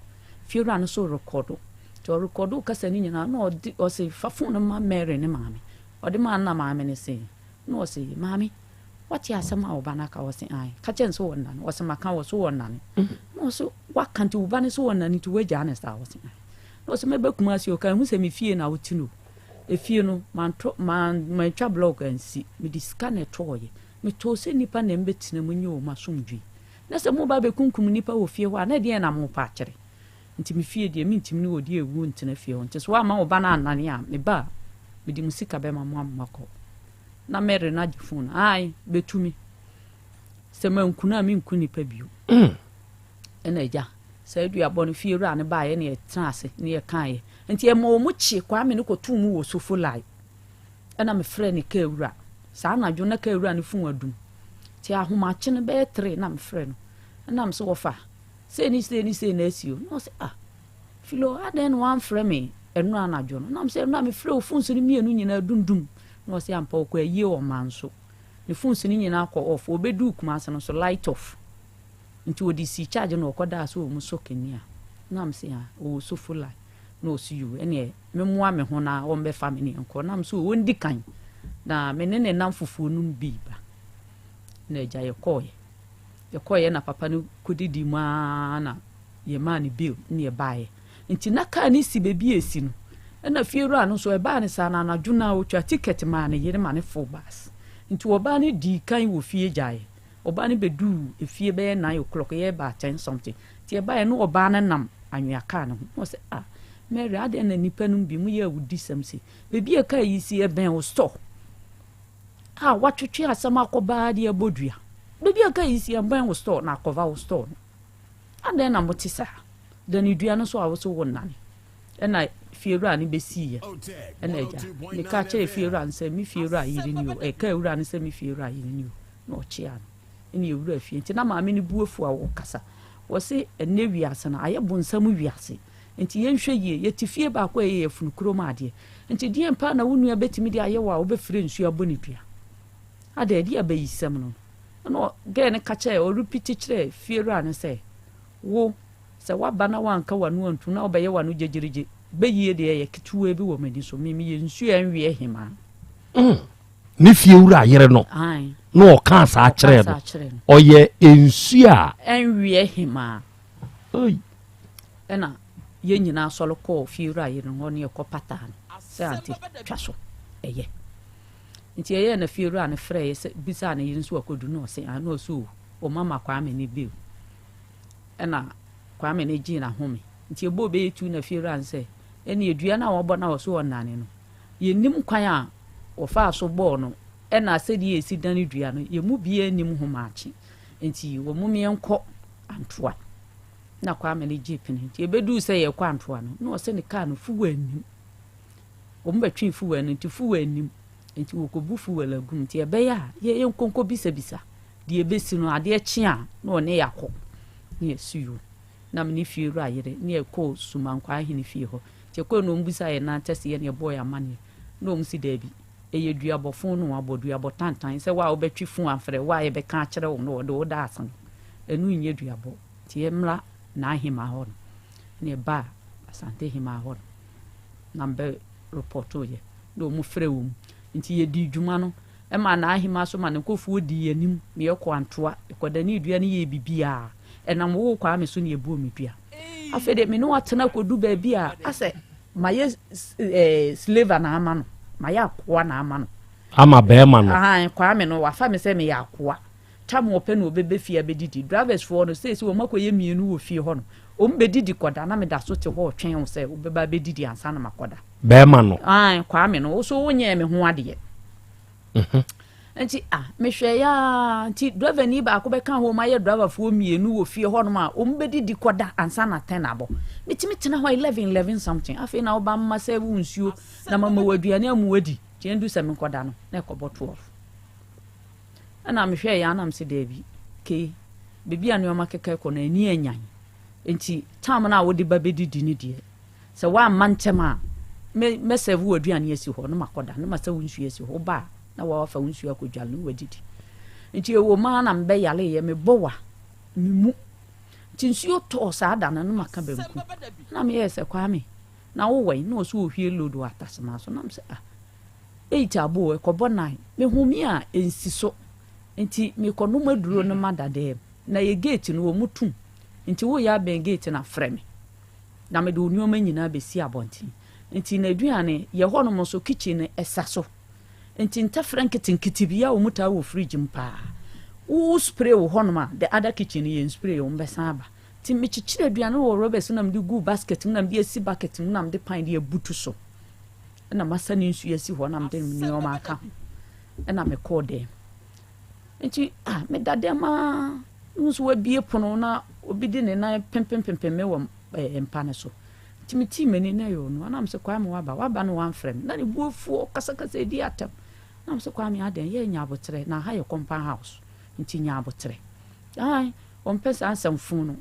fiewura no nso rekɔdo nti ɔrekɔdo kasa no nyinaa na ɔde ɔse fa phone no ma Mary ne maame ɔde maa na maame no se na ɔse maame wate asɛm a ɔba no aka ɔse ae ka kyɛn sɛ wɔnnane ɔse maka wɔ so wɔnnane na ɔse waka nti wo ba no so wɔnnane nti woagyaa ne saa ɔse ae na ɔse mɛba Kumasi ɔka ehu sɛ me fie na wote no Efie no, mantɔ, man, mantwa blɔk ansi. Mede sika na ɛtɔeɛ. Metɔɔ sɛ nnipa na ɛmbɛtena mu nyɛ wɔn asomdwoe. Na sɛ moreba abɛkunkum nnipa wɔ fie hɔ a, na ɛdeɛn na morepɛ akyerɛ? Nti me fie deɛ, mentumi ne obi a awu ntena fie hɔ. Nti sɛ woamma wo ba no annane a, me ba a, mede mo sika bɛma mo ama moakɔ. Na Mary no agye fon no. Ae, bɛtumi. Sɛ manku no a, menku nnipa bio. Ɛna agya, saa aduabɔ no fie wura no baeɛ na yɛtena ase na yɛkaeɛ. Nti ɛma wɔn kye Kwame no kɔtoo mu wɔ Sofolai. Ɛna mefrɛɛ ne kaa wura. Saa anadwo na kaa wura no fon adum. Nti ahomakye no bɛyɛ tere na mefrɛ no. Ɛna mese wɔfa, sei ne sei ne sei na asi o. Na ɔse ah, Philo adɛn na wamfrɛ me ɛnora anadwo no? Na mese ɛnora mefrɛ wo fon so no mmienu nyinaa dundum. Na ɔse ampa ɔkɔ ayie wɔ Manso. Ne fon so no nyinaa kɔ off. Ɔbɛduu Kumase no so light off. Nti wɔde sii charge na ɔkɔdaa sɛ ɔmu sɔ kanea. Na mese ah ɔwɔ sofo line. Na ɔse yoo ɛneɛ me moa me ho na ɔmbɛfa me ne yɛnkɔ. Na mese oo ɔndi kan na me ne ne namfofoɔ nom bi ba. Na agya yɛkɔɔeɛ. Yɛkɔɔeɛ na papa no kɔdidii mu ara na yɛmaa no bill ne yɛbaeɛ. Nti na kaa no si baabi a ɛsi no. Ɛna fiewura no nso ɛbaa no saa no anadwo no ara ɔtwaa ticket maa ne yere ma no foo bus. Nti ɔbaa no dii kan wɔ fie gyaeɛ. Ɔbaa no bɛduu efie bɛyɛ nine o'clock, yɛreba ten something. Nti yɛbaeɛ no ɔbaa no nam anwea kaa no ho. Na ɔsɛ ah Mary adɛn na nnipa nom bi moyɛ awudisɛm sei? Baabi a kaa yi si ɛbɛn wo store a watwetwe asɛm akɔ baa de abɔ dua. Baabi a kaa yi si ɛbɛn wo store na akɔva wo store no. Adɛn na mote saa? Dane dua no so a wo so wo nnane. Ɛna fiewura no bɛsiiɛ. Ɛna agya meka kyerɛ fiewura no sɛ me fiewura yere ni o. Ɛka wura no sɛ me fiewura yere ni o. Na ɔkyea no ɛna ewura fie nti na maame no bu afu a ɔkasa wɔse ɛnɛ wiase no ayɛ bonsam wiase nti yɛnhwɛ yie yɛte fie baako a ɛyɛ yɛfunu kurom adeɛ nti deɛn paa na wo nua bɛtumi de ayɛ wo a wobɛfrɛ nsuo abɔ ne dua ada ɛde abayisɛm no ɛna gɛɛ no ka kyerɛ ɔrepiti kyerɛ fiewura no sɛ wo sɛ woaba na woanka w'ano antum na wobɛyɛ w'ano gyegyeregye bɛyie deɛ ɛyɛ ketewaa bi wɔ m'ani so me meyɛ nsuo a ɛnweɛ hemaa mm. Ne fiewura yere no na ɔkaa saa kyerɛɛ no ɔyɛ nsuo a. Ɛnweɛ hemaa. Ɛna yɛn nyinaa sɔre kɔɔ fiewura yere no hɔ ne yɛkɔ pataa no sɛ ante twa so ɛyɛ nti ɛyɛ na fiewura no frɛ yɛ sɛ bisaa ne yere nso akɔdu na ɔse ah na ɔse o ɔmama Kwame ne bill ɛna Kwame ne gyee n'ahome nti ɛbɔɔ bɛyɛ tu na fiewura no sɛ ɛne dua no a wɔbɔ no a ɔso ɔnane no Yennim kwan a wɔfaa so bɔɔ no ɛna sɛdeɛ yɛsi dane dua no, yɛn mu biara nnim ho maakye. Nti wɔmom yɛnkɔ Antoa. Na Kwame no gyee pene. Nti ɛbɛduu sɛ yɛrekɔ Antoa no, na ɔsɛ ne kaa no fuel nnim. Wɔn bɛtwee fuel no, nti fuel nnim. Nti wɔkɔbu fuel agu mu. Nti ɛbɛyɛ a yɛ yɛnkɔ nkɔbisabisa deɛ ɛbɛsi no, adeɛ kye a na ɔne yɛakɔ. Na yɛsi yoo. Na me ne fiewura yere ne yɛkɔɔ Sumankwaa ahene fie hɔ. Nti yɛkɔe na wɔbisaa yɛn nan tɛst yɛ na yɛbɔɔ yɛn amaneɛ. Na wɔn se daabi, ɛyɛ duabɔ fon na wɔabɔ, duabɔ tantan, sɛ wo a wobɛtwe fon afrɛ wo a yɛbɛka akyerɛ wo no wɔde wo da ase no, ɛno nyɛ duabɔ. Nti yɛmmra N'ahemaa hɔ no. Ɛna yɛbaa Asante Hemaa hɔ no na mebɛ repɔtoeɛ na wɔn frɛ wɔn. Nti yɛdii dwuma no ma N'ahemaa so ma ne nkurɔfoɔ dii yɛn anim na yɛkɔɔ Antoa, yɛkɔdanee dua no yɛɛ biribiara. Ɛnam wo Kwame so na yɛbɔɔ me dua. Afei deɛ me ne wo atena kɔdu baabi a asɛ mayɛ eh, slave na ama no, mayɛ akoa na ama no. Ama bɛrima no. Ahan, Kwame no wafa me sɛ meyɛ akoa. Tam ɔpɛ na ɔbɛbɛ fie abɛdidi. Drivers foɔ no seesei wɔn akɔyɛ mmienu wɔ fie hɔ no, wɔn bɛdidi kɔda na meda so te hɔ retwɛn wo sɛ wobɛba abɛdidi ansa na makɔda. Bɛrima no. Ae, Kwame no, wo so wonyɛɛ me ho adeɛ. Mhm. Nti ah, mehwɛeɛ ara nti driver ni baako bɛka ho, wɔn ayɛ driverfoɔ mmienu wɔ fie hɔnom a wɔn bɛdidi kɔda ansa na ten abɔ. Metumi tena hɔ 11 11 something. Afei na woba mma sɛ wo nsuo na mama wo aduane amu adi. Nti ɛndu sɛ menkɔda no na ɛkɔbɔ 12. Ɛna mehwɛeɛ ara na mese daabi, kei, baabi a nneɛma keka kɔ no ani anyan. Nti tam no a wode ba bɛdidi no deɛ, sɛ woamma ntɛm a, mɛ mɛsɛve wo aduane asi hɔ na makɔda na masɛ wo nsuo asi hɔ. Woba a na wafa wo nsuo akɔdwale na wadidi. Nti ɛwɔ mu ara na mebɛyareeɛ, mebɔ wa, me mu. Nti nsuo tɔɔ saa da no na maka banku. Na meyɛɛ sɛ Kwame, na wowɔ he? Na ɔse ɔhwie load wɔ atasema so. Na mesɛ ah, Eight abo o, ɛkɔbɔ nine. Me home a, ɛnsi so. Nti mekɔnom aduro no mada dɛm. Na yɛ gate no, wɔn tum. Nti woyɛ abɛn gate no a, frɛ me. Na mede wo nneɛma nyinaa bɛsi abɔnten. Nti n'aduane, yɛ hɔnom nso, kitchen no, ɛsa so. Nti ntɛfrɛ nketenkete bi a wɔn taa wɔ fridge mu paa. Wo spray wɔ hɔnom a, the other kitchen no, yɛn spray, wɔn bɛsan aba. Nti mekyekyere aduane wɔ rubber so na mede gu basket mu na mede asi bucket mu na mede pan de abutu so. Ɛna masa ne nsuo asi hɔ na mede nneɛma aka ho ɛna mekɔɔ dɛm nti ah meda dɛm aa nso wabie pono na obi de ne nan pempempempem me wɔ eh, mpa no so nti metii m'ani na ɛyɛ ɔno anam sɛ Kwame waba waba no wamfrɛ me na ne bu afuo kasakasa ɛdi atɛm nam sɛ Kwame adɛn yɛ nya aboterɛ na ha yɛ compound house nti nya aboterɛ ae ɔmpɛ saa nsɛm fo no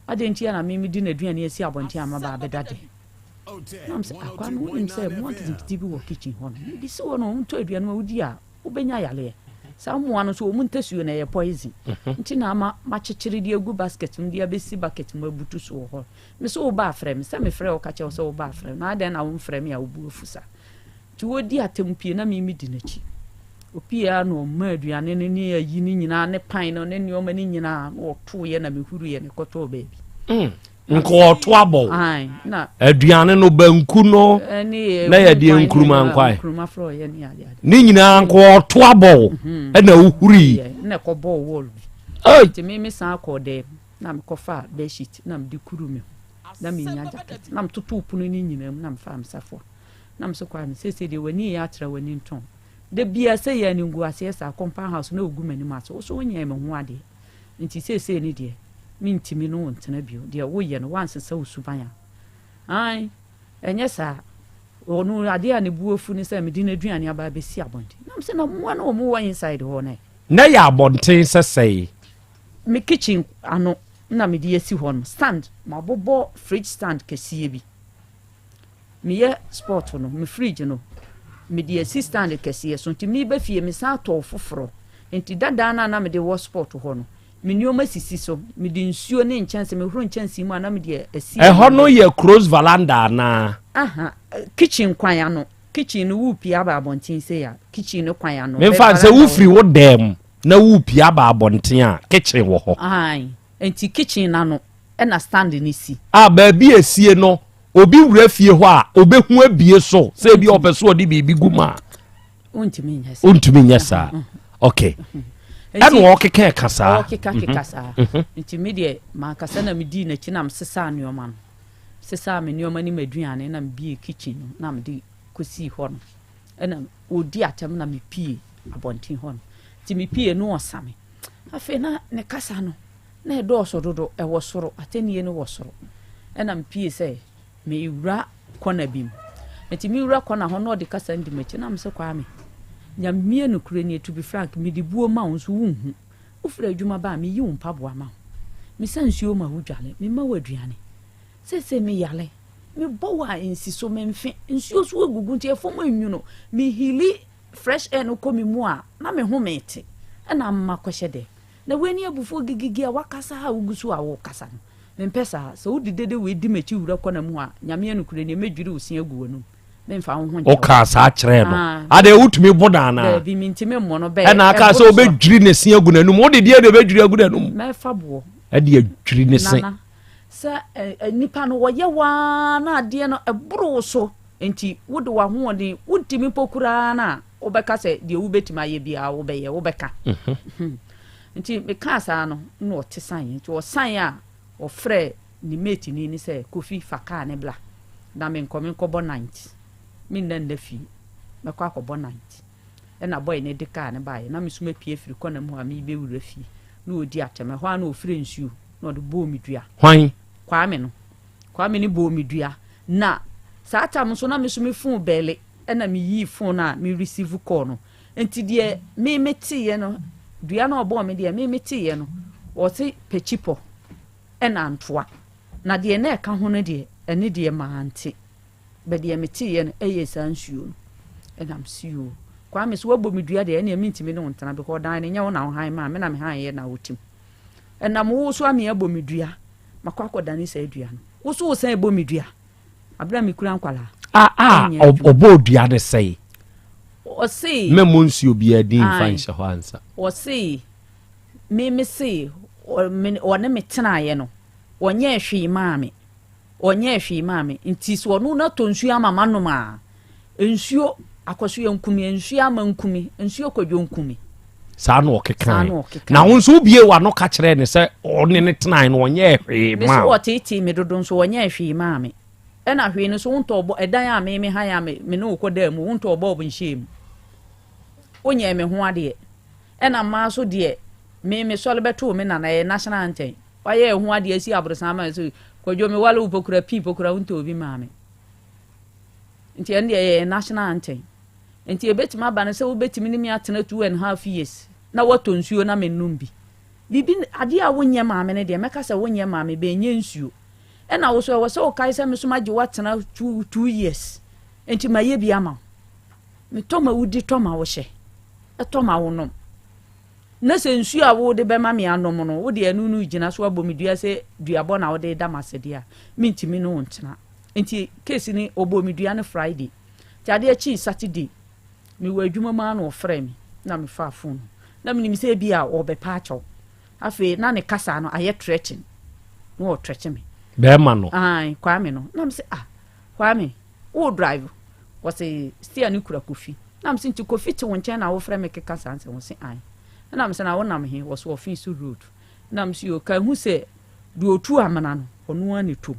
adɛn nti na me medi n'aduane asi abɔnten a maba abɛda dɛm Na mesɛ, Akwaa no, wonim sɛ mmoa nketenkete bi wɔ kitchen hɔ no. Mede si hɔ no, wɔtɔ aduane ma wodi a, wobɛnya yareɛ. Saa mmoa no nso, wɔn ntasuo no, ɛyɛ poison. Mhm. Nti na ama makyekyere de agu basket mu de abɛsi bucket mu abutu so wɔ hɔ. Me sɛ woba afrɛ me, sɛ mefrɛ wo ka kyerɛ wo sɛ woba afrɛ me. Na adɛn na womfrɛ me a wobu afu saa? Nti wɔdi atɛm pie na me medi n'akyi. Opie ara na ɔma aduane no ne ayi no nyinaa ne pan no ne nneɛma no nyinaa na ɔtoeɛ na mehuruiɛ na ɛkɔtɔɔ baabi. Mm. Nka ɔto abɔ wo. Aduane no banku no na yɛde nkuruma nkwan. Ne nyinaa nka ɔto abɔ wo mhm. ɛna wohuri. Na ɛkɔbɔɔ wall bi. Nti me me san kɔɔ dɛm na mekɔfaa bedsheet na mede kuru me ho na menya jacket na metotoo pono no nyinaa mu na mefaa me safoa na mese Kwame seesei deɛ w'ani yɛ atra w'ani ntɔn da biara sɛ yɛ animguaseɛ saa compound house na ɔgu m'anim ase wo so wonyɛɛ me ho adeɛ Nti seesei no deɛ, mentumi ne wo ntena bio. Deɛ woyɛ no, woansesa wo suban a, aane, ɛnyɛ saa. Ɔno, adeɛ a ne bo afu ne sɛ mede n'aduane aba abɛsi abɔnten. Na mesɛ, na mmoa no a wɔwɔ inside hɔ no ɛ? Na ɛyɛ abɔnten sɛ sɛe? Me kitchen ano na mede asi hɔ no, stand, mabobɔ fridge stand kɛseɛ bi. Meyɛ sport no, me fridge no, mede asi stand kɛseɛ so nti meba fie mesan tɔɔ foforɔ. Nti dadaa no a na mede wɔ sport hɔ no, me nneɛma sisi so. Mede nsuo ne nkyɛnse, mehoro nkyɛnse mu a na mede asi. Ɛhɔ no yɛ close veranda anaa? Aha, kitchen kwan ano. Kitchen no worepie aba abɔnten sei a, kitchen no kwan ano. Memfa no sɛ wofiri wo dan mu na worepie aba abɔnten a, kitchen wɔ hɔ. Ae, nti kitchen no ano na stand no si. A baabi a esie no, obi wura fie hɔ a, obehu abie so sɛ ebi ɔpɛ so ɔde biribi gu mu a. Ontumi nyɛ saa. Ontumi nyɛ saa. Okay. Ɛna ɔkeka ɛka saa. Ɔkeka keka mhm. saa. Mhm. Nti mi deɛ mankasa na mi dii n'akyi na mi sesaa nneɛma no. Sesaa mi nneɛma ne m'aduane na mi bie kitchen no na mi de kosii hɔ no. Ɛna odi atɛm na mi pie abɔnten hɔ no. Nti mi pie no ɔsa mi. Afei na ne kasa no. Na ɛdɔɔso dodo, ɛwɔ soro, atɛnnie no wɔ soro. Ɛna mepie sɛ mewura kɔna bi mu. Nti mewura kɔna hɔ na ɔde kasa no di m'akyi na mese Kwame, Nyamie nokorɛ nie, to be frank, mede buo ma wo nso wonhu. Wofiri adwuma ba a, meyi wo mpaboa ma wo. Mesa nsuo ma wo dwale, mema wo aduane. Seesei meyare. Mebɔ wo a nsi so, memfe. Nsuo so agugu nti ɛfam nwunu. Mehili fresh air no kɔ me mu a, na me home te. Ɛna ama makɔhyɛ dɛm. Na wei ne abufuo gigigi a wakasa a wogu so a wokasa no. Mempɛ saa. Sɛ wode dede wei di m'akyi wura kɔna mu a, Nyame anokorɛ nie, mɛdwiri wo se agu w'anum. Memfa wo ho nkyɛ wo. Wokaa saa kyerɛɛ no. Ah. Adɛn wotumi bo no anaa? Daabi, mentumi mmɔ no. Bɛɛ, Ɛna aka sɛ ɛboro so a. wobɛdwiri ne se agu n'anum. Wode deɛ na ɛbɛdwiri agu n'anum? Mɛfa boɔ. Ɛde adwiri ne se. Nana, sɛ ɛ, nipa no wɔyɛ wo ara na adeɛ no ɛboro wo so nti wode w'ahoɔden, wontumi mpo koraa no a, wobɛka sɛ deɛ wobɛtumi ayɛ biara wobɛyɛ, wobɛka. Mhm. Nti mekaa saa no, na ɔte saeɛ. Nti ɔsaeɛ a, ɔfrɛɛ ne mate ni no sɛ, Kofi, fa kaa no bla na menkɔ, menkɔbɔ night. Menna nna fie, mɛkɔ akɔbɔ night. Ɛna boy no de kaa no baeɛ. Na me nso mapue afiri kɔna mu hɔ a merebɛwura fie. Na ɔredi atɛm. Ɛhɔ ara na ɔfrɛɛ nsuo na ɔde bɔɔ me dua. Hwan? Kwame no. Kwame no bɔɔ me dua. Na saa tam nso na me nso me phone bɛle ɛna me yii phone a me receive call no. Nti deɛ me me teeɛ no, dua no a ɔbɔɔ me deɛ me me teeɛ no, ɔse pɛkyipɔ ɛna ntoa. Na deɛ na ɛka ho no deɛ, ɛne deɛ mante. Bɛ deɛ me teeɛ no ɛyɛ saa nsuo no. Ɛna me se yoo. Kwame sɛ wabɔ me dua deɛ ɛneɛ mentumi ne wo ntena because ɔdan no nyɛ wo na wo han maa me na me han yɛ na wotim. Ɛnam wo so ame abɔ me dua. Makɔ akɔdane saa dua no. Wo so wosan bɔ me dua. Abere a mekura nkwadaa. A a ɔbɔɔ dua no sɛe. Ɔse. Mɛmmɔ nsuo biara din mfa nhyɛ hɔ ansa. Ɔse me me se ɔne me tenaeɛ no ɔnyɛɛ hwee maa me. Ɔnyɛɛ hwee maa me. Nti sɛ ɔno no atɔ nsuo ama manom a, nsuo Akɔsoɛ nku me, nsuo ama nku me, nsuo kwadwo nku me. Saa na ɔkekae. Na wo nso wobie w'ano ka kyerɛɛ no sɛ ɔne ne tenae no ɔnyɛɛ hwee maa wo. Me so ɔteetee me dodo nso ɔnyɛɛ hwee maa me. Ɛna hwee no nso wontɔɔ bɔ ɛdan a me me han a me me ne wo kɔdaa mu wontɔɔ bɔɔb nhyɛɛ mu. Wonyɛɛ me ho adeɛ. Ɛna mmaa nso deɛ me me sɔre bɛtoo me nana ɛyɛ national anthem. Wayɛ ɛho adeɛ asi aborosan ama me so kwadwo me wale wo pokura pii pokura wontɔɔ bi maa me. Nti ɛno deɛ ɛyɛ national anthem. Nti ɛbɛtumi aba no sɛ wobɛtumi ne me atena 2½ years na woatɔ nsuo na mennom bi. Biribi, adeɛ a wonyɛ maa me no deɛ mɛka sɛ wonyɛ maa me, bɛnyɛ nsuo. Ɛna wo so ɛwɔ sɛ wokae sɛ me so magye wo atena two years nti mayɛ bi ama wo. Metɔ ma wodi, tɔ ma wohyɛ, tɔ ma wonom. Na sɛ nsuo a wode bɛma me anom no, wode ɛno no gyina so abɔ me dua sɛ duabɔ na wode da m'ase deɛ a, mentumi ne wo ntena. Nti case no ɔbɔɔ me dua no Friday. Nti adeɛ kyee Saturday, mewɔ adwuma mu ara na ɔfrɛɛ me na mefaa phone no. Na menim sɛ ebia ɔrebɛpa akyɛw. Afei na ne kasa no ayɛ threaten. Na ɔretrɛte me. Bɛrima no? Ae, Kwame no. Na mese ah, Kwame, wo drive? Ɔse steer no kura Kofi. Na mese nti Kofi te wo nkyɛn na wofrɛ me keka saa nsɛm? Ɔse ae. Ɛna mese na wonam he? Ɔse ɔfee so road. Na mese yoo, ka hu sɛ deɛ ɔtu amena no, ɔno ara na ɛtɔ mu.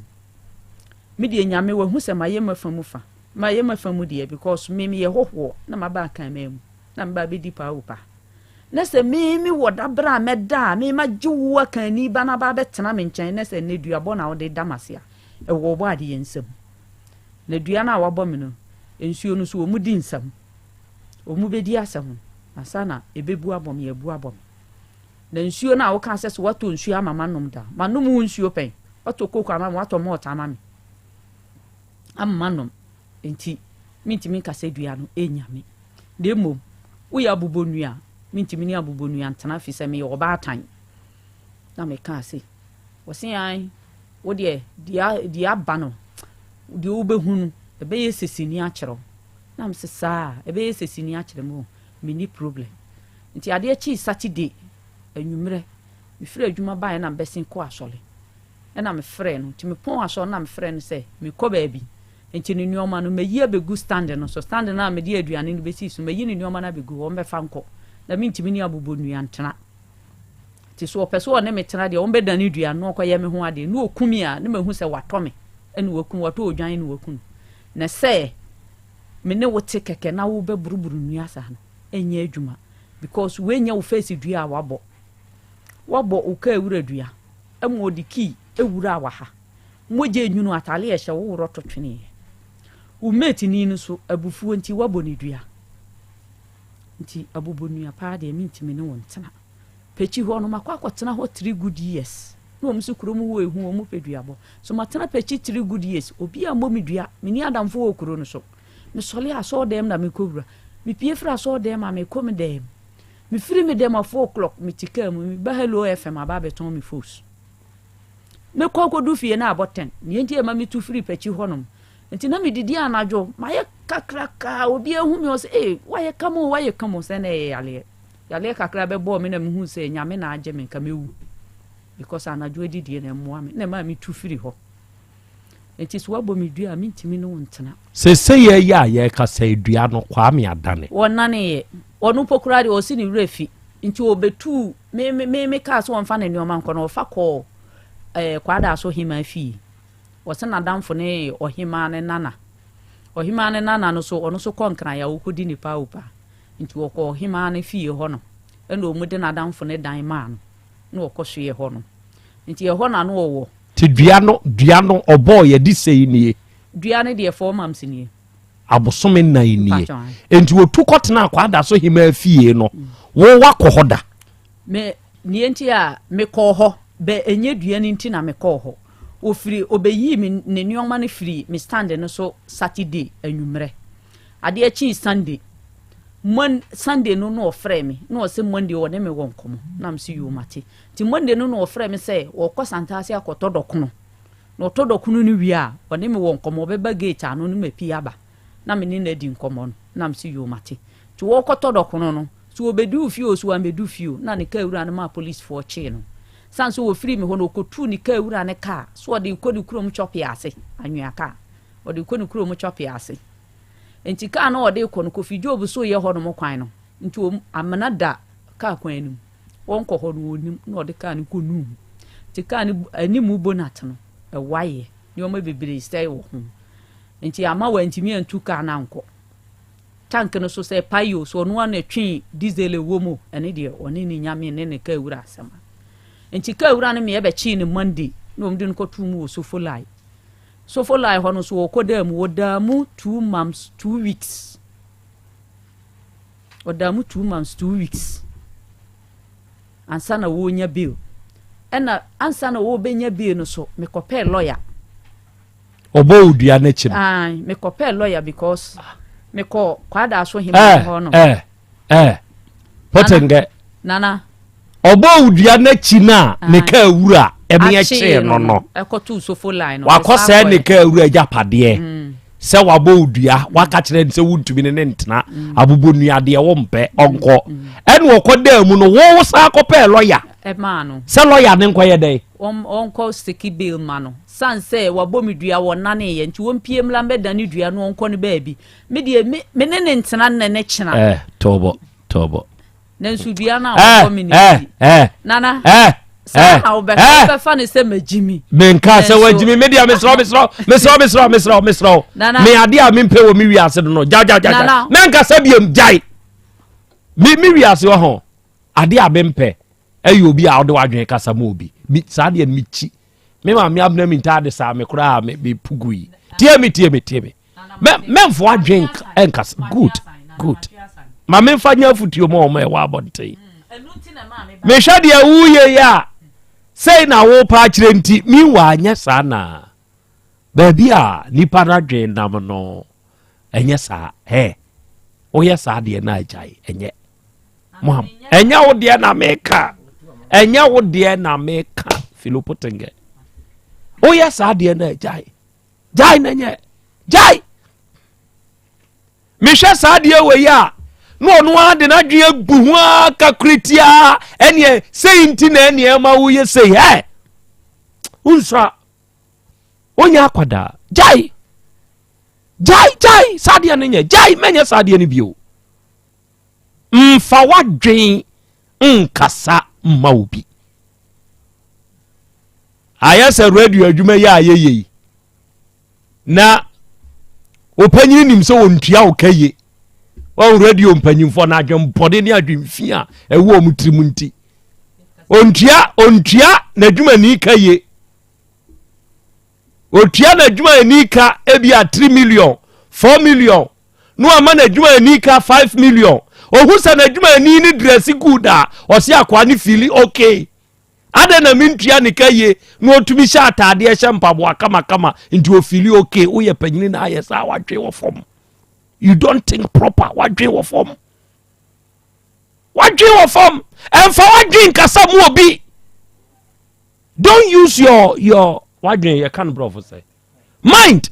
Me deɛ Nyame wahu sɛ mayɛ mafa mu fa. Mayɛ mafa mu deɛ because me meyɛ hɔhoɔ na maba akanman mu na meba abɛdi paa o paa. Na sɛ me me wɔ daberɛ a mɛda a me magye wo akanni ba no aba abɛtena me nkyɛn na sɛ nnɛ duabɔ na wode da m'ase a, ɛwɔ Ɔbɔadeɛ nsam. Na dua no a wabɔ me no, nsuo no so wɔn di nsam. Wɔn bɛdi asɛm ansa na ɛbɛbu abɔ me, abu abɔ me. Na nsuo no a wokaa sɛ sɛ woatɔ nsuo ama manom da, manom wo nsuo pɛn? Woatɔ coke ama me, woatɔ malt ama me ama manom. Enti mentumi nka sɛ dua no ɛnya me. Na mmom woyɛ abobɔnua a, mentumi ne abobɔnua ntena firi sɛ meyɛ ɔbaatan. Na mekaa se, wɔse ae, wo deɛ deɛ aba no, deɛ wobɛhu no, ɛbɛyɛ sɛ sini akyerɛ wo. Na mese saa, ɛbɛyɛ sɛ sini akyerɛ me o, menni problem. Nti adeɛ kyee Saturday anwummerɛ, mefiri adwuma baeɛ na mebɛsen kɔɔ asɔre. Ɛna mefrɛɛ no, nti mepɔn asɔre na mefrɛɛ no sɛ mekɔ baabi. Nti ne nnoɔma no mayi abɛgu stand no so, stand no a mede aduane no bɛsii so, mayi ne nnoɔma no abɛgu hɔ, ɔmmɛfa nkɔ. Na mentumi ne abobɔnnua ntena. Nti sɛ ɔpɛ sɛ ɔne me tena deɛ, ɔmmɛdane dua no na ɔnkɔyɛ me ho adeɛ. Na ɔku me a, na mahu sɛ watɔ me na waku, watɔ odwan na waku no. Na sɛ me ne wo te kɛkɛ na wobɛboroboro nnua saa no, ɛnyɛ adwuma because wei nyɛ wo first dua a wabɔ. Wabɔ wo kaa wura dua ma ɔde key wuraa wɔ ha. Mogya enwunu ataale a ɛhyɛ wo worɔ to tweneeɛ. Wo mate ni no so abufuo nti wabɔ ne dua. Nti abobɔnua paa deɛ mentumi ne wo ntena. Pekyi hɔ no makɔ akɔtena hɔ 3 good years. Na wɔn se kurom hɔ ehu, wɔn pɛ duabɔ. So matena Pɛkyi three good years, obiara mmɔ me dua, menni adamfo wɔ kuro no so. Mesɔre a, asɔɔdɛm na mekɔwura. Mepue firi asɔɔdɛm a, mekɔ me dɛm. Mefiri me dɛm a, 4 o'clock, mete kaa mu, meba Hello FM aba abɛtɔn me fos. Mekɔ akɔdu fie na abɔ 10. Nea nti a ɛma metu firii Pɛkyi hɔnom. Nti na medidi anadwo, mayɛ kakraka, obiara hu me ɔsɛ, ee, woayɛ kama o, woayɛ kama o, sɛ na ɛyɛ yareɛ. Yareɛ kakra bɛbɔɔ me na mehuu sɛ Nyame na agye me, nka mɛwu. Because anadwo adidie no ɛmmoa me, na ɛmaa metu firi hɔ. Nti sɛ woabɔ me dua a, mentumi ne wo ntena. Seesei yi a yɛrekasa yi, dua no, Kwame adane. Wɔnaneeɛ. Ɔno mpo koraa deɛ, ɔse ne werɛ fi. Nti ɔbɛtuu me, me, me, me kaa sɛ ɔmfa ne nneɛma nkɔ no, ɔfa kɔɔ ɛɛ Kwadaso Hemaa fie. Ɔse n'adamfo no yɛ ɔhemaa no nana. Ɔhemaa no nana no so, ɔno nso kɔ Nkran a ɔkɔdi ne paopa. Nti ɔkɔɔ ɔhemaa no fie hɔ no, ɛna wɔn de n'adamfo no dan maa no, na ɔkɔ soeɛ hɔ no. Nti ɛhɔ na na ɔwɔ. Nti dua no, dua no, ɔbɔɔ yɛ de sei nie. Dua no deɛ 4 months nie. Abosome nnan nie. Nti ɔtu kɔtenaa Kwadaso hemaa fie no, wo woakɔ hɔ da? Me, nea nti a mekɔɔ hɔ, bɛ ɛnyɛ dua no nti na mekɔɔ hɔ. Ɔfiri, ɔbɛyii me, ne nneɛma no firii me stand no so Saturday anwummerɛ. Adeɛ kyee Sunday, Mon, Sunday no na ɔfrɛɛ me, na ɔse Monday ɔne me wɔ nkɔmmɔ. Na mese yoo mate. Nti Monday no na ɔfrɛɛ me sɛ ɔrekɔ Santase akɔtɔ dɔkono. Na ɔtɔ dɔkono no wie a, ɔne me wɔ nkɔmmɔ, ɔbɛba gate ano no mapue aba na me ne no adi nkɔmmɔ no. Na mese yoo mate. Nti ɔrekɔtɔ dɔkono no, So obeduu fie o, so wambedu fie o, na ne kaa wura no maa polisfoɔ kyee no. Sane sɛ ɔfirii me hɔ no, ɔkɔtuu ne kaa wura no kaa so ɔde rekɔ ne kurom Chɔpe ase, anwea kaa. Ɔde rekɔ ne kurom Chɔpe ase. Nti kaa no a ɔde rekɔ no, Kofi Job so yɛ hɔnom kwan no. Nti wɔn, amena da kaa kwan no mu. Wɔnkɔ hɔ no, wɔnnim, na ɔde kaa no kɔnuu mu. Nti kaa no animu bonat no, ɛwaeɛ. Nneɛma bebree sɛe wɔ ho. Nti amma wantumi antu kaa no ankɔ. Tank no so sɛ ɛpae o, sɛ ɔno ara na ɛtwee diesel a ɛwɔ mu o, ɛno deɛ ɔne ne nyame ne ne kaa wura asɛm a. Nti kaa wura no meɛ bɛkyee no Monday na wɔde no kɔtoo mu wɔ Sofolai. Sofolai hɔ no so wɔkɔdaa mu, wɔdaa mu 2 months 2 weeks. Ɔdaa mu 2 months 2 weeks ansa na wɔrenya bail. Ɛna ansa na wɔrebɛnya bail no so, mekɔpɛɛ lawyer. Ɔbɔ wo dua n'akyi no. Ayi mekɔpɛɛ lawyer because mekɔ Kwadaso hema hɔ no. Ɛɛ ɛɛ pɔtɛnkɛ. Nana. Ɔbɔ wo dua n'akyi no a ne kaa wura ɛme ɛkyee no no. Ɛkɔto sofo line no. Wakɔ sɛɛ ne kaa wura agyapadeɛ. Sɛ wabɔ wo dua waka kyerɛ no sɛ wontumi ne ne ntena abobɔ nua deɛ wompɛ ɔnkɔ. Ɛna ɔkɔ daa mu no wo san kɔpɛɛ lawyer. Ɛmaa no. Sɛ lawyer ne nkɔyɛ dɛn. Ɔnkɔ siki bail ma no. Sane sɛ wabɔ me dua, wɔnnaneeɛ, nti ɔmpue mmra mmɛdane dua no ɔnkɔ ne baabi. Me deɛ, me, me ne no ntena nnɛ ne kyena. Eh, tɔbɔ, tɔbɔ. Nanso dua no a Eh, wabɔ me no eh, nti. eh, Nana, eh, saa eh, na wobɛka, eh. wobɛfa no sɛ magyi mi. Menka sɛ Nanso- wagyi mi, me deɛ mesrɛ wo, mesrɛ wo, mesrɛ wo, mesrɛ wo, mesrɛ wo, mesrɛ wo. Nana. Me adeɛ a mempɛ wɔ me wiase no no, gya, gya, gya, gya. Nana. Menkasa biom, gyae. Me, me wiase wɔ ho, adeɛ a mempɛ, ɛyɛ obi a wode w'adwene kasa ma obi. Me, saa deɛ no mekyi. Me maame abena mi ntaade saa me koraa me me pugu yi tie me tie me tie me mɛ mɛnfo adwen nkasa good good ma memfa nyɛ afutuo ma wɔn a ɛwɔ abɔnten mehwɛ deɛ woyɛ yi a sei na wopa akyerɛ nti meanwhile nyɛ saa na baabi a nipa no adwen nam no ɛnyɛ saa ɛ woyɛ saa deɛ no agyae ɛnyɛ Moham ɛnyɛ wo deɛ na meka ɛnyɛ wo deɛ na meka Philip woyɛ saa deɛ no agyae gyae na nyɛ gyae mehwɛ saa deɛ wɔ yi a na ɔno ara de n'adwene agu ho ara kakra tiaa ɛneɛ sei nti na ɛneɛ ɛma woyɛ sei ɛ wonsua wonyɛ akwadaa gyae gyae gyae saa deɛ no nyɛ gyae mɛnyɛ saa deɛ no bio Mfa w'adwen nkasa mma obi. Ayɛ sɛ radio adwuma yi a yɛyɛ yi na ɔpanyin nim sɛ ɔntua wo ka yie. Wɔn radio mpanyinfoɔ no adwenbɔne ne adwenfi a ɛwɔ wɔn tirim nti ɔntua ɔntua n'adwumani ka yie. Ɔtua n'adwumayɛni ka ebi a 3 million 4 million na wama n'adwumayɛni ka 5 million. Ohu sɛ n'adwumayɛni no drɛse good a, ɔse akoa no feeli okay. Adɛn na mentua ne ka yie na ɔtumi hyɛ ataadeɛ hyɛ mpaboa kamakama nti ɔfili okay. Woyɛ panyini na ayɛ saa, wadwen wɔ fam. You don't think proper, wadwen wɔ fam, wadwen wɔ fam. Ɛmfa wadwen nkasa mu obi. Don't use your wadwen, yɛ kan borɔfo sɛ mind,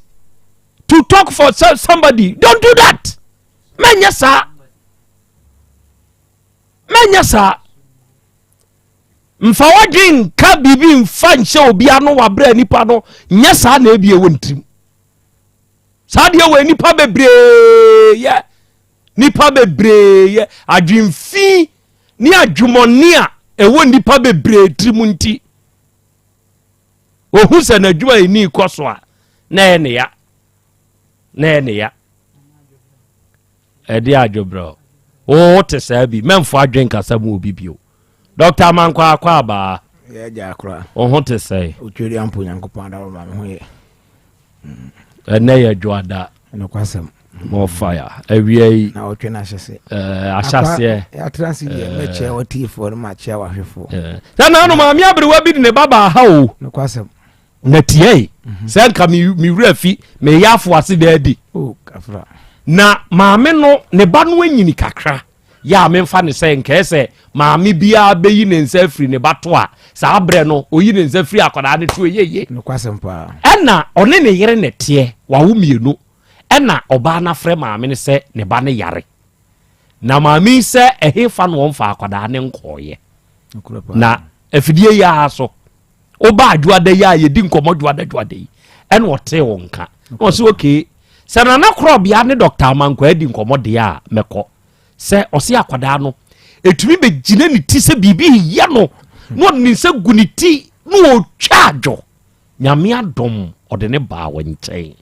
to talk for somebody. Don't do that. Mɛnyɛ saa, mɛnyɛ saa. Mfa wadwen nka biribi mfa nhyɛ obi ano wabrɛ nipa no. Nyɛ saa na ebie wɔ ntirim saa deɛ wɔ nipa bebree yɛ, nipa bebree yɛ adwemfi ne adwumɔne a ɛwɔ nipa bebree tirim. Nti ohu sɛ n'adwuma yi ni kɔ so a, na ɛyɛ ne ya, na ɛyɛ ne ya. Ɛde adwobrɛ wo te saa bi. Mɛmfo adwen kasa mu obi bio. Dr. Amankwa, akɔ abaa. Yɛagya akora. Wo ho te sɛe? Otweri ampo, Nyankopɔn adaworo ma me ho yɛ. Ɛnɛ yɛ dwoada. Nokwasɛm. More fire awia yi. Na ɔtwe no ahyɛ se. Ahyɛseɛ. Yɛatena se deɛ, mɛkyia watiefoɔ no, makyia wahwefoɔ. Sɛ naano maame aberewa bi de ne ba baa ha o. Nokwasɛm. Na tiɛ sɛ nka me werɛ fi meyɛ afo ase daa di. Oh, kafra. Na maame no ne ba no anyini kakra yɛ a, memfa ne sɛ nkɛɛ sɛ maame biara bɛyi ne nsa afiri ne ba to a, saa berɛ no ɔyi ne nsa firi akwadaa no to, ɛyɛ Nokwasɛm paa. Ɛna ɔne ne yere ne teɛ, wawo mmienu. Ɛna ɔbaa no afrɛ maame no sɛ ne ba no yare, na maame yi sɛ ɛhefa no ɔmfa akwadaa ne nkɔɔyɛ. Nokorɛ paa. Na afidie yi ara so woba adwoada yi a yɛdi nkɔmmɔ dwoada dwoada yi, ɛna ɔtee wo nka na ɔsɛ okay, sɛ Nana Korɔbea ne Dr. Amankwa adi nkɔmmɔ deɛ a, mɛkɔ. Sɛ ɔse akwadaa no ɛtumi bɛgyina ne ti sɛ biribi yɛ no, na ɔde ne nsa gu ne ti na ɔtwa adwo. Nyame adom, ɔde ne baa wɔ nkyɛn.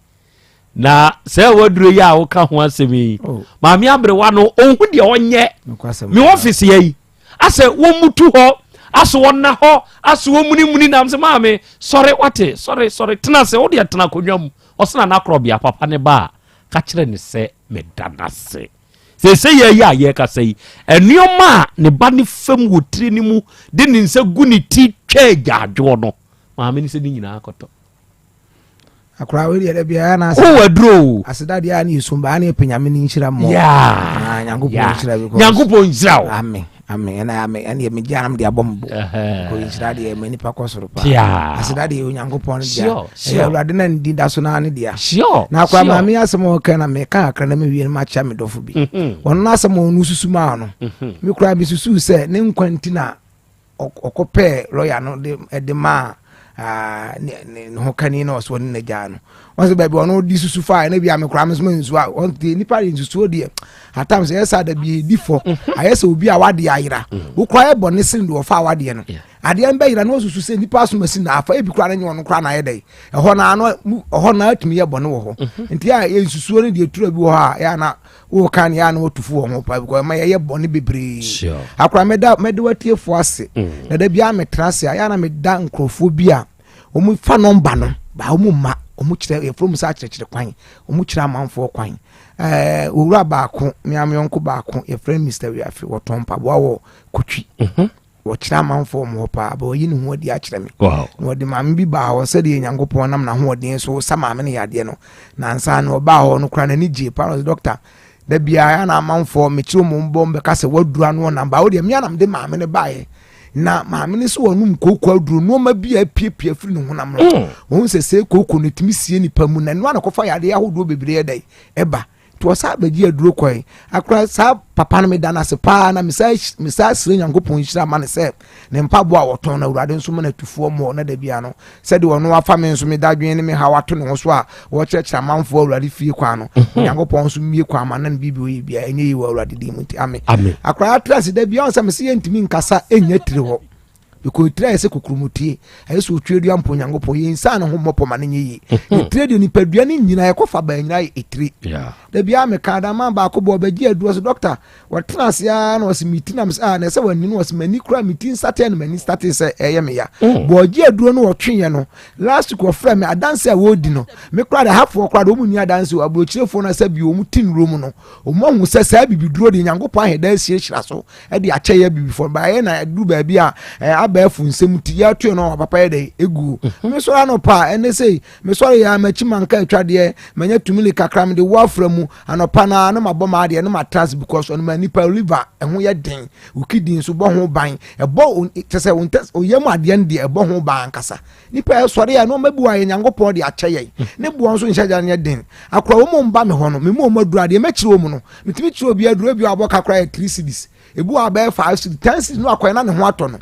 Na sɛ waduro yi a woka ho asɛm yi, Oh. maame aberewa no ɔhu deɛ ɔnyɛ. Nokwasɛm. Me office yɛ yi asɛ wɔmutu hɔ, asɛ wɔna hɔ, asɛ wɔmunimuni nam sɛ maame sɔre, wate, sɔre, sɔre, tena sɛ wodeɛ tena akonnwa mu. Ɔsena n'akorɔbea papa ne ba a ka kyerɛ ne sɛ meda n'ase. Sɛsɛ yɛ yi a yɛrekasa yi, nneɛma a ne ba ne fam wɔ tiri ne mu de ne nsa gu ne ti twa agyaadwoɔ no, maame ne sɛ ne nyinaa kɔtɔ. Akora wei deɛ, da biara na wowɔ aduro o. Aseda deɛ a ne yɛsum baa ne yɛpɛ Nyame no nhyira mmɔ. Ah, Nyankopɔn nhyira because Nyankopɔn nhyira wo. Amen, amen. Ɛna amen, ɛne megye anam de abɔ mo bo kɔ nhyira deɛ ma nipa kɔ soro paa. Aseda deɛ Onyankopɔn no dea. Ɛyɛ Awurade na ne din da so naa ne dea. Na akora maame asɛm a ɔka na meka akra na mewie no, makyia me dɔfo bi. Ɔno no asɛm a ɔno susu maa no, me koraa mesusuu sɛ ne nkwa nti na ɔkɔpɛɛ lɔya no de de maa ne ne ho kani na ɔsɛ ɔne n'agya no. Wɔn sɛ baabi ɔno di susu fa ɛna bi a me koraa me nso nsuo a wɔn de nipa de nsusuo deɛ atam sɛ ɛyɛ saa da bi edi fɔ ayɛ sɛ obi a wade ayera wokora yɛ bɔ ne sen deɛ ɔfa awadeɛ no adeɛ no bɛyera na ɔsusu sɛ nipa asomasi na afa ebi koraa ne nyɛ ɔno koraa na ayɛ dɛ ɛhɔ na ano ɛhɔ na atumi yɛ bɔne wɔ hɔ. Nti a yɛ nsusuo no deɛ tura bi wɔ hɔ a yɛ ana wɔka ne yɛ ana wɔtu fo wɔ ho pa because ɛma yɛyɛ bɔne bebree. Akora mɛda mɛde watiefoɔ ase. Na da biara metena ase a yɛ ana meda nkurɔfoɔ bi a wɔn fa nɔmba no ba wɔn mma wɔn kyerɛ yɛfrɛ mu sɛ akyerɛkyerɛ kwan, wɔn kyerɛ amanfoɔ kwan. Owura baako, meameyɔnko baako, yɛfrɛ no Mr. Wiafe, wɔtɔn mpaboa wɔ Kotwi. Wɔkyerɛ amanfoɔ wɔn hɔ paa, bɛ wɔyi ne ho adi akyerɛ me. Na wɔde maame bi baa hɔ sɛdeɛ Nyankopɔn nam n'ahoɔden so sa maame no yadeɛ no. Nansa no ɔbaa hɔ no koraa n'ani gyee paa, na ɔsɛ dɔkta da biara na amanfoɔ mekyerɛ wɔn bɔ mbɛka sɛ waduru ano ɔnam baa wodeɛ mmea nam de maame no baeɛ. Na maame no sɛ wɔnom kooko aduro nneɛma bi a apiapia firi ne honam no. Wɔn sɛ sɛ kooko no tumi sie nipa mu na ɛno ana kɔfa yadeɛ ahodoɔ bebree ɛdɛ ɛba. Nti ɔsan bɛgye aduro kɔe. Akora saa papa no meda no ase paa na mesan srɛ Nyankopɔn nhyira ma no sɛ ne mpaboa a ɔtɔn no Awurade nso ma no atufoɔ mmɔ na da bia no sɛdeɛ ɔno afa me nso meda adwene ne me haw ato ne ho so a wɔkyerɛkyerɛ amanfoɔ Awurade fie kwan no, Onyankopɔn nso mmie kwan ma na ne biribi ɔyɛ bia ɛnyɛ yie wɔ Awurade din mu nti amen. Akora atra ase da bia ɔn sɛ mese yɛntumi nkasa ɛnyɛ tiri hɔ because tiri ayɛ sɛ kokurumutie, ayɛ sɛ otwa dua mpo Nyankopɔn yɛn nsa ne ho mmɔpɔ ma no nyɛ yie. Etire deɛ nipadua no nyinaa ɛkɔfa baa nyinaa yɛ etire. Da biara meka adama baako bɔ ɔbɛgye aduro so dɔkta wɔtena ase ara na ɔsɛ meti nam sɛ ah na ɛsɛ w'ani no ɔsɛ m'ani kura meti nsate na m'ani sate sɛ ɛyɛ me ya. Bɔ ɔgye aduro no ɔtweeɛ no last week ɔfrɛ me adanse a wɔredi no me kora de hafoɔ kora de wɔn nni adanse o aburokyirefoɔ no sɛ bi wɔn ti nnuro mu no wɔn ahu sɛ saa bibiduro deɛ Nyankopɔn ahɛda asiehyira so de akyɛ yɛ abibifoɔ no baayɛ na aduru baabi a ɛɛ Abɛɛfo nsɛm ti yɛato yɛn no papa yɛ dɛ egu. Mesɔre anɔpa a ɛne sɛ mesɔre yɛ a m'akyi manka atwadeɛ manya tumili kakra mede wo afra mu anɔpa no ara na mabɔ m'adeɛ na matena ase because ɔno ma nipa liver ɛho yɛ den wo kidney nso bɔ ho ban ɛbɔ kyɛ sɛ wo ntɛ oyam adeɛ no deɛ ɛbɔ ho ban ankasa. Nipa ɛsɔre a nneɛma bi wɔ a yɛ Nyankopɔn de akyɛ yɛn. Ne boɔ nso nhyɛ gya nyɛ den. Akora wɔn mba me hɔ no, me mu wɔn aduru adeɛ mɛkyerɛ wɔn no. Metumi kyerɛ obi aduru ebi a wabɔ ka koraa yɛ 3 cedis. Ebi wɔ abɛyɛ 5 cedis, 10 cedis no akɔyɛ na ne ho atɔ no.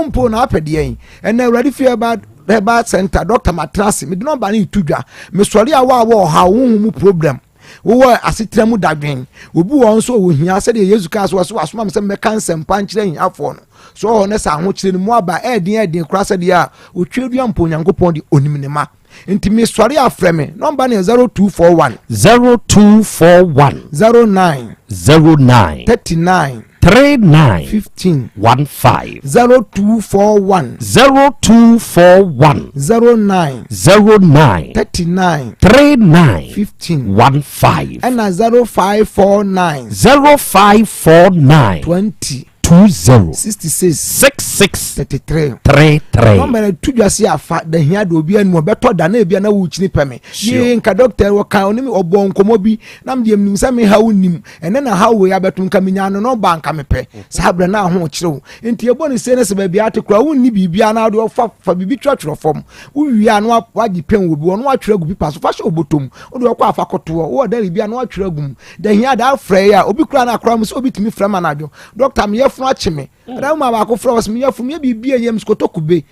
Mpo na apɛ deɛ yi. Ɛnna Awurade fie ɛba herbal center doctor matena ase mede nɔmba no reto dwa. Mesɔre a wo a wɔ ɔhaw honhom mu problem. Wowɔ asetena mu dadwen. Obi wɔ hɔ nso ɔwɔ hia sɛdeɛ Yesu kaa sɛ wɔsɛ wasoma me sɛ mmɛka nsɛmpa nkyerɛ ahiafoɔ no. So ɔwɔ ne sɛ ahokyere no mu aba ɛɛden ɛɛden koraa sɛdeɛ a otwa dua mpo Onyankopɔn de onim ne ma. Nti mesɔre afrɛ me nɔmba no yɛ 0241. 0241. 09. 09. 39. 39. 15. 15. 0241. 0241. 09. 09. 39. 39. 15. 15. Ɛna 0549. 0549. 20. 20. 66. 66. 33. 33. Nɔmba no to dwa se afa da hia de obi anim ɔbɛtɔ da na ebia na wokyini pɛ me. Yee nka dɔkta wɔka ɔne me ɔbɔ nkɔmmɔ bi na medeɛ menim sɛ me haw nim ɛnɛ na haw wei abɛto nka menya no nɔmba nka mepɛ saa berɛ na aho kyerɛ wo nti ɛbɔ ne sei no sɛ baabi ate koraa wonni biribiara na wode ɔfa fa biribi twerɛtwerɛ fam wowie a na wagye pɛn wɔ bi wɔ na watwerɛ agu pipa so fa hyɛ obotom wode ɔkɔ afa kɔtoɔ wowɔ da biribi a na watwerɛ agu mu da hia da afrɛ yi a obi koraa na akora mu sɛ obi tumi frɛ ma anadwo dɔkta meyɛ funu akye me ɛda wo ma baako frɛ wɔ sɛ meyɛ funu meyɛ biribi a yam koto kube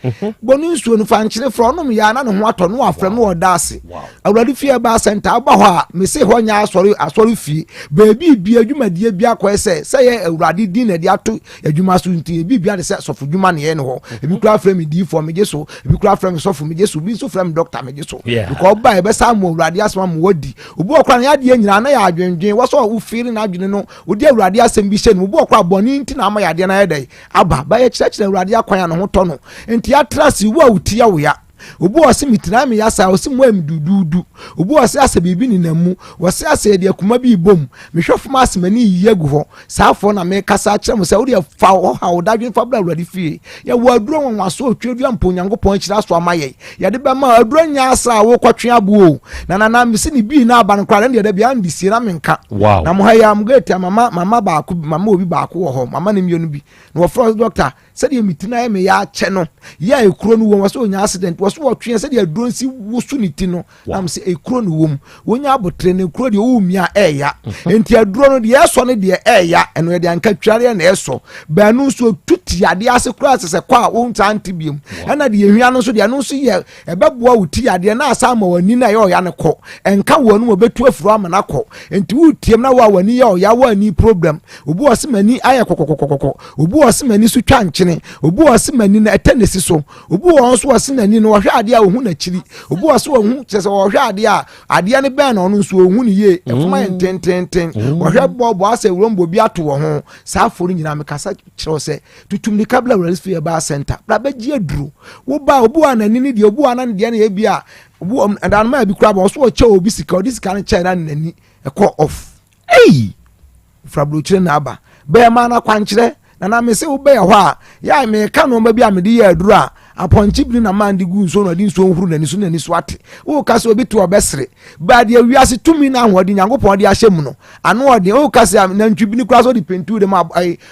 bɔ ne nsuo no fa nkyene frɛ ɔnom yɛ a na ne ho atɔ no wafrɛ no ɔda ase awurade fie ɛba sɛnta aba hɔ a mese hɔ nyɛ asɔre asɔre fie baabi bi adwumadie bi akɔɛ sɛ sɛ yɛ awurade din na ɛde ato adwuma so nti ebi bi ade sɛ sɔfo dwuma na yɛ ne hɔ ebi kura frɛ me diifoɔ megye so ebi kura frɛ me sɔfo megye so ebi nso frɛ me dɔkta megye so because ɔba ɛbɛsa ama awurade asɛm ama wadi obi wɔ kora na yadeɛ nyinaa na yɛ adwendwen wɔsɔ wofiri n'adwene no wodi awurade asɛm bi hyɛ no obi wɔ kora bɔne nti na ama yadeɛ no ayɛ dɛ aba bɛyɛ kyerɛkyerɛ awurade akwan a ne ho tɔ no nti atra ase wo a wotia wo ya Obi wɔ ɔse metina me yasa ɔse mu ayɛ me duduudu. Obi wɔ ɔse asɛ biribi nenam mu. Wɔse asɛ yɛde akuma bi rebɔ mu. Mehwɛ fam ase m'ani yiyi agu hɔ. Saa afɔ na mekasa akyerɛ mo sɛ wodeɛ fa ɔhaw dadwen fa bra Awurade fie. Yɛwɔ aduro nwanwaso otweadua mpo Onyankopɔn ahyira so ama yɛn. Yɛde bɛma aduro nyɛ asra a wokɔtwe aboɔ o. Na na na mese ne bii na aba no koraa ɛndeɛ da biara mede sie na menka. Wow. Na mo ha yi a mo gate a mama mama baako mama obi baako wɔ hɔ mama ne mmienu bi na wɔfrɛ doctor Sɛdeɛ me ti no ayɛ me ya akyɛ no, yɛ a ekuro no wom, wɔsɛ ɔnya accident, wɔsɛ wɔtweɛ sɛdeɛ aduro nsi woso ne ti no, na sɛ ekuro no wom, wonya abotere no ekuro deɛ wowu mia ɛɛya, mhm. nti aduro no deɛ ɛsɔ no deɛ ɛɛya, ɛno yɛde anka twareɛ na ɛsɔ, baanu nso tu ti adeɛ ase koraa sɛ sɛ kɔ a wonsan nte biom, ɛna deɛ ehwia no nso deɛ ɛno nso yɛ ɛbɛboa wo ti yadeɛ na asa ama w'ani na ɛyɛ ɔya no kɔ, ɛnka wɔn anum ɔbɛtu afuro ama no akɔ, nti wotiam na wo a w'ani yɛ ɔya wɔ ani problem, obi wɔ se m'ani ayɛ kɔkɔkɔkɔkɔ Obi wɔ ɔse m'ani so twa nkyene. Obi wɔ ɔse m'ani no ɛtɛ n'esi so. Obi wɔ nso ɔse n'ani no ɔhwɛ adeɛ a ohu n'akyiri. Obi wɔ ɔse ɔhu kyerɛ sɛ ɔhwɛ adeɛ a adeɛ no bɛn na ɔno nso ohu no yie. Ɛfam ayɛ ntententen. Ɔhwɛ bɔɔbɔ asɛ rombo bi ato wɔ ho. Saa afo no nyinaa mekasa kyerɛ wo sɛ tutu mmirika bla Awurade fie ɛbaa center. Bra bɛgye aduro. Wo ba obi wɔ a n'ani ne deɛ obi wɔ a na ne deɛ no yɛ bi a obi wɔ ɛdanoma bi koraa bɔ ɔso ɔkyɛ obi sika ɔde sika no kyɛ na n'ani ɛkɔ off. Ei! Ofiri aburokyire na aba. Bɛyɛ maa no akwankyerɛ. Na na mese wobɛyɛ hɔ a, yɛ a meka nneɛma bi a mede yɛ aduro a, apɔnkye biri na maa de gu nsuo na ɔde nsuo nhuru n'ani so na n'ani so ate. Woka sɛ obi te ɔbɛsere. Baa deɛ wiase tumi na ahoɔden Nyankopɔn de ahyɛ mu no, ano ɔden. Woka sɛ nantwibini koraa sɛ ɔde pentu de ma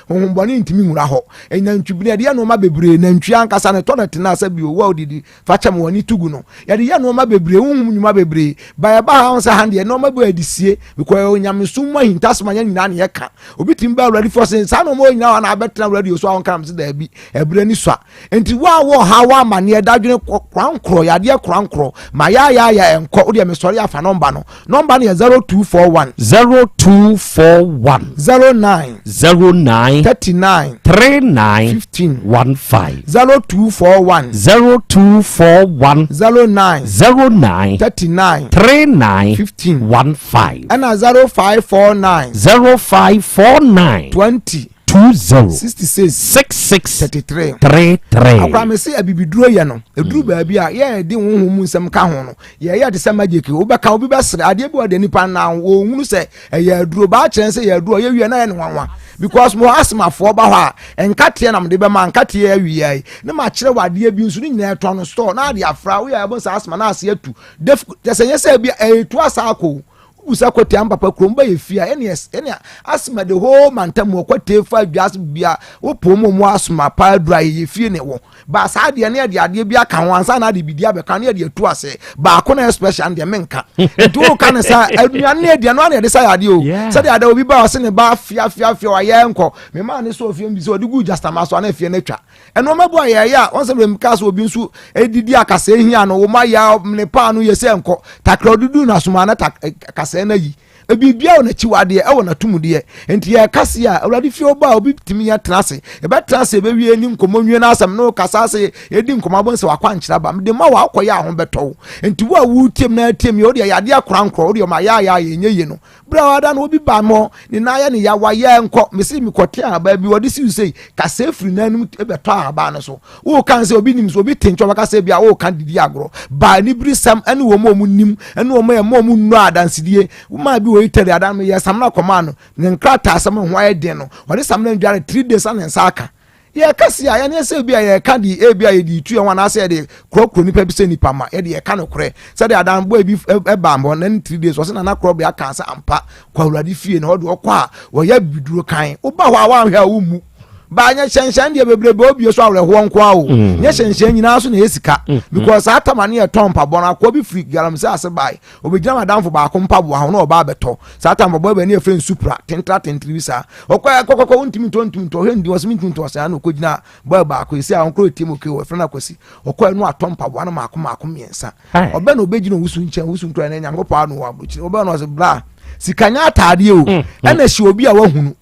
honhommɔne ntumi nwura hɔ. Nantwibini ɛde yɛ nneɛma bebree. Nantwi ankasa ne tɔlɛt no a sɛ bi owu a odidi fa kyɛ ma w'ani to gu no yɛde yɛ nneɛma bebree honhom nnwuma bebree ba yɛba ha sɛ ha deɛ nneɛma bi yɛde sie because ɛyɛ onyamesom mu ahintasɛm a yɛn nyinaa na yɛka obi tumi ba awurade fo sɛ saa nneɛma nyinaa wa na abɛtena radio so a wɔnka nam sɛ daabi ɛberɛ ni so a nti wo a wɔ ha wɔ amanneɛ dadwene korankorɔ yadeɛ korankorɔ ma yɛayɛayɛ ɛnkɔ wodeɛ mesɔre afa nɔmba no nɔmba no yɛ 0241 0241 09 09 39 39 15 15 0241 0241 09 09 39 39 15 15 ɛna 0549 0549 20 20 66 66 33 33 akora me se abibiduro yɛ no ɛduru baabi a yɛ de honhom mu nsɛm ka ho no yɛyɛ te sɛ magic wobɛka obi bɛsere adeɛ bi wɔ de nipa na wɔhunu sɛ ɛyɛ aduro baa kyerɛ sɛ yɛ aduro ɔyɛ wie na yɛ ne nwanwa. Because mewɔ asthmafoɔ ba hɔ a, nkateɛ na mede bɛma, nkateɛ awia yi ne makyerɛ wɔ adeɛ bi nso ne nyinaa ɛtɔn no store na ade afra woyɛ ɛbɔ sɛ asthma na ase atu. Def kyɛ sɛ nyɛ sɛ bi ɛyɛ asa akɔ o. Wobusa kwatia mpapa kurom ba yɛ fie a ɛne ɛne asthma the whole mantam wɔ kwatie fa dwa ase bia wopɔ mu mu asthma paa dura yɛ fie ne wɔ ba saa adeɛ ne yɛde adeɛ bi aka ho ansa na ade bi di abɛka ne yɛde atu ase baako na yɛ special deɛ menka nti woka ne sa aduane ne aduane no ana yɛde sa yɛ adeɛ o. Sɛdeɛ ada obi ba ɔse ne ba fia fia fia wayɛ nkɔ memaa ne so ofie bi sɛ ɔde gu gyastama so ana afie no atwa ɛnɔɔma bu a yɛyɛ a wɔn sɛ bɛm kaa sɛ obi nso edidi akasa ehia no wɔn ayɛ ne paa no yɛ sɛ nkɔ takra ɔdudu na asoma na tak kasɛɛ na yi ebibia wɔ n'akyiwadeɛ ɛwɔ n'atumudeɛ. Nti yɛ kase a Awurade fie ɔba a obi tumi yɛ tena ase, yɛbɛtena ase, yɛbɛwie ni nkɔmɔ nwie n'asɛm no kasa ase, yɛdi nkɔmɔ abɔ nsɛ wakɔ ankyerɛ ba mede ma wɔ akɔyɛ a ho bɛtɔ wo. Nti wo a wotie mu na atie mu yɛ wodeɛ yɛ adeɛ akorankorɔ wodeɛ ɔma yɛ ayɛ ayɛ nyɛ yie no berɛ a wada no obi ba mɔ ne nan yɛ ne ya wayɛ nkɔ mesi mekɔte ahaba bi wɔde siw sei kasa efiri n'anum bɛtɔ ahaba no so. Woka sɛ obi nim so obi te nkyɛn ɔbɛka sɛ bi a woka didi agorɔ ba anibiri sɛm ɛne wɔn a wɔn nim ɛne wɔn a ɛma wɔn nnɔ adansidie. Womaa bi wɔ Italy adan no yɛ samina kɔmaa no ne nkrataa asɛm ho ayɛ den no wɔde samina ndware 3 days na ne nsa aka. Yɛka si a yɛne sɛ bi a yɛka de ebi a yɛde tu yɛn ho anaasɛ yɛde kurɔkurɔ nipa bi sɛ nipa ma yɛde yɛka no korɛ sɛde adan bɔ ebi ɛba mbɔ na ne 3 days wɔsɛ nana korɔ bi aka sɛ ampa kɔ Awurade fie na ɔde ɔkɔ a wɔyɛ biduro kan woba hɔ a wɔanhwɛ a wɔmmu ba nyɛ hyɛnhyɛn deɛ bebrebe obie so awerɛhoɔ nko a o. Nyɛ hyɛnhyɛn nyinaa so na ɛyɛ sika because saa tama ne yɛtɔn mpaboa no akoa bi firi galamsey ase bae obɛgyina madamfo baako mpaboa ho na ɔba abɛtɔ saa tam mpaboa bɛ ne yɛfrɛ nsupra tentra tentere bi saa ɔkɔ kɔkɔkɔ wontumi ntɔ ntumi ntɔ hwɛ ndi wɔsɛ mentumi ntɔ sɛ ana ɔkɔgyina bɔɛ baako ɛsi a ɔnkɔ ɛtie mu oke wɔfrɛ no Akwasi ɔkɔ ɛno atɔ mpaboa no maako maako mmiɛnsa ɔbɛ na ɔbɛgyina owusu nkyɛn owusu nkura ne Nyankopɔn ano wɔ aburokyire ɔbɛ na ɔsɛ bra sika nyɛ ataadeɛ o ɛna hyɛ obi a wahunu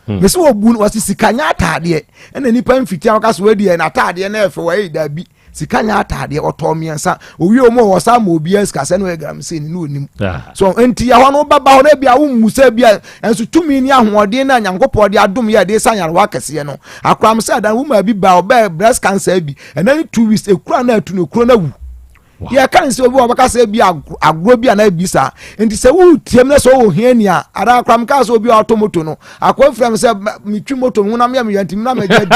mesi wɔ bu no wɔsi sika nyɛ ataadeɛ ɛna nipa mfiti a wɔka so wɔadi yɛ n'ataadeɛ na ɛfɛ wɔyɛ dabi sika nyɛ ataadeɛ. Ɔtɔ mmiɛnsa owie wɔn a wɔsa ma obi sika sɛ no yɛ galamsey ni ne onim so nti ɛhɔ no bɛba hɔ no ebi a wɔn sɛ bi a nso tumi ni ahoɔden na Nyankopɔn de adom yɛ de sa nyarewa kɛseɛ no akoram sɛ adan wɔn bi ba ɔbɛɛ breast cancer bi ɛnɛ ne 2 weeks ekura na etu no ekuro na wu. Yɛka ne sɛ obi wɔ bɛka sɛ bi agorɔ bi anaa bi saa nti sɛ wotie mu na sɛ ɔwɔ hia ni a adaa koraa meka sɛ obi a ɔtɔ moto no akɔ mfira m sɛ metwi moto ho nam yɛ meyɛ ntimi na magya di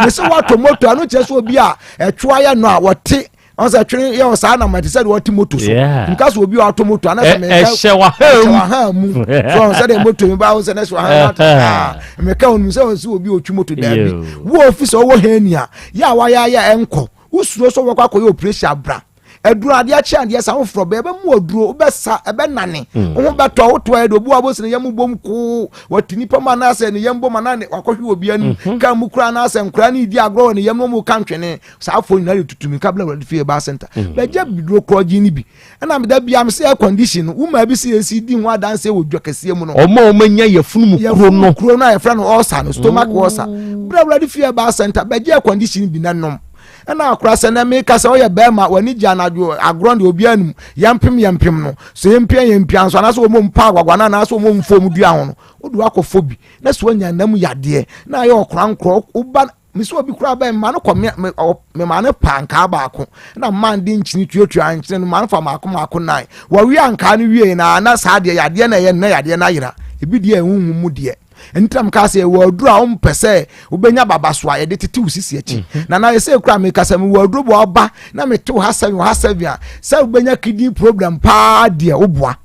me sɛ woatɔ moto ɛno kyerɛ sɛ obi a ɛtwoa yɛ no a wɔte ɔn sɛ twene yɛ wɔ saa nam ɛte sɛ deɛ ɔte moto so. Nka sɛ obi a ɔtɔ moto anaa sɛ meka ɛhyɛ waha mu so ɔn sɛ deɛ moto mi ba wo sɛ ne hyɛ waha mu meka onim sɛ ɔsɛ obi a ɔtwi moto daabi wo ofi sɛ ɔwɔ hia ni a yɛ a wayɛ ayɛ ɛnkɔ wosuro sɛ wɔkɔ akɔyɛ operation abra aduro adeɛ akye adeɛ sa woforɔ bɛɛ bɛmu aduro wobɛsa ɛbɛnane wo ho bɛtɔ wotoa yɛ de obi wa bɔsi ne yam bom koo wɔte nipa mu anaasɛ ne yam bom anaa wakɔhwe obi anim ka mu kura anaasɛ nkora ne di agorɔ wɔ ne yam no mu ka ntwene saa afɔ nyinaa de tutumi ka bla Awurade fie ba center bɛgye biduro korɔ gye ne bi ɛna meda bia me sɛ air condition no woma bi sɛ yɛsi di ho adanseɛ wɔ dwa kɛseɛ mu no. Ɔmo a ɔmo anya yɛfunu mu kuro no kuro no a yɛfrɛ no ulcer no, stomach ulcer, bra Awurade fie ba center bɛgye air condition bi na nom. Ɛna akora sɛ na meka sɛ ɔyɛ bɛrima w'ani gye anadwo agorɔ deɛ obiara nim yɛmpem yɛmpem no sɛ yɛmpia yɛmpia nso anaasɛ wɔn mpa agwagwa no anaasɛ wɔn mfom dua ho no wode wakɔfɔ bi na sɛ wanya nam yadeɛ na ayɛ ɔkora nkorɔ woba mesi obi kura bɛn mma no kɔ me me ma no pa nkaa baako na mma de nkyini tuatua nkyene no ma no fa maako maako nan wɔwe ankaa no wie na na saa deɛ yadeɛ na ɛyɛ na yadeɛ no ayera ebi deɛ ɛhuhu mu deɛ ntam ka sɛ ɛwɔ aduro a wompɛ sɛ wobɛnya baba so a yɛde tete wo sisi akyi na yɛsɛ kura meka sɛ mewɔ aduro bɔ ɔba na mete wo ha 7 ha 7 a sɛ wobɛnya kidney problem paa deɛ woboa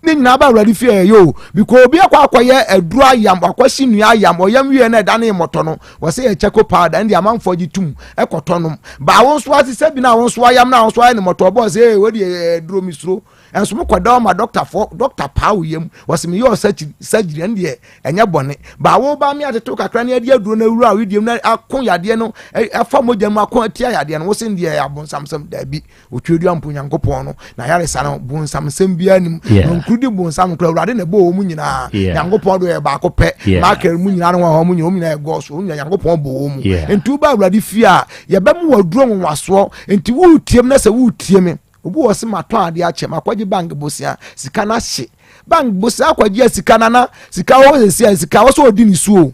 ne nyinaa ba Awurade fie ɛyɛ o because obi akɔ akɔyɛ aduro ayam wakɔsi nnua ayam ɔyam wie na ɛda ne mmɔtɔ no wɔsɛ yɛ kyɛko powder ɛnde amanfoɔ gye tum ɛkɔtɔ nom baa wɔn nso ase sɛ bi na wɔn nso ayam na wɔn nso ayɛ ne mmɔtɔ ɔbɔ sɛ ee wɔde aduro mi suro ɛnso mo kɔda ɔma dɔkta fɔ dɔkta paa wo yam wɔsɛ mi yɛ ɔsɛkyiri sɛgyiri ɛn deɛ ɛnyɛ bɔne baa wo ba mi atetew kakra ne adi aduro na awura a wediem na ako yadeɛ no ɛfa mogya mu ako atia yadeɛ no wosen deɛ ɛyɛ abonsamsɛm daabi otwedu ampo Nyankopɔn no na yaresa no bonsamsɛm biara nim na nkuru di bonsam kura Awurade na ɛbɔ wɔn mu nyinaa. Nyankopɔn do yɛ baako pɛ. Michael mu nyinaa no wɔn mu nyinaa wɔn nyinaa yɛ gɔs wɔn nyinaa Nyankopɔn bɔ wɔn mu. Nti woba Awurade fie a yɛbɛmu waduro nwanwasoɔ nti woretie mu na sɛ woretie me obi wɔ se matɔn adeɛ akyɛ makɔgye bank bosia sika no ahye. Bank bosia akɔgye sika nana sika wɔ sɛsi a sika wɔ sɛ ɔdi ne suo.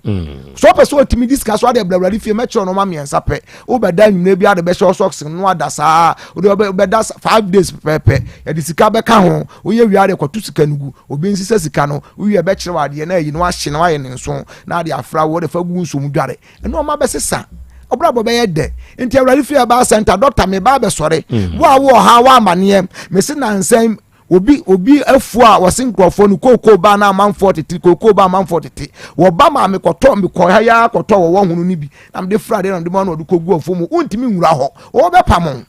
So ɔpɛ sɛ ɔtumi di sika so ade brɛ awurade fie mɛkyerɛ no ma mmiɛnsa pɛ. Wobɛda anwummerɛ bi ade bɛhyɛ socks no ada saa wode wobɛda 5 days pɛpɛpɛ, yɛde sika bɛka ho. Woyɛ wie ade kɔto sika no gu, obi nsisa sika no. Wowie bɛkyerɛ wɔ adeɛ na ayi no ahye na wayɛ ne nso na ade afra wo de fa gu nsuom dware. Ɛno ɔma bɛsesa ɔbrabɔ bɛyɛ dɛ. Nti awurade fie herbal center, doctor, meba abɛsɔre. Wo a wo ɔha wo amaneɛ mesi nansɛn obi afu a wɔse nkurɔfoɔ no kookoo ba na amanfoɔ tete, kookoo ba amanfoɔ tete, wɔba maame kɔtɔ mekɔ ha ya kɔtɔ wɔwɔ hono no bi na mede fra adeɛ na mede ma na ɔde kɔgu afuo mu. Wontumi nwura hɔ, wɔbɛpam wo.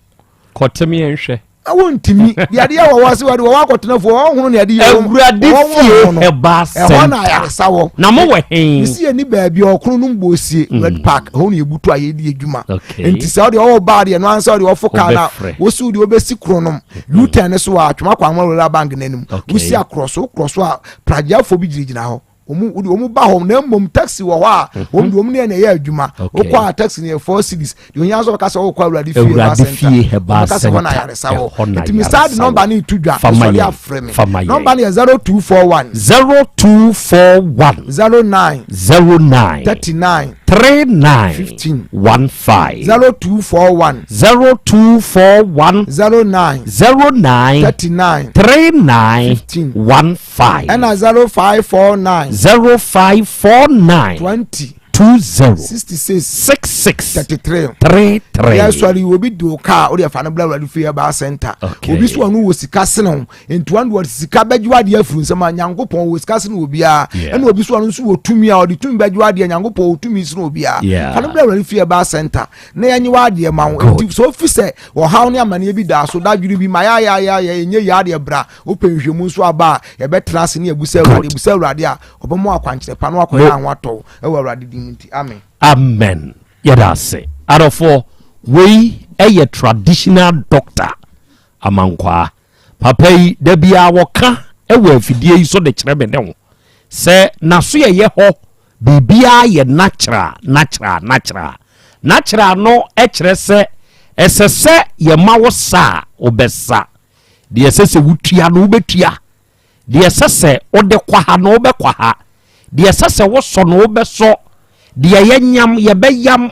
Kɔtem yɛn hwɛ. Wontumi deɛ adeɛ wɔ wɔ se wɔde wɔwɔ akɔtena fuo wɔwɔ hono ne ade yɛ. Awurade fie herbal center. Ɛhɔ na ayaresa wɔ. Na mo wɔ he? Mesi yɛ ni baabi a ɔkono no mbɔ osie Red Park ɛhɔ na yɛbutu a yɛdi adwuma. Nti sɛ ɔde ɔwɔ baa deɛ no ansa ɔde ɔfo kaa na Wobɛfrɛ. wosi deɛ wobɛsi koro nom U-turn ne so a Atwoma Kwanma Rural Bank n'anim. Wosi akorɔ so, korɔ so a pragyafoɔ bi gyinagyina hɔ, wɔn wode wɔn ba hɔ. Na mmom taxi wɔ hɔ a wɔn de wɔn ne yɛ na ɛyɛ adwuma. Wokɔ a taxi no yɛ 4 cedis. Deɛ ohia nso bɛka sɛ wokɔ awurade fie Awurade fie herbal bɛka sɛ hɔ na center. ayaresa wɔ. Ɛhɔ na Nti mesa de ayaresa nɔmba wɔ. no to dwa. Fa ma mesɔre yɛn. afrɛ me. Fa ma yɛn. Nɔmba no yɛ 0241 0241 09 09 39 39 15 15. 0241 0241 09 09 39 39 15 15. Ɛna 0549 0549 20 20 66 66 33 33. Yɛsɔre obi di o kaa o de fa no bla awurade fie herbal center. Obi so ɔno wɔ sika sene ho nti wɔn de wɔde sika bɛgye wadeɛ afiri nsɛm a Nyankopɔn wɔ sika sene obiara. Ɛna obi so ɔno nso wɔ tumi a ɔde tumi bɛgye wadeɛ, Nyankopɔn wɔ tumi sene obiara. Fa no bla awurade fie herbal center na yɛnye wadeɛ ma wo. Nti sɛ ofi sɛ ɔhaw ne amaneɛ bi da so dadwene bi ma yɛayɛayɛayɛ ɛnyɛ yɛ adeɛ bra, wopɛ nhwehwɛmu nso aba a yɛbɛtena ase ne yɛbusa awurade, yɛbusa awurade a ɔbɛma akwankyerɛ pa na wakɔyɛ aho atɔ ɛwɔ awurade din mu. Nti amen. Amen, yɛda ase adɔfoɔ. Wei ɛyɛ traditional doctor Amankwaa. Papa yi da biara wɔka ɛwɔ afidie yi so de kyerɛ me ne wo sɛ n'aso yɛyɛ hɔ biribiara yɛ natural, natural, natural, natural no. Ɛkyerɛ sɛ ɛsɛ sɛ yɛma wo sa a wobɛsa, deɛ ɛsɛ sɛ wotua no wobɛtua, deɛ ɛsɛ sɛ wode kɔ ha no wobɛkɔ ha, deɛ ɛsɛ sɛ wosɔ no wobɛsɔ, deɛ yɛnyam yɛbɛyam,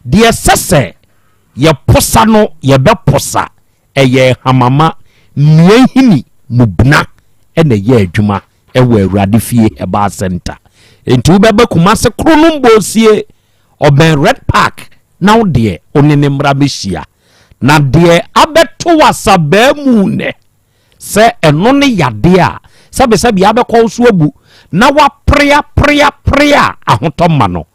deɛ ɛsɛ sɛ yɛposa no yɛbɛposa. Ɛyɛ hamama nnua hini mubena ɛna ɛyɛ adwuma ɛwɔ awurade fie herbal center. Nti wobɛba Kumase koro no mbɔsie ɔbɛn Red Park na wo deɛ wo ne ne mmara bɛhyia. Na deɛ abɛto wasabaa mu nɛ sɛ ɛno ne yadeɛ a sɛbesɛbe abɛkɔ wo so abu na wapreapreaprea a ahotɔ ma no,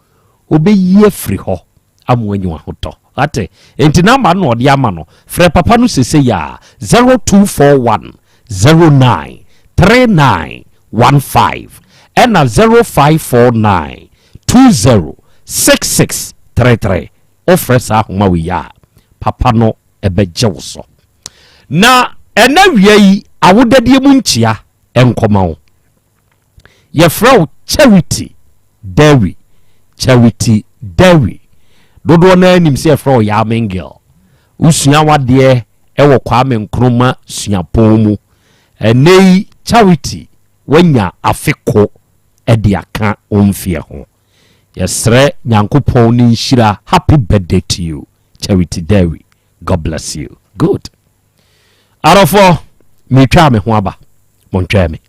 wobɛyi afiri hɔ ama wanyi ahotɔ ate. Enti namba no na ɔde ama no, frɛ papa no sese yɛ a 0241 09 39 15 ɛna 0549 20 66 33. Wofrɛ saa ahoma wei a papa no ɛbɛgye wo so. Na ɛna wia yi awodadie mu nkyia ɛnkɔma wo. Yɛfrɛ wo Charity Derry. Charity Derry, dodoɔ no anim sɛ yɛfrɛ wo Yamengel. Wosua wadeɛ ɛwɔ Kwame Nkrumah suapɔn mu. Ɛnɛ yi Charity wanya afe ko ɛde aka wo mfeɛ ho. Yɛsrɛ Nyankopɔn ne nhyira. Happy birthday to you, Charity Derry. God bless you. Good adɔfoɔ, metwaa me ho aba, montwɛn me.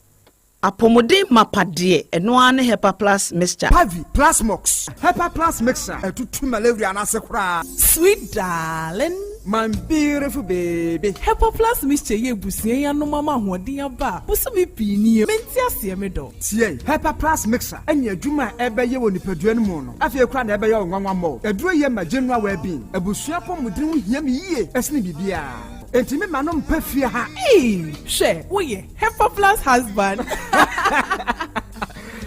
Apɔmuden mapa deɛ, ɛno ara ne Hepa Plus mixture. Pavi Plasmox Hepa Plus mixture ɛtutu malaria n'ase koraa. Sweet darling. My beautiful baby. Hepa Plus mixture yɛ ebusua yi anom ama ahoɔden aba a bosome pii nie. Mente aseɛ, me dɔ. Tie, Hepa Plus mixture ɛne adwuma a ɛbɛyɛ wɔ nipadua no mu no afei koraa na ɛbɛyɛ wo nwanwa mmɔ. Aduro yɛ ma general well-being. Abusua pɔmuden ho hia me yie ɛsene biribiara. Enti me ma no mpa fie ha. Ee, hwɛ, woyɛ Hepa Plus husband.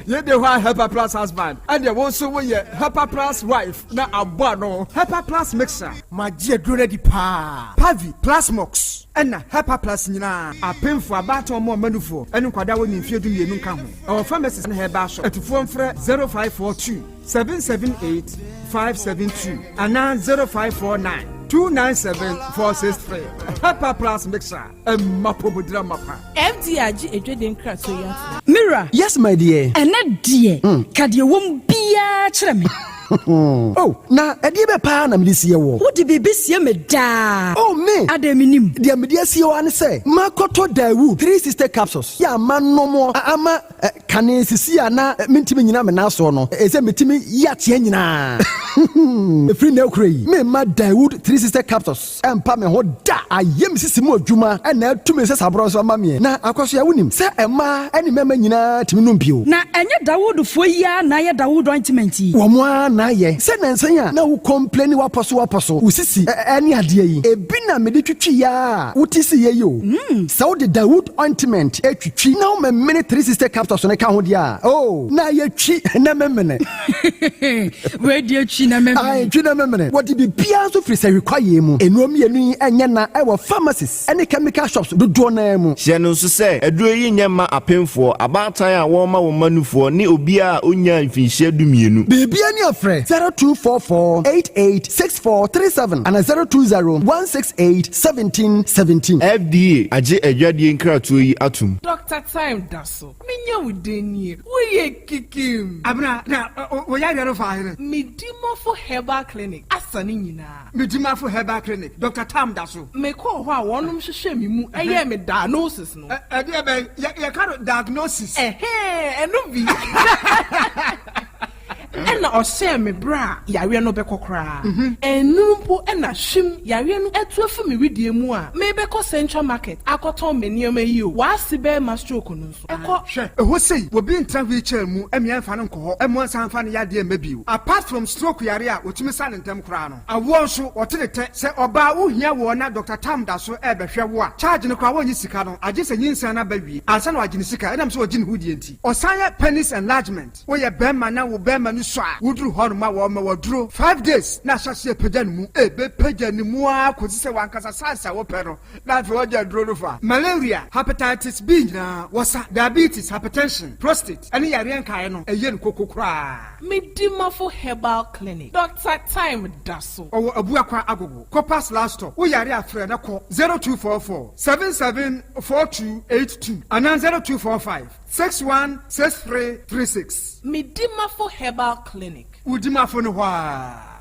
Yɛde hɔ a Hepa Plus husband, ɛdeɛ wo nso woyɛ Hepa Plus wife na abɔ ano. Hepa Plus mixture. Magye aduro no adi paa. Pavi Plasmox ɛna Hepa Plus nyinaa. Apemfo, abaatan, ɔmo ɔmanufoɔ ɛne nkwadaa wɔ ne mfeɛ 12 nka ho. Ɛwɔ pharmacies ne herbal shop. Atufoɔ mfrɛ 0542 778 572 anaa 0549. 297 463. Hepa Plus Mixture, ɛma pomodira mapa. FDA agye adwadie nkratoɔ yi atom. Me wura. Yes my dear. Ɛnɛ deɛ, ka deɛ ɛwɔ mu biara kyerɛ me. Oh, na ɛdeɛ bɛ paa na mede sie wɔ? Wode biribi sie me daa. Oh, me. Adɛn menim? Deɛ mede asie wɔ ne sɛ, makɔtɔ Daewoo 360 capsules yɛ ama nom ama kane sisi a na mentumi nyina me nan soɔ no, ɛsɛ metumi yi ateɛ nyinaa. Ɛfiri na akura yi, memma Daewoo 360 capsules ɛmpa me ho da. Ayɛ me sisi mu adwuma ɛna atumi sɛ saborɔ nso ama meɛ. Na akɔso a wonim sɛ ɛmaa ne mmarima nyinaa tumi nom bio. Na ɛnyɛ Dawoodfoɔ yi ara na ayɛ Dawood ointment yi? Wɔn ara na ayɛ. Sɛ nansa yi a na wo complaini wapɔ so wapɔ so, wo sisi ɛne adeɛ yi, ebi na mede twitwi yɛ a wote si yɛ yi o. Sɛ wode Dawood ointment twitwi na womemene 360 capsules no ka ho deɛ a, oh, na ayɛ twi na memene. Wei deɛ twi na memene. Ae, twi na memene. Wɔde biribiara nso firi sahwi kwaeɛ mu. Nnuro mmienu yi nyɛ na ɛwɔ pharmacies ne chemical shops dodoɔ no ara mu. Hyɛ no nso sɛ, aduro yi nyɛ mma apemfoɔ, abaatan a wɔrema wɔn mma nufoɔ ne obiara a ɔnnyaa mfinhyia dumienu. Biribiara ni a frɛ 0244 88 64 37 anaa 020 168 17 17. FDA agye adwadie nkratoɔ yi atom. Doctor Time da so. Menya wo den nie, woyɛ kikim. Abena, na wo yareɛ no faa hene? Medimafo Herbal Clinic asa ne nyinaa. Medimafo Herbal Clinic, Doctor Tam da so. Mekɔɔ hɔ a wɔnom hwehwɛɛ me mu yɛɛ me diagnosis no. Ɛdeɛ bɛn? Yɛka no diagnosis. Ɛhɛɛ, ɛno bi. Ɛna ɔhyɛɛ me berɛ a yareɛ no bɛkɔ koraa. Ɛnnuru mpo na hwim, yareɛ no atu afi me wedeɛ mu a merebɛkɔ Central Market akɔtɔn me nneɛma yi o. W'ase bɛrima stroke no nso, ɛkɔ. Hwɛ, ɛhɔ sei, obi ntena wheelchair mu mmea mfa no nkɔ hɔ mmoa nsan mfa ne yadeɛ mma bio. Apart from stroke yareɛ a wɔtumi sa no ntɛm koraa no, awoɔ nso, wɔte ne tɛ. Sɛ ɔbaa wohia woɔ na Doctor Tam da so rebɛhwɛ wo a, charge no koraa wɔnnye sika no, agye sɛ nyinsɛn no aba wie ansa na wɔagye ne sika, ɛnam sɛ ɔgye ne ho die nti. Ɔsan yɛ penis enlargement. Woyɛ bɛrima na wo bɛrima no sua a, woduru hɔnom a wɔma wo aduro five days na ahyɛ aseɛ apagya ne mu. Ɛbɛpagya ne mu ara kɔsi sɛ w'ankasa size a wopɛ no na afei woagye aduro no fa. Malaria, Hepatitis B nyinaa wɔsa, diabetes, hypertension, prostate ɛne yareɛ nkaeɛ no ɛyɛ no koko koraa. Medimafo Herbal Clinic, Doctor Time da so. Ɔwɔ Abuakwa Agogo, Copas last stop. Wo yare a frɛ na kɔ 0244 77 4282 anaa 0245. 616336. Medimafo Herbal Clinic. Wo dimafo no hɔ aa.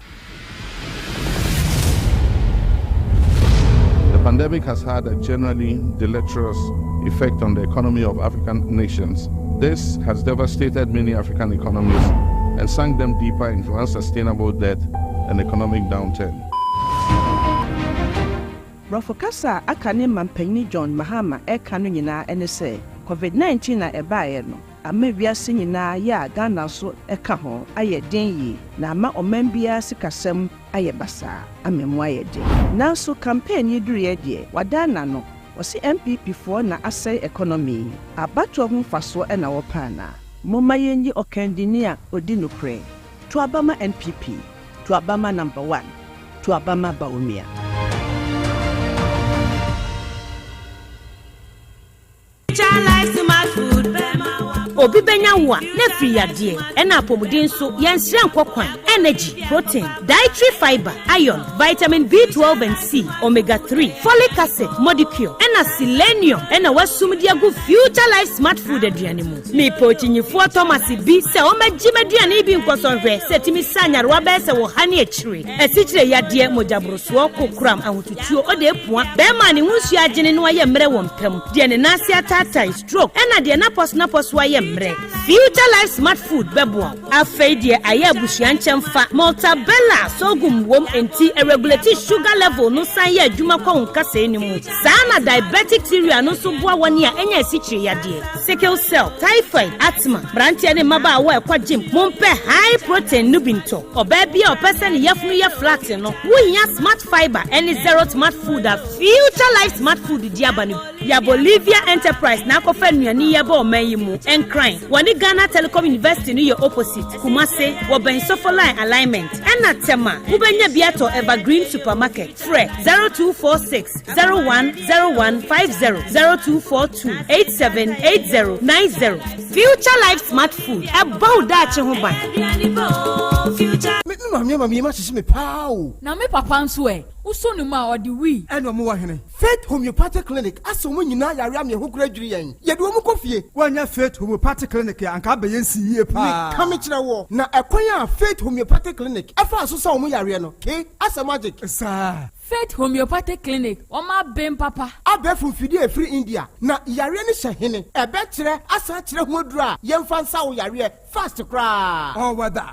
The pandemic has had a generally deleterious effect on the economy of African nations. This has devastated many African economies and sunk them deeper into unsustainable debt and economic downturn. Borɔfo kasa a aka ne mampanyin John Mahama ɛka no nyinaa ne sɛ COVID-19 a ɛbaeɛ no ama wiase nyinaa yɛ a Ghana nso ka ho ayɛ den yie na ama ɔman biara sikasɛm ayɛ basaa ama mu ayɛ den. Nanso campaign yi duruiɛ deɛ wadan n'ano, ɔse NPP foɔ na asɛe economy yi. Abatoɔ ho mfasoɔ na wɔpɛ anaa? Momma yɛnyi ɔkandini a ɔdi nokorɛ. To aba ma NPP, to aba ma number one, to aba ma Bawumia. Obi bɛnya wo a, na afiri yadeɛ, ɛna apɔmuden nso, yɛnsrɛ nkɔ kwan. Energy, protein, dietary fiber, iron, vitamin B12 and C, omega 3, folic acid, modicure, ɛna selenium ɛna wasum de agu Future Life Smart Food aduane mu. Mepɛ okyinyifoɔ Thomas bi sɛ ɔmmɛgye m'aduane yi bi nkɔsɔ nhwɛ sɛ ɛtumi sa nyarewa bɛyɛ sɛ wɔ ha ne akyire, asikyire yadeɛ, mogyaborosoɔ, kokoram, ahotutuo, ɔde apua, bɛrima a ne ho nsuo agyene na wayɛ mmerɛ wɔ mpa mu, deɛ ne nan ase ataatae, stroke, ɛna deɛ n'apɔso ayɛ mmerɛ. Future Life Smart Food bɛboa wo. Afei deɛ ayɛ abusua nkyɛmfa, Maltabella sorghum wom nti ɛregulate sugar level no san yɛ adwuma kɔ wo nkasɛɛ no mu. Saa na diabetic cereal no nso boa wɔn a ɛnya asikyire yadeɛ, sickle cell, typhoid, asthma, mmeranteɛ ne mmabaawa a ɛkɔ gym, mompɛ high protein no bi ntɔ. Ɔbaa bi a ɔpɛ sɛ ne yafunu yɛ flat no, wohia smart fiber ɛne zero smart food a Future Life Smart Food di aba no bi. Ya Bolivia Enterprise na akɔfa nnuane yi aba ɔman yi mu. Nkran, wɔne Wɔne Ghana Telecom University no yɛ opposite, Kumase, wɔbɛn Sofoline Alignment, ɛna Tema, wobɛnya bi atɔ Evergreen Supermarket. Frɛ 0246 010150, 0242 878090. Future Life Smart Food, ɛbɔ wo daakye ho ban. Me me maame ama me yam ahyehye me paa o. Na me papa nso ɛ? Wosɔ ne mu a, ɔde wii. Ɛna ɔmo wɔ hene? Faith Homeopathic Clinic asa wɔn nyinaa yare ama ɛho kora dwiri yɛn. Yɛde wɔn kɔ fie. Woannya Faith Homeopathic Clinic a, anka abɛyɛ nsi yie paa. Meka mekyerɛ woɔ, na ɛkwan a Faith Homeopathic Clinic faa so sa wɔn yareɛ no, ke, asɛ magic. Saa. Faith Homeopathic Clinic, wɔn aben papa. Abɛɛfo mfidie a ɛfiri India, na yareɛ no hyɛ hene. Ɛbɛkyerɛ asan akyerɛ ho aduro a yɛmfa nsa wo yareɛ fast koraa. Ɔwɔ da.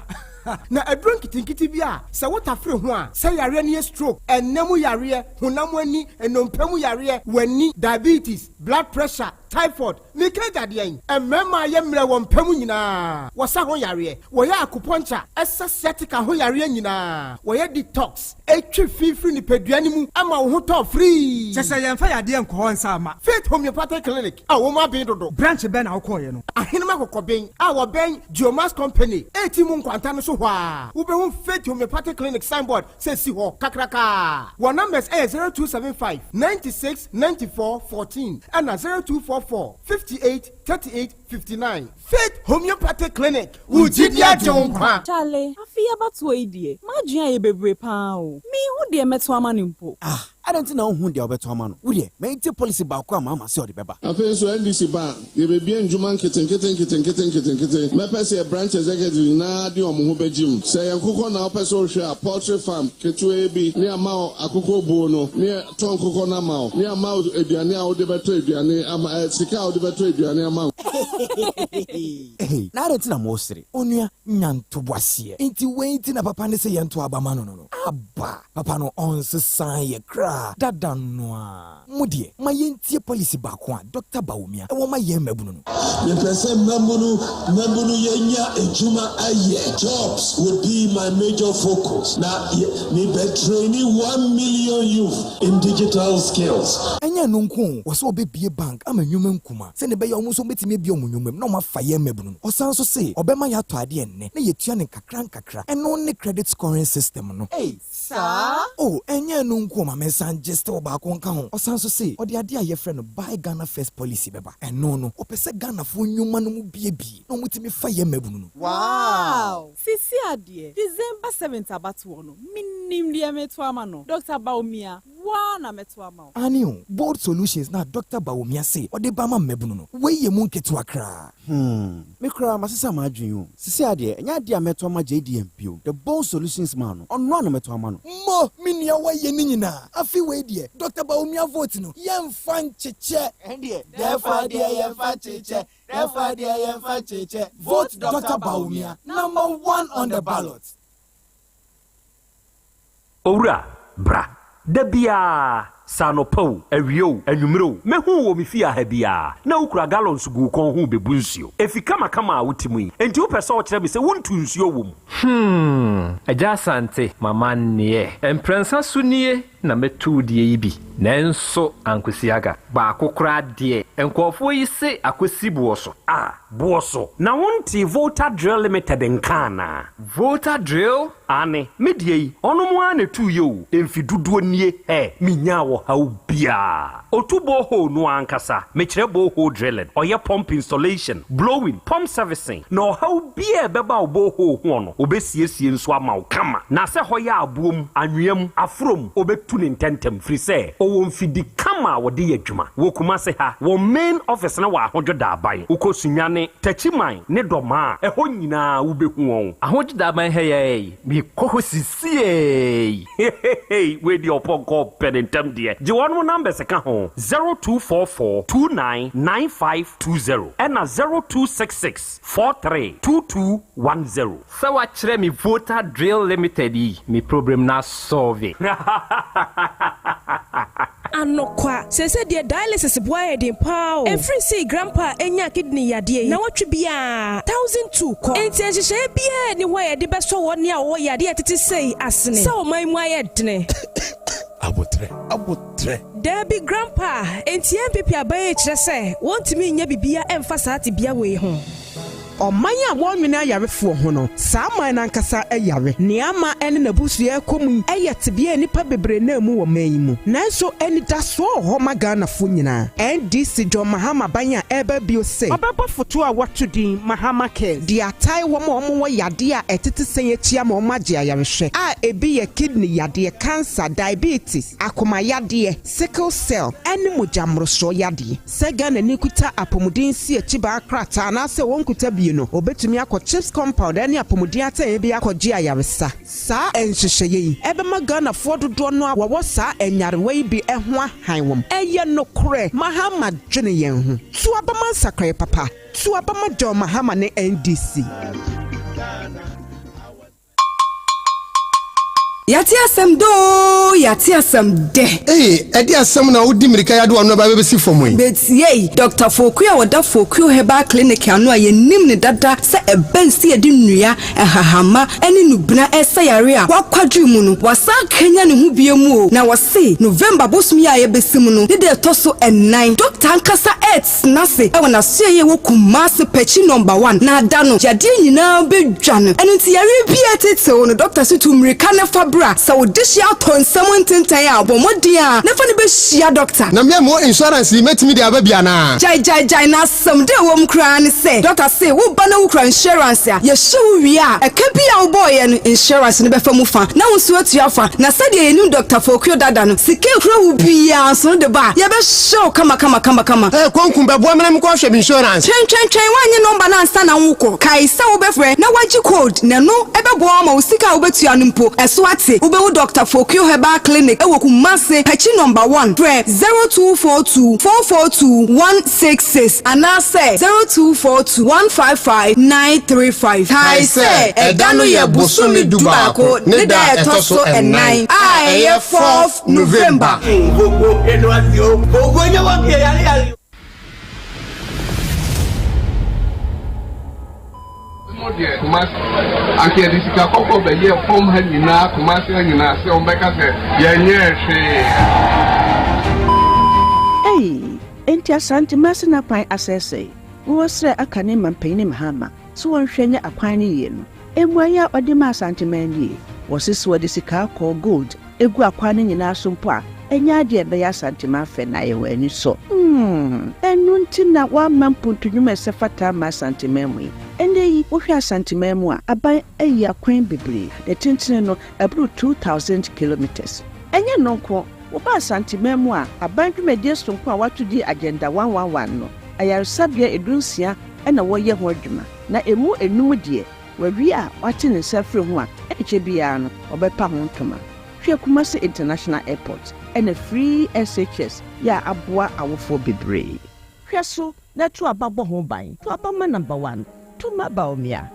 Na aduro nketenkete bi a sɛ wotafere ho a, sɛ yareɛ no yɛ stroke, ɛnna mu yareɛ, honam ani, nnompe mu yareɛ, w'ani, diabetes, blood pressure, typhoid, meka agya deɛn? Mmarima a yɛ mmerɛ wɔ mpa mu nyinaa, wɔsa ho yareɛ, wɔyɛ acupuncture, ɛsa sciatica ho yareɛ nyinaa, wɔyɛ detox, ɛtwe fi firi nipadua no mu ma wo ho tɔ firii. Kyɛ sɛ yɛmfa yadeɛ nkɔ hɔ nsa mma. Faith Homeopathic Clinic a wɔn aben dodo. Branch bɛn na wokɔeɛ no? Ahenem Akokɔben a wɔbɛn Geomax Company a mu nkwanta no so hɔ a, wobɛhu Faith Homeopathic Clinic signboard sɛ si hɔ kakrakaa. Wɔn numbers yɛ 0275 96 94 14 ɛna 0244 58 38 59. Faith Homeopathic Clinic, wo gyidi agye wo nkwa. Charlie, afe yi abatoɔ yi deɛ, m'adwene ayɛ bebree paa o. Menhu deɛ mɛto ama no mpo. Ah, adɛn nti na wonhu deɛ wobɛto ama no? Wo deɛ, ma yɛntie policy baako a Mahama sɛ ɔde bɛba. Afei nso NDC ba a, yɛbɛbue ndwuma nketenkete nketenkete nketenkete. Mɛpɛ sɛ yɛ branch executive nyinaa de wɔn ho bɛgye mu. Sɛ ɛyɛ nkokɔ na wopɛ sɛ wohwɛ a, poultry farm ketewaa bi ne ama wo akokɔ buo no, ne yɛtɔ nkokɔ no ama wo, ne ama wo aduane a wode bɛtɔ aduane ama, eh, sika a wode bɛtɔ aduane ama. Hey, na adɛn nti na moresere? Onua, nya ntoboaseɛ. Nti wei nti na papa no se yɛnto aba ma no no no? Aba! Papa no ɔnsesaa yɛ koraa, dada no ara. Mo deɛ, ma yɛntie policy baako a Dɔkta Bawumia wɔ ma yɛn mmabunu no. Mepɛ sɛ mmabunu mmabunu yɛnya adwuma ayɛ, jobs would be my major focus, na mebɛ traini 1 million youth in digital skills. Ɛnyɛ ɛno nko o, wɔ sɛ ɔbɛbue bank ama nnwuma nkuma sɛnea ɛbɛyɛ a wɔn nso wɔbɛtumi abue wɔn nnwuma mu na wɔafa yɛn mmabunu no. Ɔsan nso se ɔbɛma yɛatɔ adeɛ nnɛ na yɛatua no nkakra nkakra. Ɛno ne credit scoring system no. Ei, saa? O, ɛnyɛ ɛno nko o, ma mensan gye still baako nka ho. Ɔsan nso se ɔde adeɛ a yɛfrɛ no Buy Ghana First policy bɛba. Ɛno no, ɔpɛ sɛ Ghanafoɔ nnwuma no mu buebue na wɔtumi fa yɛn mmabunu no. Wow! Sisi adeɛ, December 7th abatoɔ no, menim deɛ meto ama no. Dr. Bawumia, woa na mɛto ama wo. Aane o, Bold Solutions na Dr. Bawumia se ɔde ba ma mmabunu no. Wei yɛ mu nketewa koraa. Me koraa masesa m'adwene o. Sisi adeɛ, ɛnyɛ adeɛ a mɛto ama JDM bio. The Bold Solutions man no, ɔno a na mɛto ama no. Mo, me nua wayɛ ne nyinaa. Afi wei deɛ, Dr. Bawumia vote no, yɛmfa nkyekyɛ. Ɛndeɛ, dɛfa deɛ yɛmfa nkyekyɛ, dɛfa deɛ yɛmfa nkyekyɛ. Vote Dr. Bawumia, number one on the ballot. Owura, bra. Da biara, sɛ anɔpa o, awia o, anwummerɛ o, mɛhu wɔ me fie ha biara na wokura gallons gu wo kɔn ho bɛbu nsuo. Efi kamakama a wote mu yi, enti wopɛ sɛ ɔkyerɛ me sɛ wontu nsuo wɔ mu? Agya Asante, mama nneɛ. Mprɛnsa so nie na mɛtu deɛ yi bi. Nanso ankosi aga. Baako koraa deɛ, nkurɔfoɔ yi se akosi boɔ so. A, boɔ so. Na wonte Volta Drill Limited nka anaa? Volta Drill? Ane, me deɛ yi, ɔno mo ara na ɛtuu yɛ o. Mfi dodoɔ nie, ɛ, menyaa ɔhaw biara. Otu borehole no ankasa, mekyerɛ borehole drilling, ɔyɛ pump installation, blowing, pump servicing, na ɔhaw biara ɛbɛba wo borehole ho no, obɛsiesie nso ama wo kama. Na sɛ hɔ yɛ aboɔ mu, anwea mu, aforo mu, obɛtu ne ntɛntɛm, firi sɛ ɔwɔ mfidi kama a wɔde yɛ adwuma. Wɔ Kumase ha, wɔn main office no wɔ Ahodwo Daaban. Wokɔ Sunyani, Takyiman ne Dɔmaa, ɛhɔ nyinaa wobɛhu wɔn. Ahodwo Daaban ha yɛ mekɔ hɔ sisiei. Hehehe, wei deɛ ɔpɔnkɔ pɛ ne ntɛm deɛ. Gye wɔn numbers ka ho 0244 299520 ɛna 0266 432210. Sɛ wakyerɛ me Volta Drill Limited yi, me problem na solve. Anɔkwa sɛsɛ deɛ dialysis boa yɛ den paa o. Ɛfiri sii grandpa a ɛnya kidney yadeɛ yi na wɔtwe biaa 1,200 kɔ. Enti nhyehyɛeɛ biaa ni hɔ a yɛde bɛsɔ wɔ ne a wɔwɔ yadeɛ a ɛtete sei asene sɛ ɔman mu ayɛ dene. Abotrɛ, abotrɛ. Daabi grandpa, enti NPP aban yi kyerɛ sɛ wɔntumi nyɛ bibia ɛmfa saa tebea wei ho. Ɔman a wɔnnwene ayarefoɔ ho no, saa man no ankasa yare. Nea ama ɛne n'abusua rekɔ mu yi yɛ tebea a nnipa bebree nam mu wɔ man yi mu. Nanso anidasoɔ wɔ hɔ ma Ghanafoɔ nyinaa. NDC John Mahama aban a ɛreba bio se ɔbɛbɔ foto a wɔato din Mahama Cares de atae wɔn a wɔwɔ yadeɛ a ɛtete sɛn akyi ama wɔagye ayarehwɛ a ebi yɛ kidney yadeɛ, cancer, diabetes, akoma yadeɛ, sickle cell ne mogya mmorosoɔ yadeɛ. Sɛ Ghanani kuta apɔmuden nsiakyibaa krataa anaasɛ ɔnkuta bi no, ɔbɛtumi akɔ CHPS compound ne apɔmuden atenaeɛ bi akɔgye ayaresa. Saa nhyehyɛeɛ yi bɛma Ghanafoɔ dodoɔ no a wɔwɔ saa nyarewa yi bi ho ahan wɔn. Ɛyɛ nokorɛ, Mahama dwene yɛn ho. To aba ma nsakraeɛ papa. To aba ma John Mahama ne NDC. Yɛate asɛm dɛ oo, yɛate asɛm dɛ. Ei, ɛde asɛm na wodi mmirika yi ade w'ano ba bɛbɛsi fam yi? Betiei, Dɔkta Fokuo a ɔda Fokuo Herbal Clinic ano a yɛnim no dada sɛ ɛbɛn sɛ yɛde nnua, nhahamma ne nnubena resa yare a wakwadwiri mu no, wasan akanyan ne ho bio mu o, na wɔse November bosome yi a yɛbɛsi mu no ne da ɛtɔ so ɛnan, dɔkta ankasa Tena ase wɔ n'asoɛeɛ a ɛwɔ Kumasi Pɛkyi Nɔmba One na da no yadeɛ nyinaa bɛdwa no. Ɛno nti yareɛ biara ɛtetew wo no dɔkta se tu mmirika na fa bra. Sɛ wo dehyeɛ atɔ nsam ntentan a bɔ mmɔden ara na fa no bɛhyia dɔkta. Na me a mewɔ insurance yi mɛtumi de aba bi anaa? Gyae gyae gyae na asɛm dɛ ɛwɔ mu koraa ne sɛ dɔkta se wo ba na wo kura insurance a yɛhyɛ wo wie a ɛka bi a wobɔɔeɛ no insurance no bɛfa mu fa na wo nso atua fa. Na sɛdeɛ yɛnim Dɔkta Fokuo dada no sika ɛkura wo biara nso no de ba a yɛbɛhyɛ Hyɛ wo kama kama kama kama. Hey konku bɛboa me na menkɔ hwɛ me insurance. Twɛn twɛn twɛn woannye nɔmba no ansa na wokɔ. Kae sɛ wobɛfrɛ na woagye code na ɛno bɛboa wo ama wo sika a wobɛtua no mpo ɛso ate. Wobɛhu Dɔkta Fokio Herbal Clinic wɔ Kumasi, Pakyi Nɔmba One. Frɛ 0242 442 166 anaasɛ 0242 155 935. Kae sɛ ɛda no yɛ bosome dubaako ne da a ɛtɔ so ɛnan a ɛyɛ fourth November. Mo deɛ Kumasi anka yɛde sika kɔkɔɔ bɛyɛɛ fam ha nyinaa Kumasi ha nyinaa sɛ wɔn bɛka sɛ yɛnyɛɛ hwee. Ei, enti Asante Masina kwan asɛesɛe? Wowɔ srɛ aka ne mampanyini Mahama sɛ wɔnhwɛ nyɛ akwan no yie no. Mmuaeɛ a ɔde maa Asanteman nie, Wɔse sɛ wɔde sika kɔɔ, gold, gu akwan no nyinaa so mpo a, ɛnyɛ adeɛ a ɛbɛyɛ Asanteman fɛ na ayɛ wɔn anisɔ. Hmm, ɛno nti na wɔamma mpuntu nnwuma a ɛsɛ fata amma Asanteman mu yi. Ɛnnɛ yi, wohwɛ Asanteman mu a, aban ayi akwan bebree, ne tentene no, ɛboro 2,000 kilometres. Ɛnyɛ ɛno nko, woba Asanteman mu a, aban dwumadie sononko a wɔato din Agenda 111 no, ayaresabea dunsia na wɔreyɛ ho adwuma. Na emu enum deɛ, wawie a wate ne nsa afiri ho a, ɛnkyɛ biara no, ɔbɛpa ho ntoma. Hwɛ Kumasi International Airport ɛna Free SHS yɛ a aboa awofoɔ bebree. Hwɛ so na to aba bɔ ho ban. To aba ma number one, to ma Bawumia.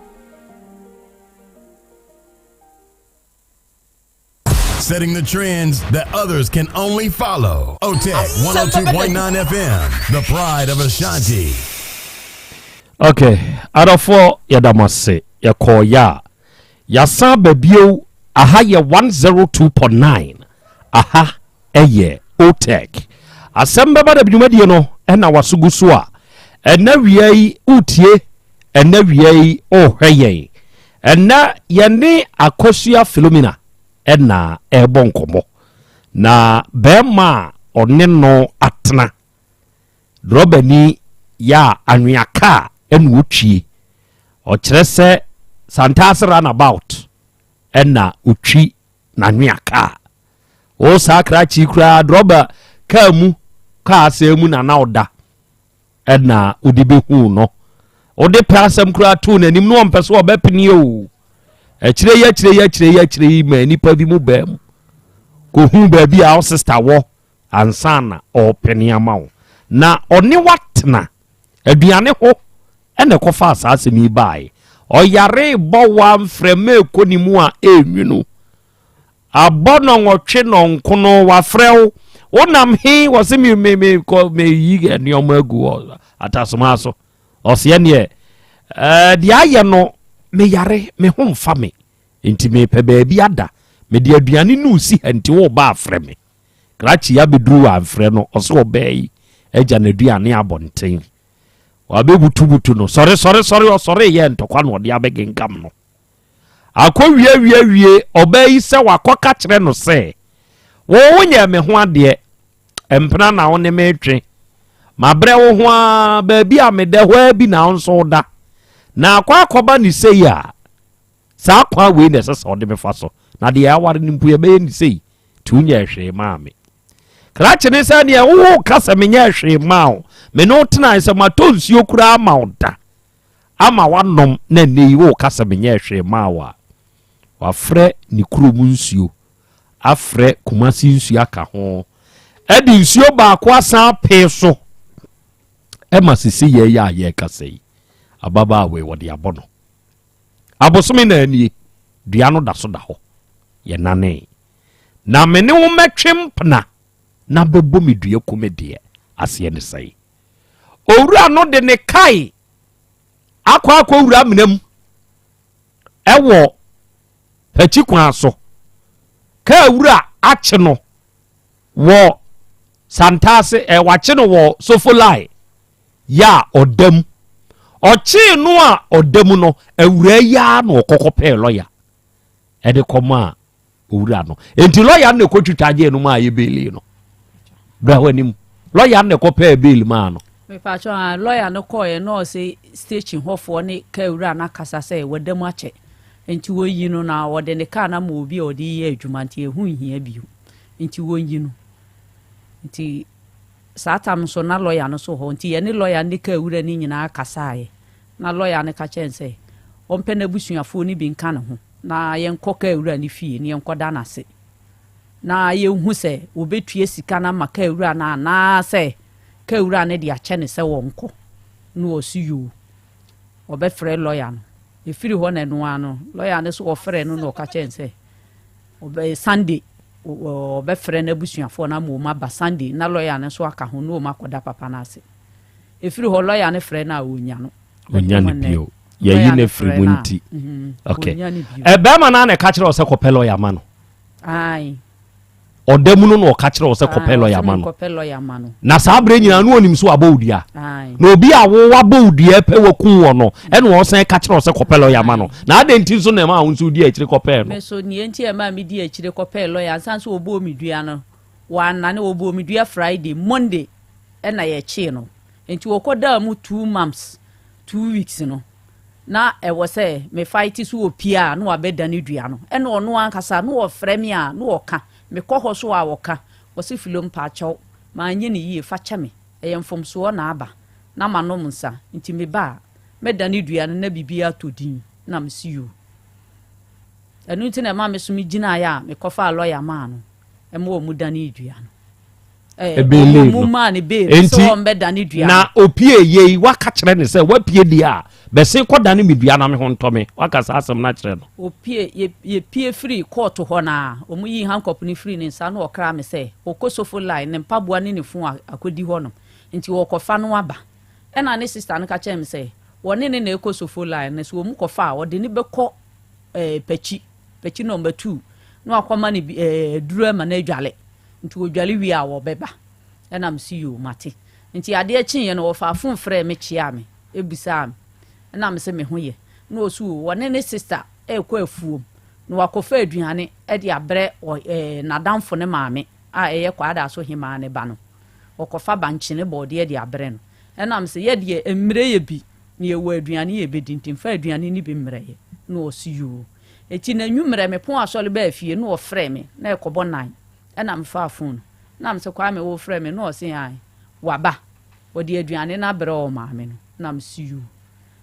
Setting the trends that others can only follow. OTEC 102.9 FM, the pride of Ashanti. Okay, adɔfoɔ yɛda mo ase yɛkɔɔ yɛ a yɛasan aba bio aha yɛ 102.9 aha ɛyɛ OTEC asɛm bɛba da dwumadie no ɛna waso gu so a ɛnɛ wia yi wotie ɛnɛ wia yi wohwɛ yɛn ɛnɛ yɛne Akosua Philomena ɛna ɛrebɔ nkɔmmɔ na bɛrima a ɔne no atena drɔbani yɛ a anwea kaa ɛna ɔtwie ɔkyerɛ sɛ Santase runabout ɛna ɔtwi n'anwea kaa wo saa krakye koraa drɔba kaa mu kaa sɛɛ mu na na ɔda ɛna wode bɛhuu no wode pɛ asɛm koraa too n'anim na ɔmpɛ so ɔbɛpene o akyire yi akyire yi akyire yi akyire yi ma nnipa bi mu baa mu kɔhu baabi a wo sista wɔ ansa na ɔpene ama wo na ɔne watena aduane ho ɛna ɛkɔfaa saa asɛm yi baeɛ ɔyare bɔ wa mframa ɛkɔ ne mu a ɛnwunu Abɔ nɔnwɔtwe nɔnkono wafrɛ wo wonam he wɔse me me me kɔ meyi nneɛma agu wɔ atasoma so ɔseɛ neɛ ɛɛ deɛ ayɛ no meyare me ho mfa me nti mepɛ baabi ada mede aduane no si ha nti wo ba afrɛ me krakye abɛduru wɔ amfrɛ no ɔse ɔbaa yi agya n'aduane abɔnten. Wabɛbutubutu no, sɔre sɔre sɔre, ɔsɔre yɛ ntɔkwa na ɔde abɛgenkam no. Akɔ wie wie wie ɔbaa yi sɛ wakɔka kyerɛ no sɛ, wo wonyɛ me ho adeɛ, mpena na wo ne me twe. Mabrɛ wo ho ara, baabi a meda hɔ ara bi na wo nso woda. Na akɔ akɔba ne sei a, saa kwan wei na ɛsɛ sɛ ɔde me fa so. Na deɛ aware no mpo yɛbɛyɛ ne sei, nti wonyɛɛ hwee maa me. Krakye ne sɛ neɛ wowo ka sɛ menyɛɛ hwee maa wo, me ne wo tenae sɛ matɔ nsuo koraa ama wo da ama woanom na nnɛ yi woka sɛ menyɛɛ hwee maa wo a, wafrɛ ne kurom nsuo afrɛ Kumasi nsuo aka ho ɛde nsuo baako asan apee so ɛma sisi yɛ yɛ a yɛrekasa yi ababaawa yi wɔde abɔ no abosome na anie dua no da so da hɔ yɛnanee na me ne wo mɛtwe mpena na bɛbɔ me dua ku me deɛ aseɛ ne sɛe owura no de ne kae akɔ akɔ wura mena mu ɛwɔ pakyi kwan so kaa wura akye no wɔ Santase ɛ wakye no wɔ Sofolai yɛ a ɔda mu ɔkyee no a ɔda mu no awura yi ara na ɔkɔkɔ pɛɛ lɔya ɛde kɔmaa owura no nti lɔya no na ɛkɔtwitwa gyee no maa yɛ beeli no bra hɔ anim lɔya no na ɛkɔpɛɛ beeli maa no mepatwɔ a lɔya no kɔɔɛ na ɔse station hɔfoɔ ne kaa wura no akasa sɛ wada mu akyɛ nti wɔyi no na wɔde ne kaa no ama obi a ɔde yɛ adwuma nti ɛho nhia bio nti wɔnyi no nti saa tam nso na lɔya no so hɔ nti yɛne lɔya ne kaa wura no nyinaa kasaeɛ na lɔya no ka kyerɛ sɛ ɔmpɛ n'abusuafoɔ no bi nka ne ho na yɛnkɔ kaa wura no fie na yɛnkɔda no ase na yɛnhu sɛ wɔbɛtua sika no ama kaa wura no anaasɛ kaa wura no de akyɛ no sɛ wɔnkɔ. Na ɔse yoo, ɔbɛfrɛ lɔya no. Ɛfiri hɔ na ɛno ara no, lɔya no so ɔfrɛ no na ɔka kyerɛ no sɛ ɔbɛ Sunday ɔbɛfrɛ n'abusuafoɔ no ama wɔn aba Sunday na lɔya no nso aka ho na wɔn akɔda papa no ase. Ɛfiri hɔ lɔya no frɛ no a ɔnnya no. Ɔnnya no bio. Yɛyi no afiri mu nti. Okay. Bɛrima no a na ɛka kyerɛ wo sɛ kɔpɛ lɔya ma no. Ɔda mu no na ɔka kyerɛ wo sɛ kɔpɛ lɔya ma no. Na saa berɛ nyinaa no ɔnim so wabɔ wo dua. Na obi a wo wabɔ wo dua pɛ waku wɔ no ɛna ɔsan ka kyerɛ wo sɛ kɔpɛ lɔya ma no. Na adɛn nti nso na ɛma wo nso wodi akyire kɔpɛɛ no? Me so nea nti a ɛma medi akyire kɔpɛɛ lɔya ansa nso wɔbɔɔ me dua no wannane wɔbɔɔ me dua Friday Monday ɛna yɛkyee no. Nti wɔkɔdaa mu 2 months 2 weeks no na ɛwɔ sɛ me fight so wɔ pie a na wabɛdane dua no ɛna ɔno ankasa na ɔfrɛ me a na ɔka mekɔ hɔ so a ɔka ɔse Philo mpaakyɛw manyɛ ne yie fa kyɛ me ɛyɛ mfomsoɔ na aba na manom nsa nti meba a mɛdane dua no na biribi atɔ din na mese yoo ɛno nti na ɛma me so megyinaeɛ a mekɔfaa lɔya maa no ɛma ɔmu dane dua no ɛbɛle no enti na opie yei waka kyerɛ ne sɛ wapie deɛ a bɛsen kɔdane me dua na me ho ntɔ me waka saa asɛm no akyerɛ no. Opie yɛpie firi kɔɔto hɔ no a ɔmu yii handcuff no firi ne nsa na ɔkra me sɛ ɔkɔ sofo line ne mpaboa ne ne fon akɔdi hɔ nom nti wɔkɔfa no aba ɛna ne sister no ka kyerɛ me sɛ wɔne ne na ɛkɔ sofo line no so wɔmu kɔfa a ɔde ne bɛkɔ pakyi pakyi number 2 na wakɔma no aduru ama no adwale nti wɔdwale wie a wɔbɛba ɛna mesi yoo mate nti adeɛ kyeeɛ no wɔfa phone frɛ me kyea me ebisaa me ɛna me sɛ me ho yɛ na ɔsu wɔne ne sister ɛrekɔ afuom na wakɔfa aduane ɛde abrɛ ɔ ɛɛ n'adamfo ne maame a ɛyɛ kwaada so hemaa ne ba no ɔkɔfa bankyene bɔɔdeɛ de abrɛ no ɛna me sɛ yɛdeɛ mmerɛ yɛ bi na yɛwɔ aduane yɛ bɛdi nti mfa aduane no bi mmerɛ yɛ na ɔsi yoo eti na nwummerɛ me pon asɔre bɛɛ fie na ɔfrɛ me na ɛkɔbɔ 9 ɛna mefaa phone na me sɛ Kwame wo frɛ me na ɔse an waba ɔde aduane no abrɛ wɔ maame no na me si yoo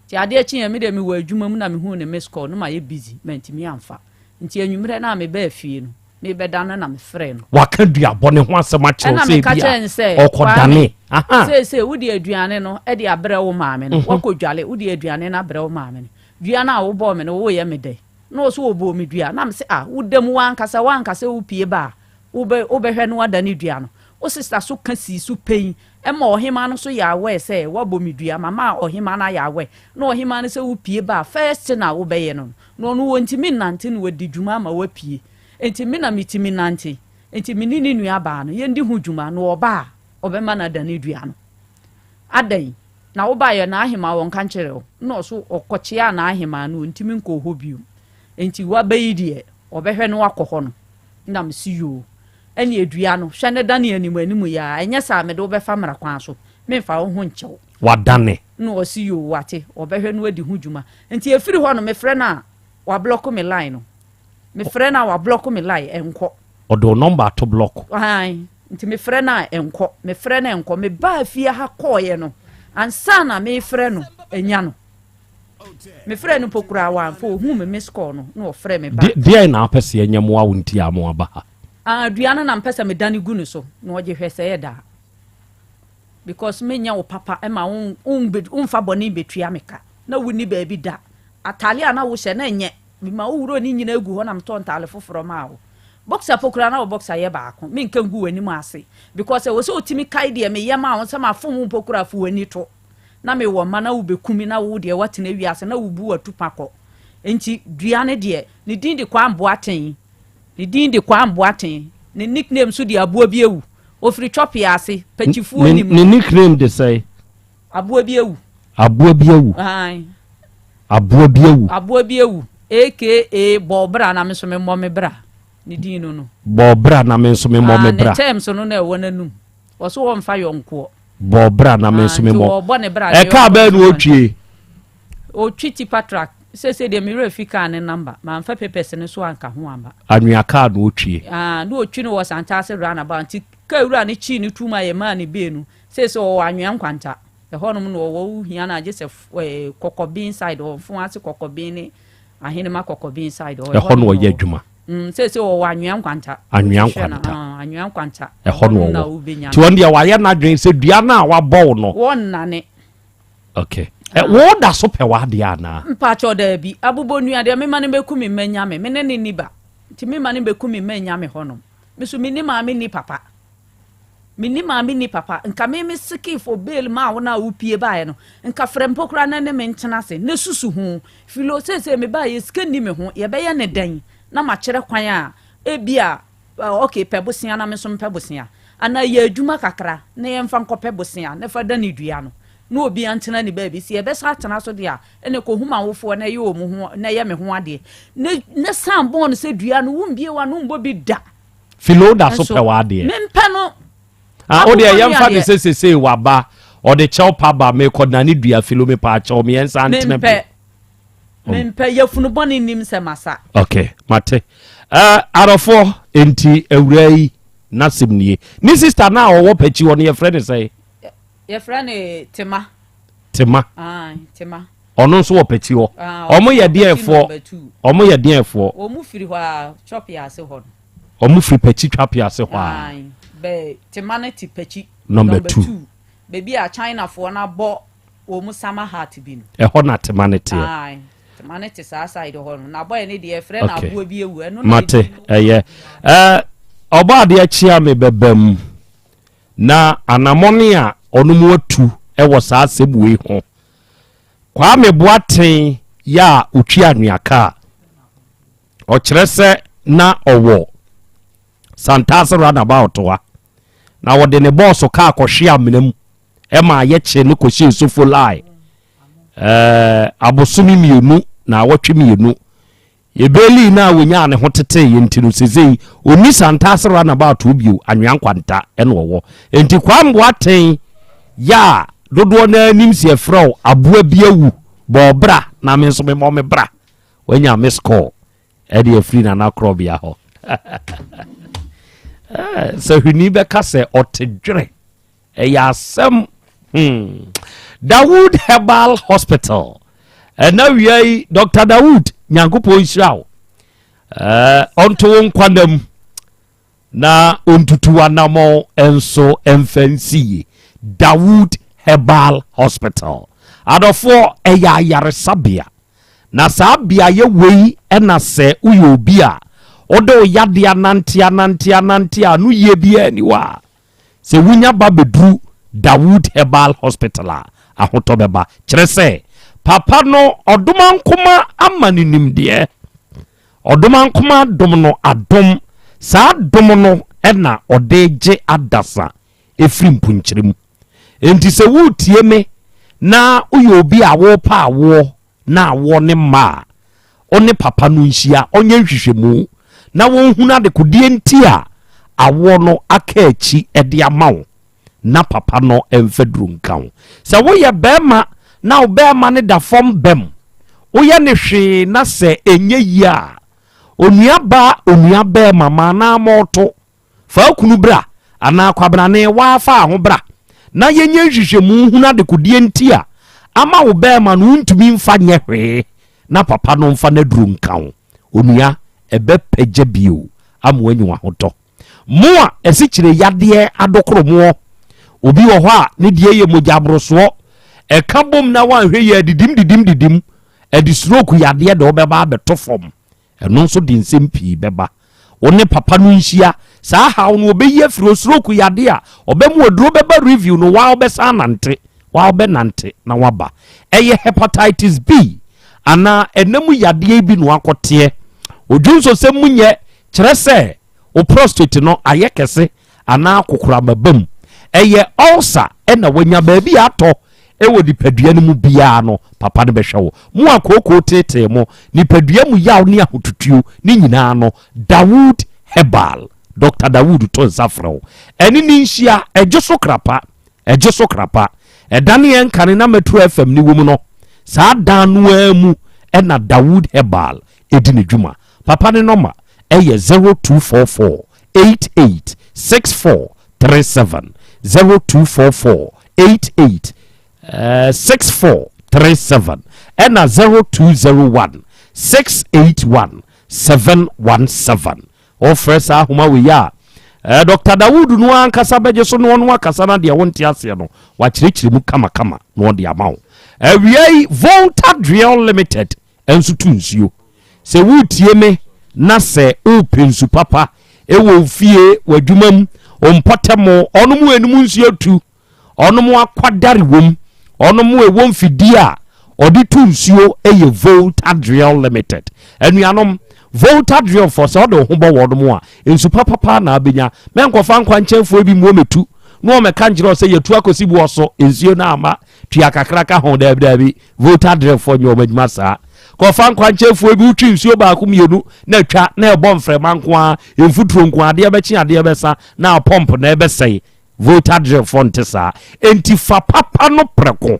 nti adeɛ kyeeɛ me deɛ mewɔ adwuma mu na mehuu ne miss call no ma yɛ busy mantumi amfa nti anwummerɛ no a mebɛɛ fie no mebɛda no na mefrɛ no waka duabɔ ne ho asɛm akyerɛw ɛna sɛ meka bi kyerɛ no sɛ a ɔkɔdane aha seesei wode aduane no de abrɛ wo maame no wakɔ dwale wode aduane no abrɛ wo maame no dua no a wobɔɔ me no woyɛ me dɛ na ɔso wɔbɔɔ me dua na me sɛ ah woda mu wankasa wankasa wopie ba a wobɛ wobɛhwɛ no wada ne dua no wo sister so ka sii so pɛn ɛma ɔhema no so yɛ aware sɛ wabɔ me dua mama a ɔhema no ayɛ aware na ɔhema no sɛ wopie ba a first thing a wobɛyɛ no no na ɔno wɔntumi nnante na wadi dwuma ama wapie nti me na metumi nante nti me ne ne nua baa no yɛndi ho dwuma na ɔba a ɔbɛma no ada ne dua no adan. Na wobaeɛ n'ahemaa wɔnka nkyerɛ wo? Ɛna ɔso ɔkɔkyeaa n'ahemaa no ɔntumi nkɔɔ hɔ bio. Enti waba yi deɛ ɔbɛhwɛ na wakɔ hɔ no. Ɛna mese yoo. Ɛneɛ dua no, hwɛ na dane anim anim yi ara, ɛnyɛ saa a mede wo bɛfa mmara kwan so, memfa wo ho nkyɛ wo. Wadane. Ɛna ɔse yoo wate, ɔbɛhwɛ na wadi ho dwuma. Nti ɛfiri hɔ no mefrɛ no a, wablɔko me line no. Mefrɛ no a wablɔko me line, ɛnkɔ. Ɔde wo nɔmba ato blɔko. Aane, nti mefrɛ no a ɛnkɔ, mefrɛ no a ɛnkɔ. Mebaa fie ha kɔeɛ no, ansa na merefrɛ no anya no. Mefrɛɛ no mpo koraa wamfa, ɔhuu me miss call no na ɔfrɛɛ me back. Deɛn na wopɛ sɛ yɛnyɛ mmoa wo nti a ama woaba ha? Ah, dua no na mpɛ sɛ medane gu ne so na ɔgye hwɛ sɛ ɛyɛ daa. Because menyɛ wo papa ma wo womfa bɔne bɛtua me ka na wonni baabi da. Ataale a na wohyɛ na ɛnyɛ mema wo wuro ne nyinaa gu hɔ na metɔ ntaale foforɔ maa wo. Boxer po koraa na wo boxer yɛ baako menka ngu w'anim ase because ɛwɔ sɛ wotumi kae deɛ meyɛ maa wo sɛ mafom wo mpo koraa fo w'ani to. Na mewɔ mma na wobɛku me na wo deɛ woatena wiase na wobu w'atupa kɔ. Nti dua no deɛ ne din de Kwame Boateng. Ne din de Kwame Boateng. Ne nickname nso de Aboa bi awu. Ɔfiri Twɔpea ase, Pakyifoɔ nim no. Ne nickname de sɛn? Aboa bi awu. Aboa bi awu. Ae. Aboa bi awu. Aboa bi awu aka Bɔ bra na me nso memmɔ me bra. Ne din no no. Bɔ bra na me nso memmɔ me bra. Ne terms no na ɛwɔ n'anum. Ɔso wɔmfa yɔnkoɔ. Bɔ bra na me nso memmɔ. Ɛkaa bɛɛ na ɔtwie. Ɔtwi tipa truck. Seesei deɛ me werɛ fi kaa ne number. Mamfa papers no so anka ho amma. Anwea kaa na ɔtwie. Ah, na ɔtwi no wɔ Santase roundabout. Nti kaa wura no kyii no tuum a yɛmaa no bail no, seesei ɔwɔ Anwea Nkwanta. Ɛhɔnom na ɔwɔ. Wohia no a gye sɛ eh, Kɔkɔben side hɔ, Mfoase Kɔkɔben ne Ahenema Kɔkɔben side hɔ. Ɛhɔ na ɔyɛ adwuma. Mm, seesei ɔwɔ Anwea Nkwanta. Anwea Wohwehwɛ no, Nkwanta. ah, Anwea Nkwanta. Ɛhɔ na Ɛhɔnom na ɔwɔ. wobɛnya Nti no. ɔno deɛ wayɛ n'adwene sɛ dua no a wabɔ wo no. Wɔnnane. Okay. Ɛ, wo da so pɛ w'adeɛ anaa? Mpakyɛw daabi. Abobɔnua deɛ mema no bɛku me mma nya me. Me ne no nni ba. Nti mema no bɛku me mma nya me hɔnom. Me so menni maame nni papa. Menni maame nni papa. Nka me me seek for bail maa wo no a wopie baeɛ no, nka frɛ mpo koraa na ne me ntena ase na susu ho. Philo, seesei mebaeɛ sika nni me ho, yɛbɛyɛ no dɛn na makyerɛ kwan a ebia Ok, pɛ bosea na me nso mepɛ bosea. Anaa yɛ adwuma kakra na yɛmfa nkɔpɛ bosea na fa dane dua no, na obiara ntena ne baabi. Sɛ yɛbɛsan atena so deɛ a, ɛnna kɔhu m'awofoɔ na yɛ wɔn ho, na yɛ me ho adeɛ. Na, na san bɔɔ no sɛ dua no, wombie w'ano mbɔ bi da. Philo da so Nso, pɛ w'adeɛ. mempɛ no. Ah, wo deɛ Akokɔ yɛmfa ne adeɛ. sɛ sesei waba, ɔde kyɛw pa ba, mekɔdane dua, Philo mepaakyɛw, meɛnsa ntena bio. Mempɛ. Mempɛ yafunu bɔne nnim sɛ masa. Ok, mate. Uh, adɔfoɔ, enti awuraa yi n'asɛm nie. Ne sista no a ɔwɔ pɛkyi hɔ no yɛfrɛ ne sɛn? Yɛfrɛ ne Tema. Tema. Ah, Tema. Ɔno nso wɔ pɛkyi hɔ. Ah, Ɔmo yɛ deɛfoɔ. Ɔmo yɛ deɛfoɔ. Ɔmo firi hɔ a twɔpe ase hɔ no. Ɔmo firi pɛkyi twape ase hɔ a. Bɛ Tema no te pɛkyi. Number 2. Baabi a Chinafoɔ no abɔ wɔn summer hut bi no. Ɛhɔ na tema no teɛ. Ae, tema no te saa side hɔ no. N'abɔɛ no deɛ yɛfrɛ no Okay. aboa bi awu. Ɛno na Mate, ɛdi. ɛyɛ. Ɛɛ, ɔbɔ adeɛ kyea me bɛba mu na anamɔne a ɔno mu atu wɔ saa asɛm wei ho. Kwame Boateng yɛ a ɔtwi anwea kaa. Ɔkyerɛ sɛ na ɔwɔ Santase runabout ha na wɔde ne bɔɔso kaa kɔhwe amena mu. ɛma yɛkyee no kɔhyɛɛ Sofolai ɛɛ abosome mmienu na awɔtwe mmienu. Yɛbɛlii no a wɔnyaa ne ho teteeɛ nti no sesei ɔnni Santase runabout hɔ bio, Anwea Nkwanta ɛna ɔwɔ. Enti Kwame Boateng yɛ a dodoɔ no ara nim sɛ yɛfrɛ wo aboa bi awu bɔ bra na me nso memmɔ me bra. Wanya miss call ɛde afiri Nana Korɔbea hɔ. Sɛ hwini bɛka sɛ ɔte dwerɛ Ɛyɛ asɛm hmm. Dawood Herbal Hospital. Ɛna wia yi Dr. Dawood Nyankopɔn nhyira wo. Ɛɛ ɔnto wo nkwa mu na ɔntutu w'anammɔn nso mfa nsi yie. Dawood Herbal Hospital. Adɔfoɔ ɛyɛ ayaresabea. Na saa beaeɛ wei na sɛ woyɛ obi a wode wo yadeɛ anante anante anante a ano yie biara ni hɔ a Sɛ wunya ba bɛduru Dawood Herbal Hospital a, ahotɔ bɛba. Kyerɛ sɛ, papa no, ɔdomankoma ama no nimdeɛ. Ɔdomankoma adom no adom. Saa adom no na ɔde gye adasa firi mpunkyerɛ mu. Enti sɛ woretie me na woyɛ obi a worepɛ awoɔ na awoɔ ne mma a, wo ne papa no nhyia, ɔnyɛ nhwehwɛmu na wɔnhunu adekodeɛ nti a awoɔ no aka akyi de ama wo na papa no mfa duru nka wo. Sɛ woyɛ barima na wo barima no da fam bam, woyɛ no hwee na sɛ ɛnyɛ yie a, onua baa, onua barima ma anaa mɔɔto Fa wo kunu bra, anaa kwabenane waa fa ho bra, na yɛnyɛ nhwehwɛmu nhunu adekodeɛ nti a ama wo bɛɛma no wontumi mfa nyɛ hwee na papa no mfa n'aduro nka wo. Onua, ɛbɛpagya bio ama woanya w'ahotɔ. Mo a asikyire yadeɛ adokoro moɔ, obi wɔ hɔ a ne deɛ yɛ mogya aborosoɔ, ɛka bom na woanhwɛ yie a didim didim didim, ɛde stroke yadeɛ de wobɛba abɛto fam. Ɛno nso de nsɛm pii bɛba. Wo ne papa no nhyia. Saa haw no ɔbɛyi afiri hɔ. Stroke yɛ adeɛ a ɔbɛma aduro bɛba review no waa wobɛsan anante. Waa wobɛnante na waba. Ɛyɛ hepatitis B anaa ɛna mu yadeɛ bi na wakɔteɛ. Odwonsosɛm mu nyɛ kyerɛ sɛ wo prostate no ayɛ kɛse anaa kokoram aba mu. Ɛyɛ ulcer na wanya baabi a atɔ wɔ nipadua no mu biara no, papa no bɛhwɛ wo. Mo a kookoo teetee mo, nipadua mu yaw ne ahotutuo ne nyinaa no, Dawood Herbal, Doctor Dawood to nsa frɛ wo. Ɛne ne nhyia, ɛgye so krapa, ɛgye so krapa. Ɛdane yɛn kane na Metro FM ne wɔ mu no, saa dan no ara mu na Dawood Herbal di ne dwuma. Papa ne nɔma yɛ 0244 88 64 37 0244 88 64 37 ɛna 0201 681 717. Wofrɛ saa ahoma wei a, eh, Dr. Dawood no ankasa bɛgye so na ɔno akasa na deɛ wonte aseɛ no wakyerɛkyerɛ mu kamakama na ɔde ama wo. Awia yi Volta Drill Limited nso tu nsuo. Sɛ woretie me na sɛ worepɛ nsu papa wɔ wo fie, w'adwuma mu, wo mpɔtam, ɔnom a ɛnum nsuo tu, ɔnom akwadare wom, ɔnom ɛwɔ mfidie a ɔde tu nsuo yɛ Volta Drill Limited. Anuanom, Volta Drill fɔ sɛ ɔde wo ho bɔ wɔn a, nsu papa paa na abɛnya. Mɛnkɔfa nkwankyɛnfoɔ bi mu wɔmɛtu na wɔmɛka nkyerɛ sɛ yɛtu akɔsi boɔ so nsuo no ama tua kakra ka ho. Daabi daabi, Volta drɛfoɔ nyɛ wɔn adwuma saa. Kɔfa nkwankyɛnfoɔ bi wotwi nsuo baako mmienu na atwa na ɛbɔ mframa nko ara, mfuturo nko ara, adeɛ bɛkye adeɛ bɛsa na pɔmp na ɛbɛsɛe. Volta drɛfoɔ nte saa. Enti fa papa no prɛko.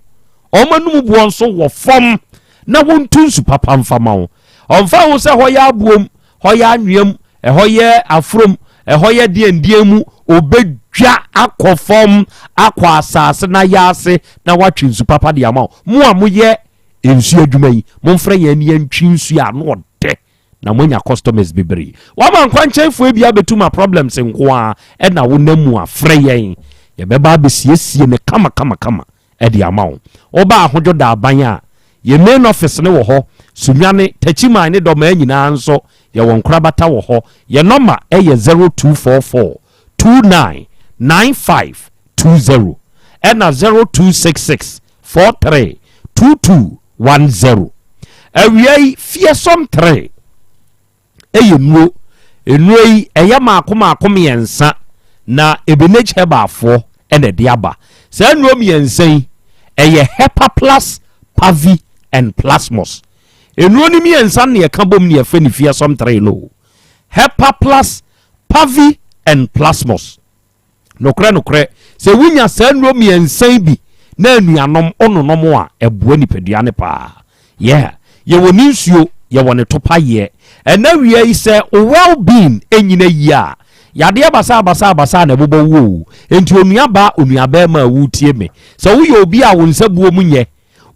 Wɔn anum boɔ nso wɔ fam na wɔntu nsu papa mfa ma wo. Ɔmfa ho sɛ hɔ yɛ aboom, hɔ yɛ anweam, ɛhɔ yɛ afurom, ɛhɔ yɛ deɛndeɛn mu, ɔbɛdwa akɔ fam, akɔ asase no ayaase na watwe nsu papa de ama wo. Mo a moyɛ nsuo adwuma yi, momfrɛ yɛn na yɛntwe nsuo a ano ɔdɛ na moanya customers bebree. Wama nkwankyɛnfoɔ bi abɛtu ma problems nko ara ɛna wonam mu a, frɛ yɛn. Yɛbɛba abɛsiesie no kama kama kama. de ama wo. Woba Ahodwo Daaban a, yɛn main office no wɔ hɔ, Sunyani, Techiman ne Dɔmaa nyinaa nso yɛwɔ nkorabata wɔ hɔ. Yɛn nɔma yɛ 0244 29 95 20 ɛna 0266 43 22 10. Awia yi, Fearsome 3. yɛ nnuro. Nnuro yi, ɛyɛ mmaako mmaako mmiɛnsa na Ebenage Herbalfoɔ na ɛde aba. Saa nnuro mmiɛnsa yi, ɛyɛ Hepaplus, Pavi and Plasmos. Nnuro no mmiɛnsa na yɛka bom na yɛfrɛ no Fearsome 3 no. Hepaplus, Pavi and Plasmos. Nokorɛ, nokorɛ, sɛ wonya saa nnuro mmiɛnsa yi bi na anuanom wononom a, ɛboa nipadua no paa. Yeah, yɛwɔ ne nsuo, yɛwɔ ne topayeɛ. Ɛna awia yi sɛ wo well being ɛnyina yie a, yadeɛ basaa basaa basaa na ɛbobɔ wo o. Enti onua baa, onua bɛɛma a woretie me, sɛ woyɛ obi a wo nsa buo mu nyɛ,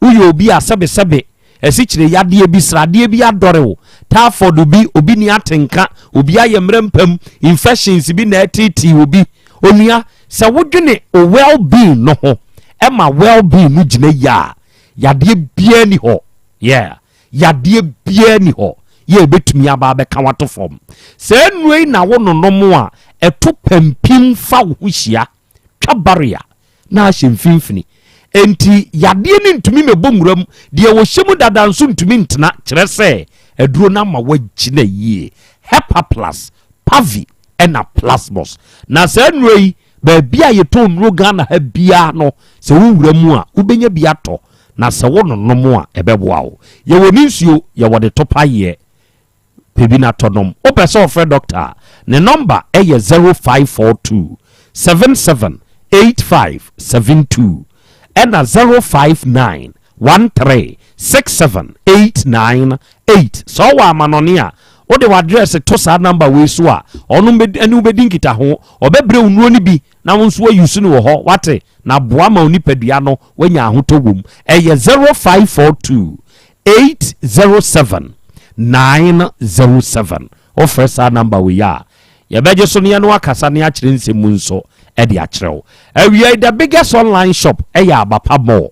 Woyɛ obi a sɛbesɛbe asikyire yadeɛ bi, sradeɛ bi adɔre wo, typhoid bi, obi ni atenka, obi ayɛ mmerɛ mpam, infections bi na ɛteetee obi. Onua, sɛ wodwene wo well being no ho, ɛma well being no gyina yie a, yadeɛ biara ni hɔ. Yeah, yadeɛ biara ni hɔ yɛ ɛbɛtumi aba abɛka wato fam. Saa nnuro yi na wononom a, ɛto pampim fa wo ho hyia, twa barrier na ahyɛ mfimfini. Enti yadeɛ no ntumi mmɛbɔ nwura mu, deɛ wɔhyɛ mu dada nso ntumi ntena, kyerɛ sɛ aduro no ama wagyina yie. Hepaplus, Pavi ɛna Plasmos. Na saa nnuro yi, Baabi a yɛtɔn nnuro Ghana ha biara no, sɛ wowura mu a, wobɛnya bi atɔ, na sɛ wononom a, ɛbɛboa wo. Yɛwɔ ne nsuo, yɛwɔ de to payeɛ. Pɛ bi na tɔ nom. Wopɛ sɛ ɔfrɛ dɔkta a, ne nɔmba yɛ 0542 77 85 72 ɛna 059 13 67 89 8. Sɛ ɔwɔ amanɔne a, wode w'adrɛse to saa nɔmba wei so a, ɔno ne wo bɛdi nkitaho. Ɔbɛbrɛ wo nnuro no bi na wo nso woayusu no wɔ hɔ. Woate? Na boa ma wo nipadua no wanya ahotɔ wom. Ɛyɛ 0542 807 907. Wofrɛ saa nɔmba wei a, yɛbɛgye so ne yɛne akasa ne akyerɛ nsɛm mu nso de akyerɛ wo. Awia yi, the biggest online shop ɛyɛ Abapa Mall.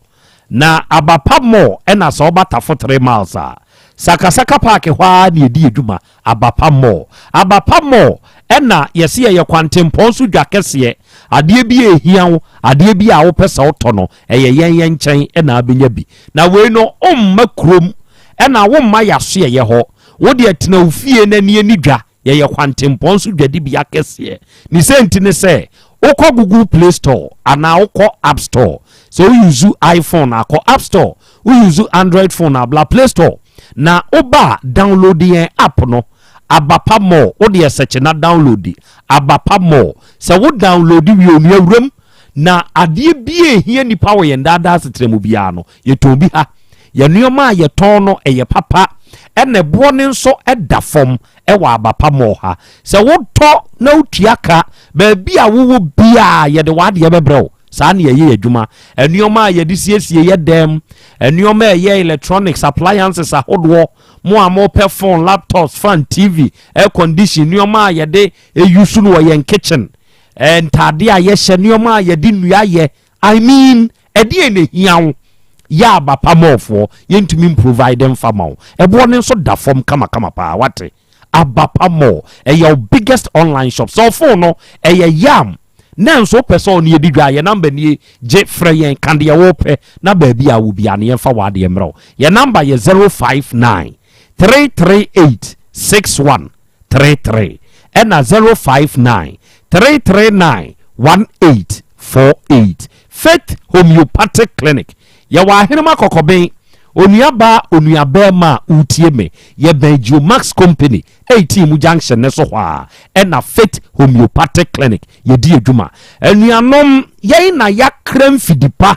Na Abapa Mall ɛna sɛ ɔba Tafo 3 Miles a, Sakasaka Park hɔ ara ne yɛdi adwuma. Abapa Mall. Abapa Mall ɛna yɛse yɛyɛ kwantempɔn so dwa kɛseɛ. Adeɛ bi a ɛhia wo, adeɛ bi a wopɛ sɛ wotɔ no, ɛyɛ yɛn yɛn nkyɛn ɛna abɛnya bi. Na wei no, womma kurom ɛna womma yɛasoɛyɛ hɔ. Wo deɛ tena wo fie na ani ani dwa. Yɛyɛ kwantempɔn so dwadibea kɛseɛ. Ne sɛ nti ne sɛ, wokɔ Google Play Store anaa wokɔ App Store. Sɛ wo use iPhone akɔ App Store, wo use Android phone abla Play Store. Na woba a, download yɛn app no, Abapa Mall. Wo deɛ sɛkye na download Abapa Mall. Sɛ wo download wie, onua wuram na adeɛ bi a ehia nipa wɔ yɛn daadaa asetena mu biara no, yɛtɔn bi ha. Yɛn nneɛma a yɛtɔn no ɛyɛ papa, ɛna ɛboɔ no nso ɛda fam ɛwɔ Abapa Mall ha. Sɛ wotɔ na wotua ka, baabi a wowɔ biara yɛde w'adeɛ bɛbrɛ wo. Saa na yɛyɛ adwuma. Nneɛma a yɛde siesie yɛ dɛm, nneɛma a ɛyɛ electronics appliances ahodoɔ, mo a mopɛ phone, laptops, fan, TV, air condition, nneɛma a yɛde eyusu no wɔ yɛn kitchen, ntaade a yɛhyɛ, nneɛma a yɛde nnua yɛ. I mean, ɛdeɛ na ehia wo yɛ Abapa Mallfoɔ yɛntumi provide mfa ma wo. Ɛboɔ no nso da fam kamakama paa. Wate? Abapa Mall ɛyɛ wo biggest online shop. Sɛ ɔphone no ɛyɛ yam na nso wopɛ sɛ ɔne yɛdi dwa, yɛ number nie, gye frɛ yɛn, ka deɛ wopɛ na baabi a wo bia no yɛmfa w'adeɛ mmerɛ wo. Yɛ number yɛ 059 338 6133 ɛna 059 339 1848. Faith Homeopathic Clinic, yɛwɔ Ahenema Kɔkɔben. Onuabaa, onuabɛrima a wotie me, yɛbɛn Geomax Company 18 mu junction ne so hɔ a ɛna Faith Homeopathic Clinic yɛdi adwuma. Anuanom, yɛn na yɛakra mfidi pa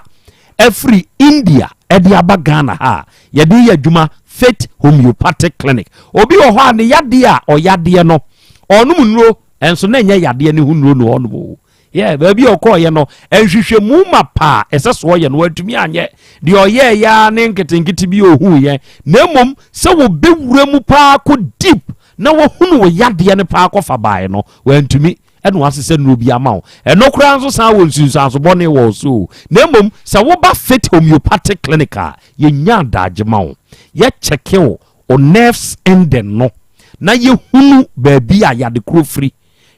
afiri India ɛde aba Ghana ha a yɛde yɛ adwuma. Faith Homeopathic Clinic, obi wɔ hɔ a ne yadeɛ a ɔyadeɛ no, ɔnom nnuro ɛnso na ɛnyɛ yadeɛ ne ho nnuro no ɔnom o. Yɛ baabi a ɔkɔɔyɛ no, nhwehwɛmu ma paa ɛsɛ so ɔyɛ no, wantumi anyɛ. Deɛ ɔyɛɛ ya ne nketenkete bi ɔhuu yɛn, na mmom sɛ wɔbɛwura mu paa kɔ deep na wahunu wɔ yadeɛ no paa kɔfa baeɛ no, wantumi. Ɛna wasesɛ nnuro bi ama wo, ɛno koraa nso san wɔ nsunsuanso bɔne wɔ so. Na mmom sɛ woba Faith Homeopathic Clinic a, yɛnya adagye ma wo, yɛkyɛke wo nerves ending no na yɛhunu baabi a yade kuro firi,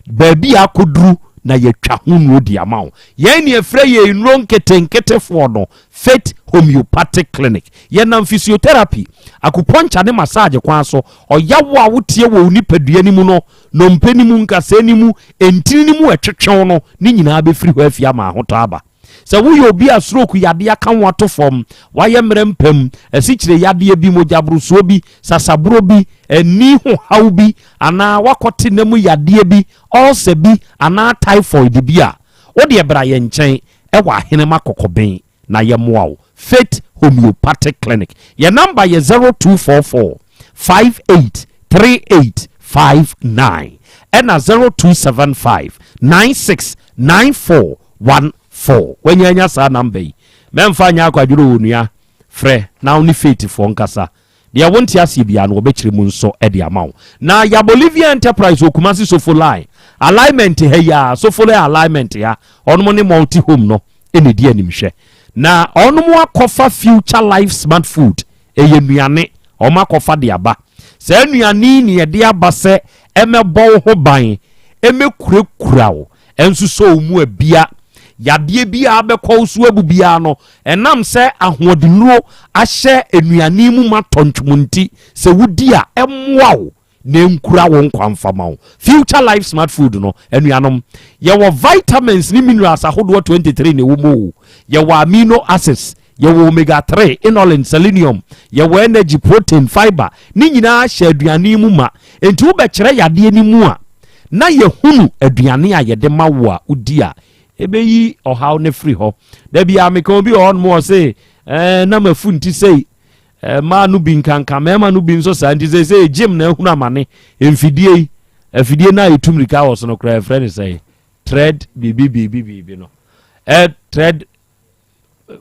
baabi a akɔduru, na yɛtwa ho nnuro di ama wo. Yɛn ne ɛfrɛ yɛ nnuro nketenketefoɔ no. Faith Homeopathic Clinic, yɛnam physiotherapy, acupuncture ne massage kwan so. Ɔyawo a wotie wɔ wo nipadua no mu no, nnompe no mu, nkasɛɛ no mu, ntini no mu ɛtwetwew no ne nyinaa bɛfiri hɔ afi ama ahotɔ aba. Sɛ woyɛ obi a stroke yadeɛ aka ho ato fam, wayɛ mmerɛ mpam, asikyire yadeɛ bi, mogyaborosoɔ bi, sasaboro bi, ani ho haw bi, anaa wakɔte nam yadeɛ bi, ulcer bi, anaa typhoid bi a, wodeɛ bra yɛn nkyɛn ɛwɔ Ahenema Kɔkɔben na yɛmmoa wo. Faith Homeopathic Clinic, yɛ number yɛ 0244 58 38 59 ɛna 0275 96 94 14. Wanyanya saa number yi, mɛmfa nyɛ akwadworo wɔ nua. Frɛ na wo ne Faithfoɔ nkasa. Deɛ wonte aseɛ biara no, wɔbɛkyerɛ mu nso de ama wo. Na ya Bolivia Enterprise wɔ Kumasi Sofo Line alignment ha yi a, Sofo Line alignment ha, ɔnom ne Multi Home no ɛna ɛdi animhwɛ. Na ɔnom akɔfa Future Life Smart Food, ɛyɛ nnuane ɔmo akɔfa de aba. Saa nnuane ne yɛde aba sɛ ɛmɛbɔ wo ho ban, ɛmɛkurakura wo, ɛnso sɛ wo mu abia yadeɛ biara bɛkɔ wo so abu biara no, ɛnam sɛ ahoɔdennuro ahyɛ nnuane mu ma tɔntwom nti, sɛ wodi a, ɛmmoa wo. na ɛnkura wo nkwa mfa ma wo. Future Life Smart Food no, anuanom, yɛwɔ vitamins ne minerals ahodoɔ 23 na ɛwɔ mu o. Yɛwɔ amino acids, yɛwɔ omega 3, inulin, selenium, yɛwɔ energy, protein, fiber, ne nyinaa hyɛ aduane yi mu ma. Enti wobɛkyerɛ yadeɛ no mu a, na yɛhunu aduane a yɛde ma wo a wodi a, ɛbɛyi ɔhaw no afiri hɔ. Da biara meka obi wɔ hɔnom ɔse, ɛɛ na mafu nti sei, mmaa no bi nkanka, mmarima no bi nso saa nti seesei gym na ahunu amane. Mfidie yi, afidie no a yɛtu mmirika wɔ so no koraa yɛfrɛ no sɛn? Tread biribi biribi biribi no. Ɛ tread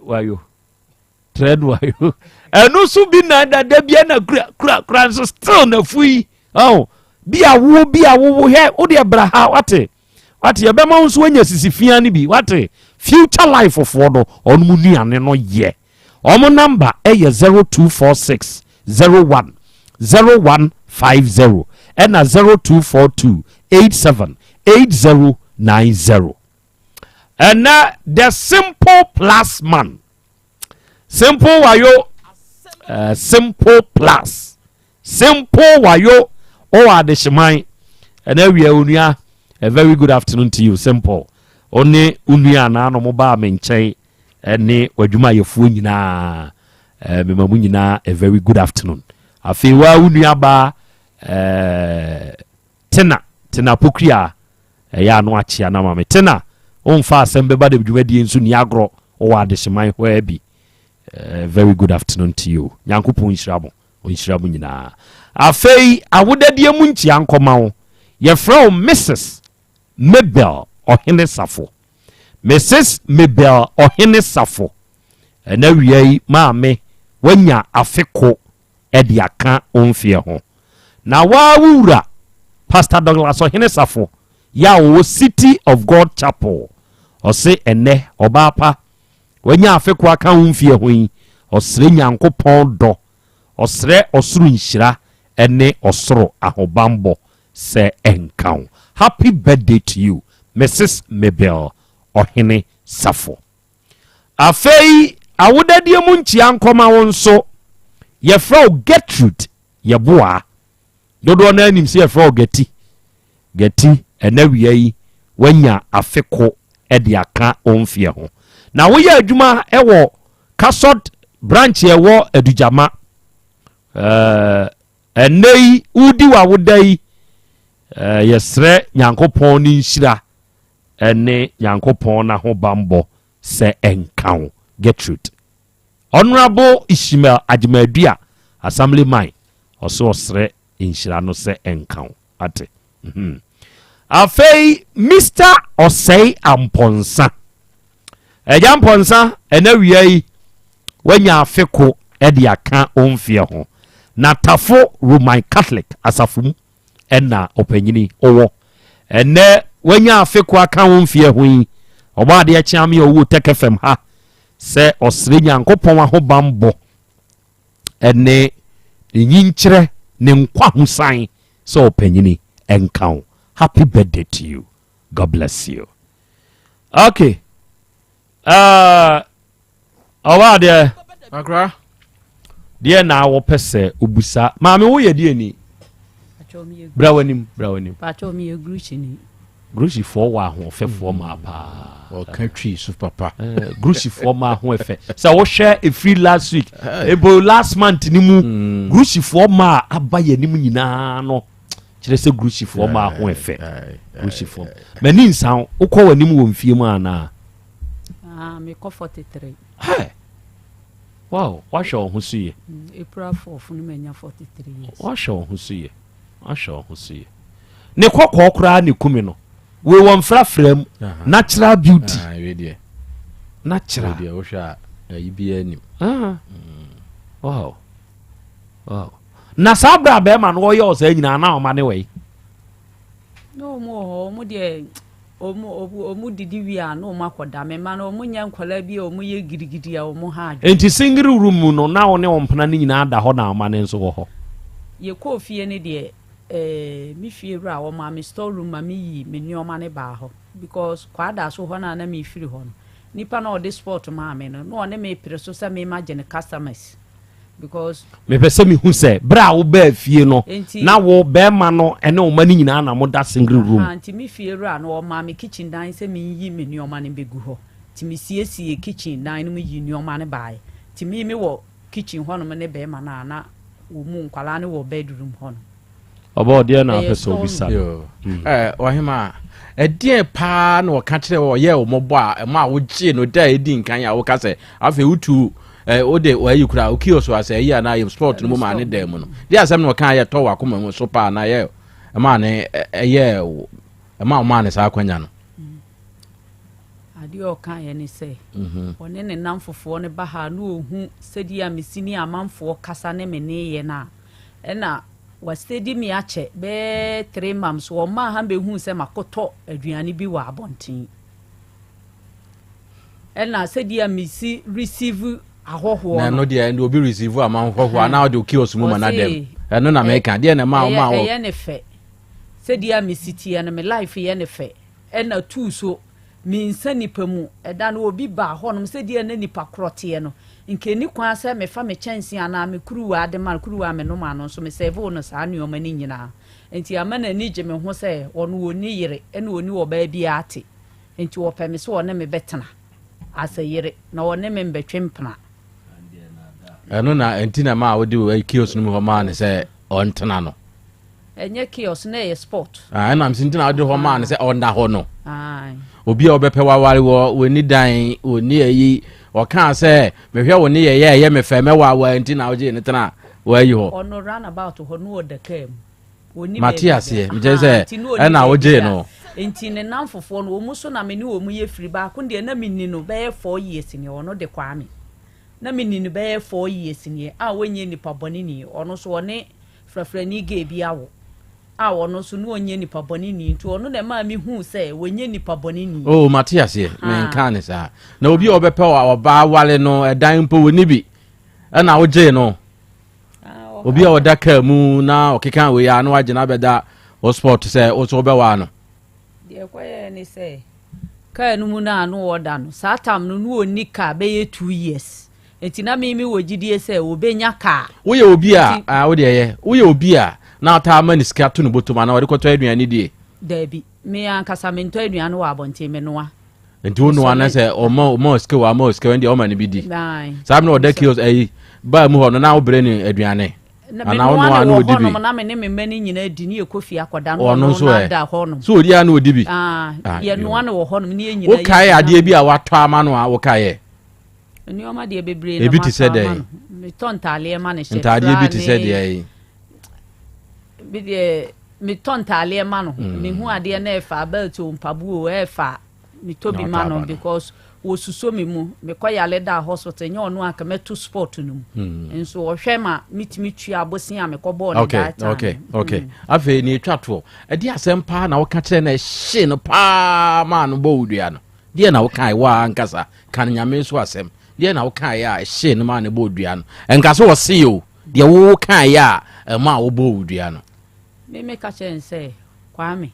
wayo tread wayo ɛno so bi na dada bia na kura kura kura nso still na fu yi ɔn bi awo bi awowo hɛ wo deɛ bra ha wate wate yɛbɛma wo nso anya sisi fia no bi wate future life foɔ no ɔno mu nuane no yɛ ɔmo namba ɛyɛ 0246 01 0150 ɛna 0242 87 8090 Ɛnɛ the simple plus man simple wayo uh, simple plus simple wayo ɔwɔ adehyeman ɛnɛ awia onua a very good afternoon to you simple ɔne onua anaa no mo baa me nkyɛn ɛne w'adwumayɛfoɔ nyinaa eh, mema mu nyinaa a very good afternoon afei waa wo nua baa eh, Tena, Tena Pokuaa, ɛyɛ a na wakyea no ama me. Tena, womfa asɛm bɛba dɛm dwumadie nso nni agorɔ wɔ adehyeman hɔ ara bi. Eh, very good afternoon to you. Nyankopɔn nhyira mo, ɔnhyira mo nyinaa. Afei, awodadie mu nkyea nkɔma wo. Yɛfrɛ wo Mrs. Mabel Ɔhene Safo. Mrs. Mabel Ɔhene Safo. Ɛna wia yi, maame, wanya afe ko de aka wo mfeɛ ho. Na waa wo wura, Pastor Douglas Ɔhene Safo, yɛ a ɔwɔ City of God Chapel, ɔse ɛnnɛ, ɔbaa pa, wanya afe ko aka wo mfeɛ ho yi, ɔsrɛ Nyankopɔn dɔ, ɔsrɛ ɔsoro nhyira ne ɔsoro ahobanbɔ sɛ ɛnka wo. Happy birthday to you, Mrs. Mabel Ɔhene Safo. Afei awodadie mu nkyia nkɔma wo nso. Yɛfrɛ wo Gertrude Yeboah. Dodoɔ no ara nim sɛ yɛfrɛ wo Gertie. Gertie, ɛnɛ awia yi woanya afe ko de aka wo mfeɛ ho. Na woyɛ adwuma wɔ Kasɔd branch a ɛwɔ Adugyama. Ɛnɛ yi wodi w'awoda yi, yɛsrɛ Nyankopɔn ne nhyira ne Nyankopɔn n'ahobanbɔ sɛ ɛnka wo. Gertrude. Honourable Ishmael Agyemadu Assembly man, ɔse ɔsrɛ nhyira no sɛ ɛnka wo. Wate? Mhm. Afei Mister Ɔsɛe Ampɔnsa. Agya Mpɔnsa, ɛna wia yi, wanya afe ko de aka wo mfeɛ ho. Na Tafo Roman Catholic asafo mu ɛna ɔpanyini wowɔ. Ɛnnɛ wanya afe ko aka wo mfeɛ ho yi, ɔbɔ adeɛ kye ame a ɔwɔ Tech FM ha sɛ ɔsrɛ Nyankopɔn ahobanbɔ ɛne ne nyinkyerɛ ne nkwahosan sɛ ɔpanyini ɛnka wo. Happy birthday to you. God bless you. Okay. Uh, Ɔbaa deɛ. Akora. Deɛ na wɔpɛ sɛ obusa. Maame wo yɛ deɛ ni. Bra w'anim, bra w'anim. Pacho mi yɛ Gurushi ni. Gurushifoɔ wɔ ahoɔfɛfoɔ maa paa. Ɔka twi so papa. Eh, Gurushifoɔ maa ho ɛfɛ. Sɛ wohwɛ efiri last week, ebo last month ni mu, mm. Gurushifoɔ maa aba yɛn anim nyinaa no. Kyerɛ sɛ Gurushifoɔ maa ho ɛfɛ. Gurushifoɔ. M'ani nsan, wokɔ w'anim wɔ mfie mu anaa? Ah, mekɔ 43. Hey! Wow, wahwɛ wo ho so yie. Mm, April 4th no manya 43 years. Wahwɛ wo ho so yie. Wahwɛ wo ho so yie. Ne kɔkɔɔ koraa ne kumi no. Wei wɔ mfrafra mu. Natural beauty. Ah, wei deɛ. Natural. Wei deɛ wohwɛ a ayi biara nim. Ah. Wow. Wow. Na saa berɛ a bɛrima no ɔyɛ ɔsaa nyinaa na ɔma ne wɔ yi. Na wɔn wɔ hɔ, wɔn deɛ Wɔn didi wie a na wɔn akɔda. Me mma no wɔn nyɛ nkwadaa bi a wɔn yɛ gidigidi a wɔn ha adwene. Nti single room mu no na wo ne wo mpena no nyinaa da hɔ na ɔma no nso wɔ hɔ? Yɛ kɔɔ fie no deɛ eh, me fie wura wɔmaa me store room ma me yii me nnoɔma no baa hɔ because Kwadaso hɔ no a na me firi hɔ no nipa no a ɔde spot maa me no na ɔne me pere so sɛ me ma gye no customers. Because. Mepɛ sɛ mehu sɛ berɛ a wobaa fie no na wo bɛrima no ne wo ma no nyinaa na moda single room. Aha, nti me fie wura no ɔmaa me kitchen dan sɛ menyi me nneɛma no bɛgu hɔ. Nti mesiesiee kitchen dan no mu yii nneɛma no baeɛ. Nti me mewɔ kitchen hɔnom ne bɛrima no a na wɔn mu nkwadaa no wɔ bedroom hɔnom. Ɔbɔ deɛ na apɛ sɛ obisa no. Ɛɛ ɔhema ɛdeɛn paa na ɔka kyerɛ wɔ ɔyɛ wo mmɔbɔ a ɛma a wogyee no da a ɛdi nkan a woka sɛ afei wotu ɛ wode wɔayi kura wo kiosk asɛ ayi anaa yɛ sport no mu maa ne dan mu no deɛ asɛm na ɔka yɛ tɔ w'akoma mu so paa na yɛ ɛmaa ne ɛyɛ ɛma wo maa ne saa akwanya no. Adeɛ a ɔkaeɛ ne sɛ, ɔne ne nnamfofoɔ no ba ha a na ɔhu sɛdeɛ a mesi ne amanfoɔ kasa ne me nneyɛɛ no a, ɛna wastedi me akyɛ bɛyɛ 3 months, ɔmaa ha bɛhuu sɛ makɔtɔ aduane bi wɔ abɔnten. Ɛna sɛdeɛ a mesi receive ahɔhoɔ Na no. ɛno deɛ ɛnde obi receive ama ahɔhoɔ anaa ɔde kiosk mu ma no adam. Ɛno na meka deɛ na ɛma ɔma Ɛyɛ ne fɛ. Sɛdeɛ a mesi teɛ no, me life yɛ ne fɛ. Ɛna tuu so, mensa nnipa mu. Ɛda no obi baa hɔnom, sɛdeɛ na nipa korɔ teɛ no, nka ɛnni kwan sɛ mefa me kyɛnsee anaa me kuruwa de ma no, kuruwa a menom ano nso, mesɛɛvoo no saa nnoɔma no nyinaa. Enti ama n'ani gye me ho sɛ ɔno ɔnni yere ɛna ɔnni ɔbaa biara te. Enti ɔpɛ me sɛ ɔne me bɛtena as a yere, na ɔne me mbɛtwe mpena. Ɛno na ɛnti na ɛmaa wode kiosk no mu hɔ maa no sɛ ɔntena no? Ɛnyɛ kiosk na ɛyɛ sport. Ah, ɛna msi ntina ɔde hɔ maa no sɛ ɔnda hɔ no. Obi a ɔbɛpɛ waware wɔ wɔni dan wɔni ayi ɔkaa sɛ mehwɛ wo ne yɛyɛ ɛyɛ me fɛ mɛwawa nti na ɔgye ne tena wɔayi hɔ. Ɔno runabout hɔ no ɔda kaa mu. Ɔni Mate baabi da. aseɛ mekyerɛ sɛ Nti na ɔni ɛna baabi wogyee da. no. Nti ne namfofoɔ no wɔn so na me ne wɔn yɛ firi baako deɛ na menni no bɛyɛ 4 years ni ɔno de Kwame na menni no bɛyɛ 4 years ni a ɔnyɛ nipa bɔne ni ɔno so ɔne frafrani gay bi awo a ɔno nso na ɔnyɛ nipa bɔne ni nti ɔno na ɛmaa me huu sɛ wɔnyɛ nipa bɔne ni. Oh, mate aseɛ, menkaa ne saa. Na obi a ɔbɛpɛ ɔbaa wale no, ɛdan mpo wɔni bi, ɛna wogyee no. Obi a ɔda kaa mu na ɔkeka wei a na wagye no abɛda wɔ sport sɛ wo so wobɛwaa no. Deɛ ɛkɔyɛɛ ne sɛ, kaa no mu no a na ɔda no, saa tam no na ɔnni kaa bɛyɛ 2 years. Nti na me mewɔ gyidie sɛ ɔbɛnya kaa. Woyɛ obi a, ah, wo deɛ yɛ, woyɛ obi a na ɔtaa ma ne sika to ne bɔtɔm anaa ɔde kɔtɔ aduane die? Daabi, me ankasa mentɔ aduane wɔ abɔnten, menoa. Nti wo noa na sɛ ɔma ɔma sika wɔ ama sika wɔ deɛ ɔma no bi di. Saa bere na ɔda kiosk ayi baa mu hɔ no na wobrɛ no aduane. Anaa wo noa na ɔdi bi. Na me ne me mma no nyinaa di ne yɛkɔ fie akɔda no ɔno nso ɛ da hɔ nom. So ɔdi a na ɔdi bi. Ah, yɛnoa no wɔ hɔ nom ne yɛn nyinaa. Wokae adeɛ bi a watɔ ama no a wokaeɛ? Nneɛma deɛ bebree na Ebi te sɛ matɔ ama dɛn? no. Metɔ ntaaleɛ ma no hyɛ. Ntaadeɛ bi te sɛ Bra ne- deɛ yi. Bi deɛ metɔ ntaaleɛ ma no. Mehu adeɛ na ɛfa belt o mpaboa o ɛfa metɔ bi Na ma ɔtɔ no aba no. because wɔsusɔ me mu. Mekɔ yale da hospital nyɛ ɔno anka mɛto sport no mu. Nso ɔhwɛ ma metumi tua abosea a mekɔbɔɔ no that time. Okay. Afei nea etwa toɔ, ɛde asɛm paa na woka kyerɛ na ɛhyee no paa maa no bɔ wo dua no. Deɛ na wokae wo ara ankasa ka no Nyame so asɛm. Deɛ na wokaeɛ a ɛhyee no maa no bɔɔ dua no. Ɛnka sɛ ɔsee o, deɛ wo wokaeɛ a ɛmaa wobɔɔ wo dua no. Me meka kyerɛ no sɛ, Kwame,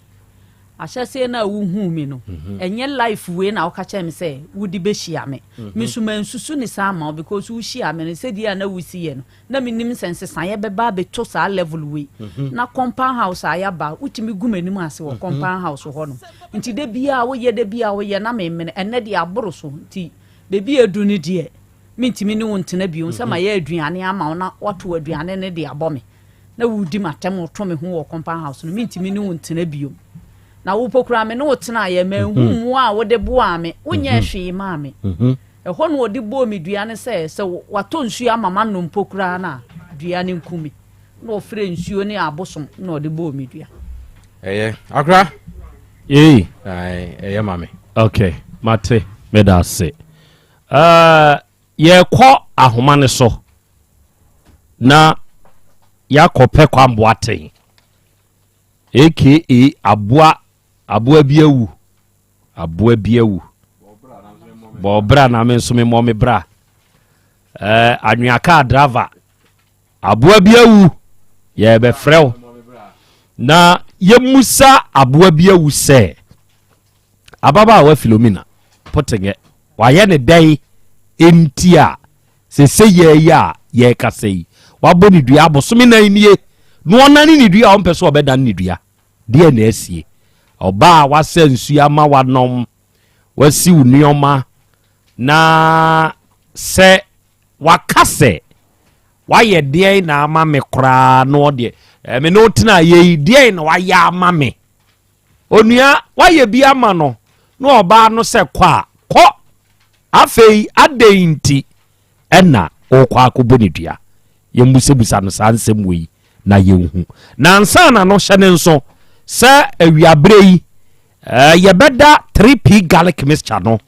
ahyɛseɛ no a wohuu me no, ɛnyɛ life wei na woka kyerɛ me sɛ wode bɛhyia me. Me nso mansusu ne saa amma wo because wohyia me no, sɛdeɛ a na wosi yɛ no, na menim sɛ nsesaeɛ bɛba abɛto saa level wei. Na compound house a yɛaba, wotumi gu m'anim ase wɔ compound house hɔ nom. Nti da biara woyɛ, da biara woyɛ na memene. Ɛnnɛ deɛ aboro so. Nti baabi a adu no deɛ, mentumi ne wo ntena bio sɛ mayɛ aduane ama wo na woato aduane no de abɔ me. Na woredi m'atɛm reto me ho wɔ compound house no, mentumi ne wo ntena bio. Na wo mpo koraa me ne wo tenaeɛ, manhu mmoa a wode boaa me, wonyɛɛ hwee maa me. Ɛhɔ na ɔde bɔɔ me dua no sɛ, sɛ watɔ nsuo ama manom mpo koraa no a, dua no nku me. Na ɔfrɛɛ nsuo ne abosom na ɔde bɔɔ me dua. Ɛyɛ akora. Ei. Ae, ɛyɛ ma me. Ok, mate, meda ase. Uh, yɛkɔ ahoma no so na yɛakɔpɛ Kwamboaten, aka aboa aboa bi awu, aboa bi awu. Bɔ bra na me nso memmɔ me bra. Uh, anwea kaa driver, aboa bi awu, yɛbɛfrɛ wo na yɛmmusa aboa bi awu sɛ ababaawa Philomena Potengɛ wayɛ ne dɛn nti a sese yɛ yi a. yɛrekasa yi, wabɔ ne dua abosome nan nie, na ɔnane ne dua a ɔmpɛ sɛ ɔbɛdane ne dua. Deɛ na asie? Ɔbaa a wasa nsuo ama wanom, wasiw nneɛma, na sɛ waka sɛ wayɛ deɛn na ama me koraa na ɔdeɛ me ne wo tena yɛ yi, deɛn na wayɛ ama me? Onua, wayɛ bi ama no na ɔbaa no sɛ kɔ a, kɔ. Afei adɛn nti ɛna ɔrekɔ akɔbɔ ne dua? Yɛmmusabusa no saa nsɛm wei na yɛnhu. Na ansa na no, hyɛ ne nso sɛ awiaberɛ yi yɛbɛda 3P garlic mixture no,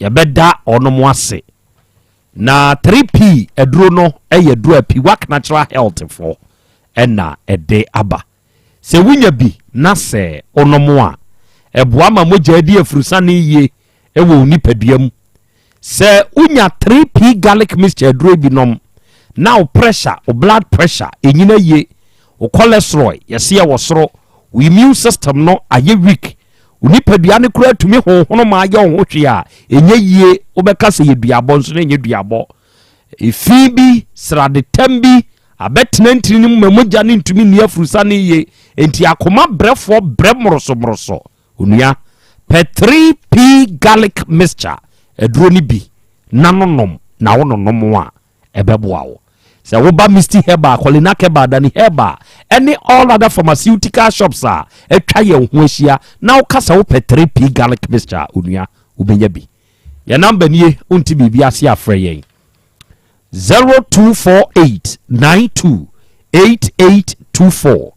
yɛbɛda ɔnom ase. Na 3P aduro no yɛ aduro a Piwak Natural Health foɔ ɛna ɛde aba. Sɛ wonya bi na sɛ wonom a, ɛboa ma mogya di afurusane yie wɔ wo nipadua mu. Sɛ wonya 3P garlic mixture aduro bi nom na wo pressure, wo blood pressure ɛnyina yie, wo cholesterol yɛse ɛwɔ soro, wo immune system no ayɛ weak, wo nipadua no koraa tumi honhono ma ayɛ wo ho hwee a ɛnyɛ yie, wobɛka sɛ yɛ duabɔ nso na ɛnyɛ duabɔ. Efi bi, sradetam bi abɛtena ntini no mu ma mogya no ntumi nni afurusane yie, enti akoma brɛfoɔ brɛ mmorosommoroso. Onua, pɛ 3P garlic mixture aduro no bi na nonom, na wononom a ɛbɛboa wo. Sɛ woba Misty Herbal, Kolinak Herbal, Dani Herbal ɛne all other pharmaceutical shops a atwa yɛn ho ahyia na woka sɛ wopɛ 3P garlic mixture, onua, wobɛnya bi. Yɛn namba nie, wonte biribi ase a, frɛ yɛn 0248 92 8824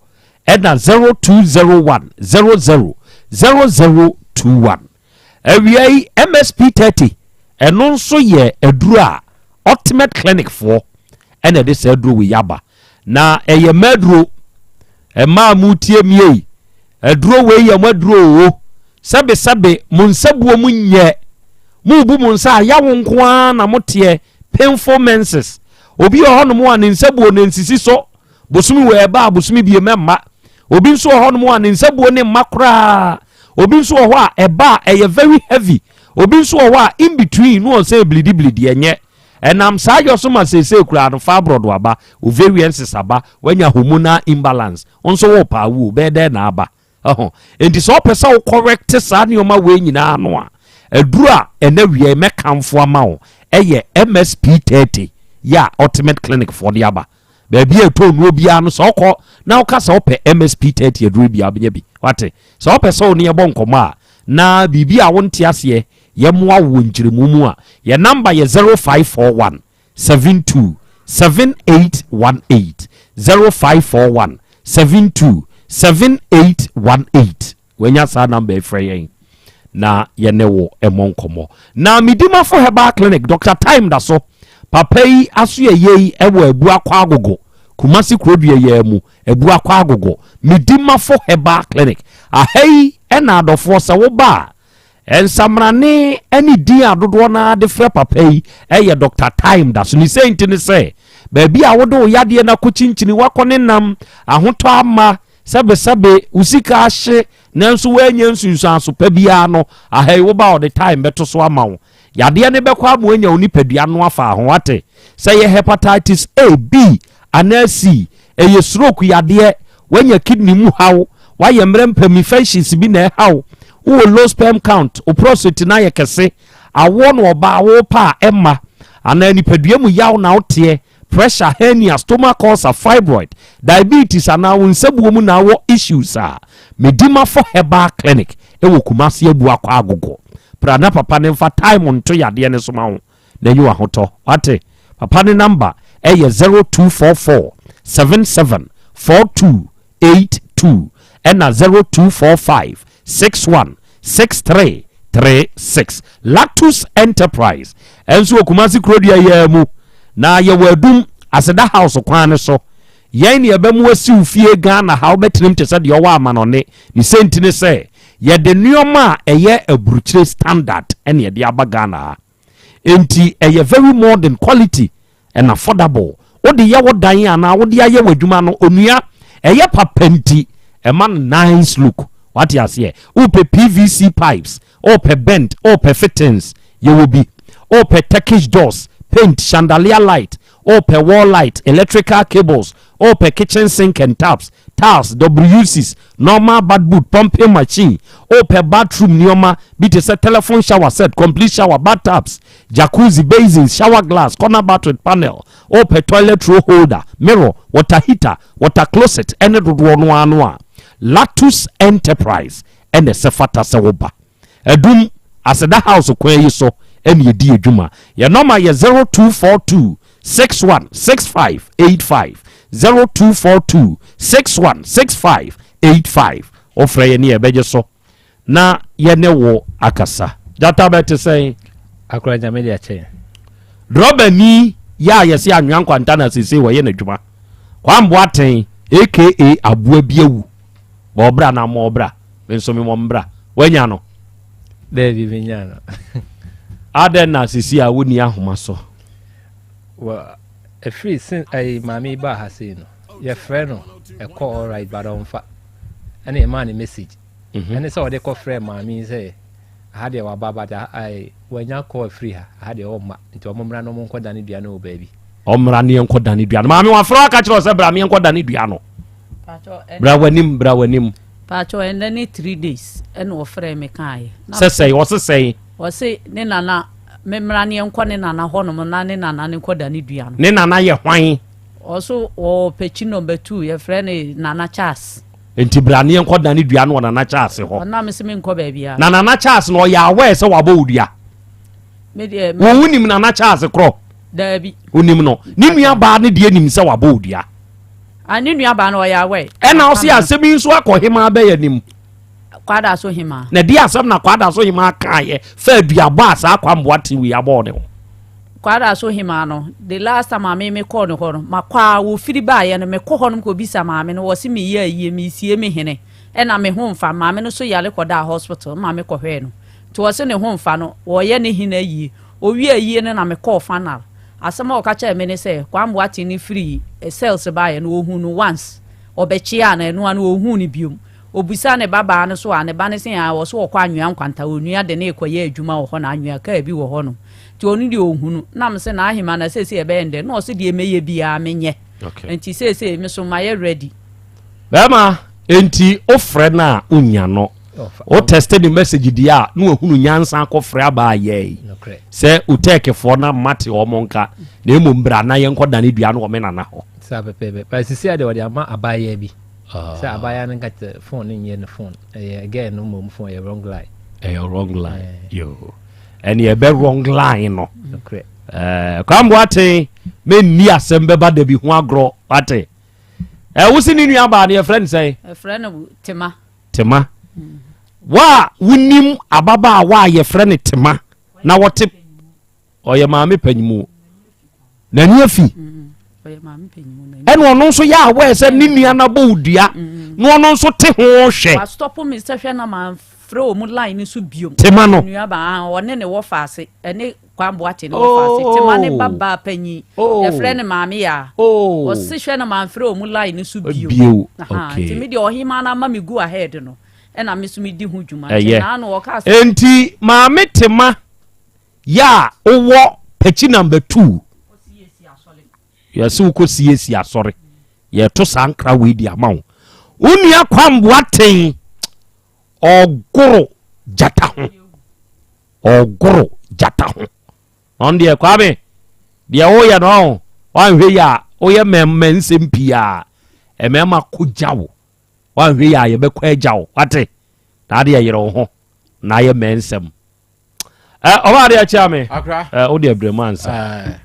ɛna 0201 00 0021. Awia yi MSP 30, ɛno nso yɛ aduro a Ultimate Clinic foɔ ɛna ɛde saa aduro wei aba, na ɛyɛ mmaduro. Mmaa mu tie mie yi, aduro wei yɛ mo aduro o. Sɛbesɛbe mo nsabuo mu nyɛ mo bu mo nsa a yawo nko ara na moteɛ, painful menses. Obi wɔ hɔnom a ne nsabuo ne nsisi so, bosomi wɔ ɛba a bosomi bie mɛmma. Obi nso wɔ hɔnom a ne nsabuo ne mma koraa. Obi nso wɔ hɔ a ɛba a ɛyɛ very heavy. Obi nso wɔ hɔ a in between no ɔnsɛn bleedi bleedi. Ɛnyɛ ɛnam saa yɔ so ma seesei koraa no fibroid aba, ovarian cyst aba, wanya hormonal imbalance nso wɔ paawu bɛyɛ dɛn na aba ɛho. Nti sɛ ɔpɛ sɛ wo correct saa nneɛma wei nyinaa no a, aduru a ɛna wia mɛkamfo ama wo ɛyɛ MSP 30 yɛ a Ultimate Clinic foɔ de aba. Baabi a ɛtɔ nnuo biara no, sɛ ɔkɔ na woka sɛ wopɛ MSP 30 aduru biara, wobɛnya bi. Wate? Sɛ wopɛ sɛ wo ne yɛbɔ nkɔmmɔ a na biribi a wonte aseɛ yɛmmoa wo wɔ nkyerɛmu mu a, yɛ number yɛ 0541 72 7818, 0541 72 7818. Wanya saa number, frɛ yɛn na yɛne wo ɛmmɔ nkɔmmɔ. Na Medimafo Herbal Clinic, Dr Time da so papa yi aso yɛ yei ɛwɔ Abuakɔ Agogo, Kumasi kurodua yɛ mu, Abuakɔ Agogo. Medimafo Herbal Clinic aha yi ɛna adɔfoɔ sɛ woba a, nsamrane ne din a dodoɔ no de frɛ papa yi ɛyɛ Dr Time da so. Ne sɛ nti ne sɛ baabi a wode wo yadeɛ no akɔkyinkyini wakɔ ne nam ahotɔ ama sɛbesɛbe wo sika ahye nanso woanya nsunsuanso pa biara no, aha yi woba, ɔde time bɛto so ama wo. Yadeɛ no bɛkɔ ama woanya wo nipadua no afa ho. Ate? Sɛ yɛ hepatitis A, B anaa C, ɛyɛ stroke yadeɛ, woanya kidney mu haw, woayɛ mmerɛ mpam infections bi na ɛhaw, wowɔ low sperm count, wo prostate no ayɛ kɛse, awoɔ no ɔbaa wo pa a ɛma, anaa nipadua mu yaw na woteɛ, pressure, hernia, stomach ulcer, fibroid, diabetes, anaa wo nsabuo mu na awɔ issues a, Medimafo Herbal Clinic ɛwɔ Kumase Abuakɔ Agogo. Pra na papa ne mfa time nto yadeɛ ne so ma wo na enyi wahotɔ. Wate? Papa ne number ɛyɛ 0244 77 4282 ɛna 0245 61 63 36. Lactus Enterprise ɛnso wɔ Kumase kurodua yɛn mu na yɛwɔ Adum Aseda House kwan no so. Yɛn ne yɛbɛmu asiw fie Ghana ha, wobɛtenam te sɛ deɛ ɔwɔ amanɔne. Ne sɛnti ne sɛ yɛde nneɛma a ɛyɛ aburukyire standard ɛne yɛde aba Ghana ha, enti ɛyɛ very modern, quality and affordable. Wode yɛ wo dan anaa wode ayɛ w'adwuma no, onua, ɛyɛ papa nti ɛma no nice look. Wate aseɛ? Wopɛ PVC pipes, wopɛ bend, wopɛ fittings, yɛwɔ bi. Wopɛ Turkish doors, paint, chandelier light, Wopɛ wall light, electrical cables, wopɛ kitchen sink and taps, tiles, WCs, normal bath boot, pumping machine, wopɛ bathroom nneɛma bi te sɛ telephone shower set, complete shower, bathtubs, jacuzzi, basins, shower glass, corner bath with panel, wopɛ toilet roll holder, mirror, water heater, water closet ɛne dodoɔ no ara no a, Latus Enterprise ɛna ɛsɛ fata sɛ woba. Adum Aseda House kwan yi so ɛna yɛdi adwuma. Yɛn nɔma yɛ 0242 61 65 85, 0242 61 65 85. Wofrɛ yɛn ne yɛbɛgye so na yɛne wo akasa. Gyata bɛte sɛn? Akora Nyame de akyɛ yɛn. Drɔbani yɛ a yɛse anwea nkwanta na seesei wɔyɛ n'adwuma. Kwame Boateng aka Aboa bi awu. Bɔ ɔbra na mmɔ ɔbra. Me nso memmɔ mbra. Woanya no? Daabi, menyaa no. Adɛn na seesei a wonni ahoma so? Wɔ ɛfiri sin ɛyi maame yi baa ha sei no, yɛfrɛ no ɛkɔ alright but ɔmfa. Ɛna yɛmaa no message. Ɛne sɛ ɔde kɔfrɛ maame yi sɛ aha deɛ waba but ɛyi wanya call afiri ha, aha deɛ ɔmma nti ɔmo mmra na ɔmo nkɔ dane dua no wɔ baabi. Ɔmmra ne yɛnkɔ dane dua no. Maame wafrɛ wo aka kyerɛ wo sɛ bra me yɛnkɔ dane dua no. Bra w'anim, bra w'anim. Paatwɔ ɛnɛ ne 3 days ɛna ɔfrɛ me kaeɛ. Sɛ sɛn, ɔse sɛn? Ɔse ne nana me mmra ne yɛnkɔ ne nana hɔnom na ne nana ne nkɔ dane dua no. Ne nana yɛ hwan? Ɔso ɔwɔ Pekyi number 2 yɛfrɛ no Nana Charles. Nti bra ne yɛnkɔ dane dua no wɔ Nana Charles hɔ. Ɔna me se menkɔ baabiara. Na Nana Charles no ɔyɛ aware sɛ wabɔ wo dua? Me deɛ. Wo wonim Nana Charles korɔ? Daabi. Wonim no? Ne nua baa no deɛ nim sɛ wabɔ wo dua? Ah, ne nua baa no ɔyɛ aware. Ɛna ɔse asɛm yi nso akɔ hemaa bɛyɛ nim. Kwada so hemaa. Na di asɛm na Kwada so hemaa kaayɛ fa aduabɔ a saa Kwamboa te wei abɔɔ ne ho. Kwada so hemaa no, the last time a me me kɔɔ ne hɔ no, makɔ a wɔfiri baayɛ no, mekɔ hɔ nom kɔbisa maame no, wɔse meyɛ ayie, mesie me hene, ɛna me ho mfa, maame no so yare kɔdaa hospital, ma me kɔhwɛɛ no. Nti wɔse ne ho mfa no, wɔyɛ ne hene ayie. Owie ayie no na mekɔɔ fanal. Asɛm a ɔka kyerɛɛ me ne sɛ, Kwame Boateng no firii cells baeɛ no, ɔhuu no once. Ɔbɛkyeaa no, ɛno ara no ɔnhuu no biom. Ɔbisaa ne babaa no so a, ne ba no se aa, ɔse ɔkɔ Anwea Nkwanta, onua de no rekɔyɛ adwuma wɔ hɔ na anwea kaa bi wɔ hɔnom. Nti ɔno deɛ ɔnhu no. Na mese, Naahima, na seesei ɛbɛyɛ no dɛn? Na ɔse deɛ mɛyɛ biara menyɛ. Nti seesei me so mayɛ ready. Bɛɛma, enti wofrɛ no a wonnya no. Wo tɛste ne message deɛ a na wahunu nyansa akɔfrɛ aba ayɛe sɛ otɛɛkefoɔ no mate wɔn nka na mmom bra na yɛnkɔ dane dua no wɔ me nana hɔ. Saa pɛpɛɛpɛ. But sisi a deɛ wɔde ama abaayewa bi. Sɛ abaayewa no nka kyerɛ phone no nyɛ ne phone. Ɛyɛ girl no mmom phone ɛyɛ wrong line. Ɛyɛ wrong line. Yoo. Ɛne ɛbɛ wrong line no. Nokorɛ. Ɛɛ Kwame Boateng menni asɛm bɛba da bi ho agorɔ wate. Ɛɛ wosi ne nua baa no yɛfrɛ no sɛn? Yɛfrɛ no Tema. Tema. Wo a wonim ababaawa a yɛfrɛ no Tema na wɔte ɔyɛ maame panyimu n'ani afi ɛna ɔno nso yɛ aware sɛ ne nua no abɔ wo dua na ɔno nso te ho hwɛ. Wastɔpo me sɛ hwɛ na manfrɛ wɔn line no so biom. Tema no. Nua ba ɔne ne wɔ faase ɛne Kwame Boakye ne wɔfa ase oh. Tema ne ba baa panyin oh. yɛfrɛ no maame yaa oh. ɔse hwɛ na mamfrɛ ɔmu line no so bio bio nti me deɛ ɔhema no ama me go ahead no ɛna me so medi ho dwuma nti naa no ɔka sɛ enti maame Tema yɛ a wowɔ pɛkyi number 2 yɛse wokɔ siesie asɔre yɛto saa nkra wei di ama wo wo nua Kwame Boateng ɔgoro gyata ho ɔgoro gyata ho ɔno deɛ Kwame deɛ woyɛ no ɔho wanhwɛ yi a woyɛ mɛmɛ nsɛm pii a mmarima ko gya wo wanhwɛ yi a yɛbɛkɔ agya wo wate na adeɛ yere wo ho na ayɛ mɛ nsɛm ɔba adeɛ akyia me wo deɛ brɛ mu ansa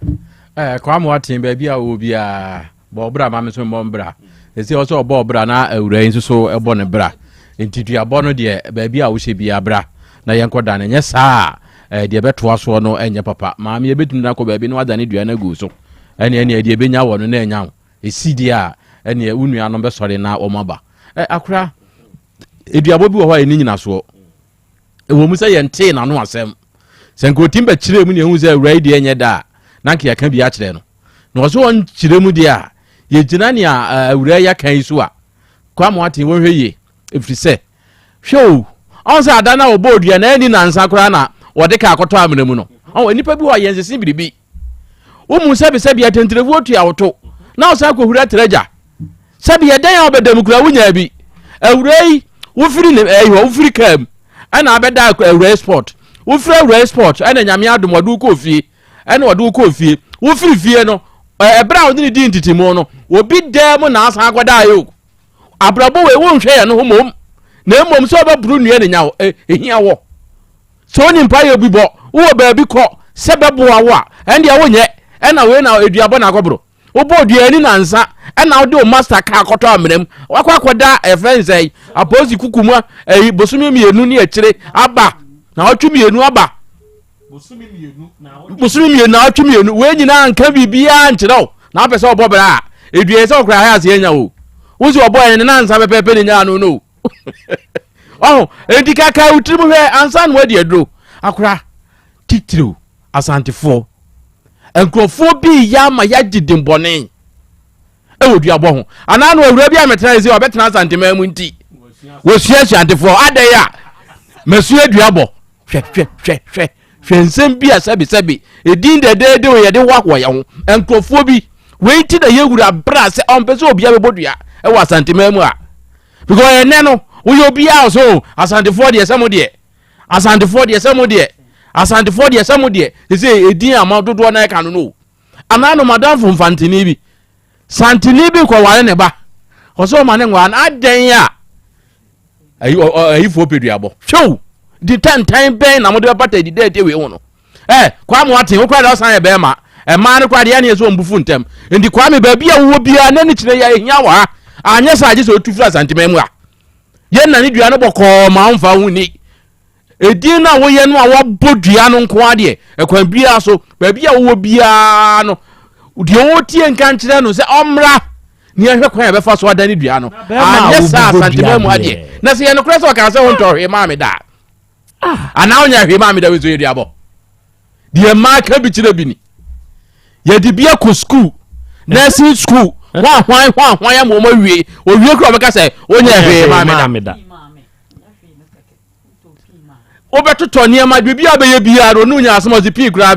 Kwame Waten baabi a wɔ biara Bɔ ɔbra ma me nso mmɔ mbra. Ɛsɛ ɔsɛ ɔbɔ ɔbra na awura yi nso so ɛbɔ ne bra. Nti duabɔ no deɛ baabi a wohyɛ biara bra na yɛnkɔ dan. Ɛnyɛ saa a deɛ ɛbɛtoa soɔ no ɛnyɛ papa. Maame yɛbɛtumi de akɔ baabi na wadane dua no agu so. Ɛne ɛneɛ deɛ ɛbɛnya wɔ no na ɛnya wo. Ɛsi deɛ a ɛneɛ wo nuanom bɛsɔre na wɔn aba. Ɛ akora eduabɔ bi wɔ hɔ a ɛni nyinasoɔ. Ɛwɔ mu sɛ yɛntee n'ano asɛm. Sɛ nka ɔtim bɛkyerɛ mu ne ɛhu sɛ awura yi deɛ ɛnyɛ da a na nka yɛka bi akyerɛ no. Na ɔsɛ ɔnkyerɛ mu deɛ a, yɛgyina nea awuraa yi aka yi so a, Kwame Aten wɔnhwɛ yie, ɛfiri sɛ, hwɛ o, ɔn sɛ ada no a wɔbɔɔ dua na ɛnni nansa koraa na wɔde kaa kɔtɔ amena mu no. Ɔn, nnipa bi wɔ a yɛnsese biribi. Wo mu sɛbisɛbi atenterefoɔ tua wo to na wosan kɔhura tragya. Sɛbi ɛdɛn a wobɛda mu koraa wonyaa bi. Awura yi wofiri ne ɛyi hɔ wofiri kaa mu ɛna abɛda awura yi sport. Wofiri awura yi sport ɛna nyame adom ɔde wo kɔɔ fie ɛna ɔde wo kɔɔ fie. Wofiri fie no ɛberɛ a wode ne dii ntetimu no obi dan mu na asan akɔda ayɛ o. Abrabɔ wei wonhwɛ yɛn ho mmom na mmom sɛ wobɛboro nnua ne nya wo ɛhia wɔ. Sɛ wo nimpa yɛ bi bɔ, wowɔ baabi kɔ sɛ bɛboa wo a, ɛndeɛ wonyɛ. Ɛna wei na eduabɔ na akɔboro. Wobɔɔ dua ani nansa, ɛna wode wo master car kɔtɔ amena mu. Wakɔ akɔda ɛfrɛ nsɛn, apolisi kuku mu ɛyi bosome mmienu ne akyire aba, na ɔtwe mmienu aba. Bosome mmienu na ɔtwe mmienu. Wei nyinaa nka biribiara nkyerɛ wo. Na wopɛ sɛ ɔbɔ bra a, edua yɛ sɛ ɔkora ha ase anya o. Wo si ɔbɔ ɛne ne nansa pɛpɛɛpɛ ne nyaa no no. ɔho enti kaka wo tirim hwɛ ansa na wadi aduro akora titiriw asantefoɔ nkurɔfoɔ bi yɛ ama yɛagye dimbɔne ɛwɔ duabɔ ho anaa no awura bi a mɛtena sɛ ɔbɛtena asanteman mu nti wɔsua asuantefoɔ adɛn a masua duabɔ hwɛ hwɛ hwɛ hwɛ Hwɛ nsɛm bi a sɛbesɛbe edin dɛdɛɛdɛ o yɛde hoahoa yɛn ho. Nkurɔfoɔ bi, wei nti na yɛn wura bra sɛ ɔmpɛ sɛ obiara bɛbɔ dua wɔ Asanteman mu a. Because ɛnɛ no, woyɛ obiara ɔsɛ o, Asantefoɔ deɛ sɛ mo deɛ, Asantefoɔ deɛ sɛ mo deɛ, Asantefoɔ deɛ sɛ mo deɛ, te sɛ edin a ma dodoɔ na ɛka no no o. Anaa no madamfo mfantini bi, Santini bi kɔware ne ba, ɔsɛ ɔma ne nwaa no, adɛn a ayi ayifoɔ pɛ duabɔ hwɛw di tantan bɛn na mode bɛbata di dɛ wei ho no ɛ kwame waten wo koraa deɛ ɔsan yɛ bɛrima ɛmaa no koraa deɛ ɛne ɛsɛ ɔmbufu ntɛm nti kwame baabi a wowɔ biara na ne kyerɛ yɛ ahia wɔ ha anyɛ sɛ agye sɛ ɔtu firi asantema mu a yɛn na ne dua no bɔkɔɔ ma womfa ho ni Edin no a woyɛ no a wɔabɔ dua no nko ara deɛ, ɛkwan biara so, baabi a wowɔ biara no, deɛ ɔretie nka nkyerɛ no sɛ ɔmmra ne yɛhwɛ kwan a yɛbɛfa so adane dua no. Anyɛ saa Asantema mu adeɛ. Na sɛ yɛ nokorɛ sɛ ɔkaa sɛ wontɔ hwee maa me da a, anaa wonyɛ hwee maa me da wei nso yɛ duabɔ. Deɛ mmaa ka bi kyerɛ bi ni. Yɛde bi akɔ sukuu, nursing school, hwan hwan hwan hwan ama wɔn awie. Owie kura ɔbɛka sɛ wonyɛ hwee maa me da. Wobɛtotɔ nneɛma, biribi a wobɛyɛ biara no, ɔne wo nya asɛm a ɔse pii koraa.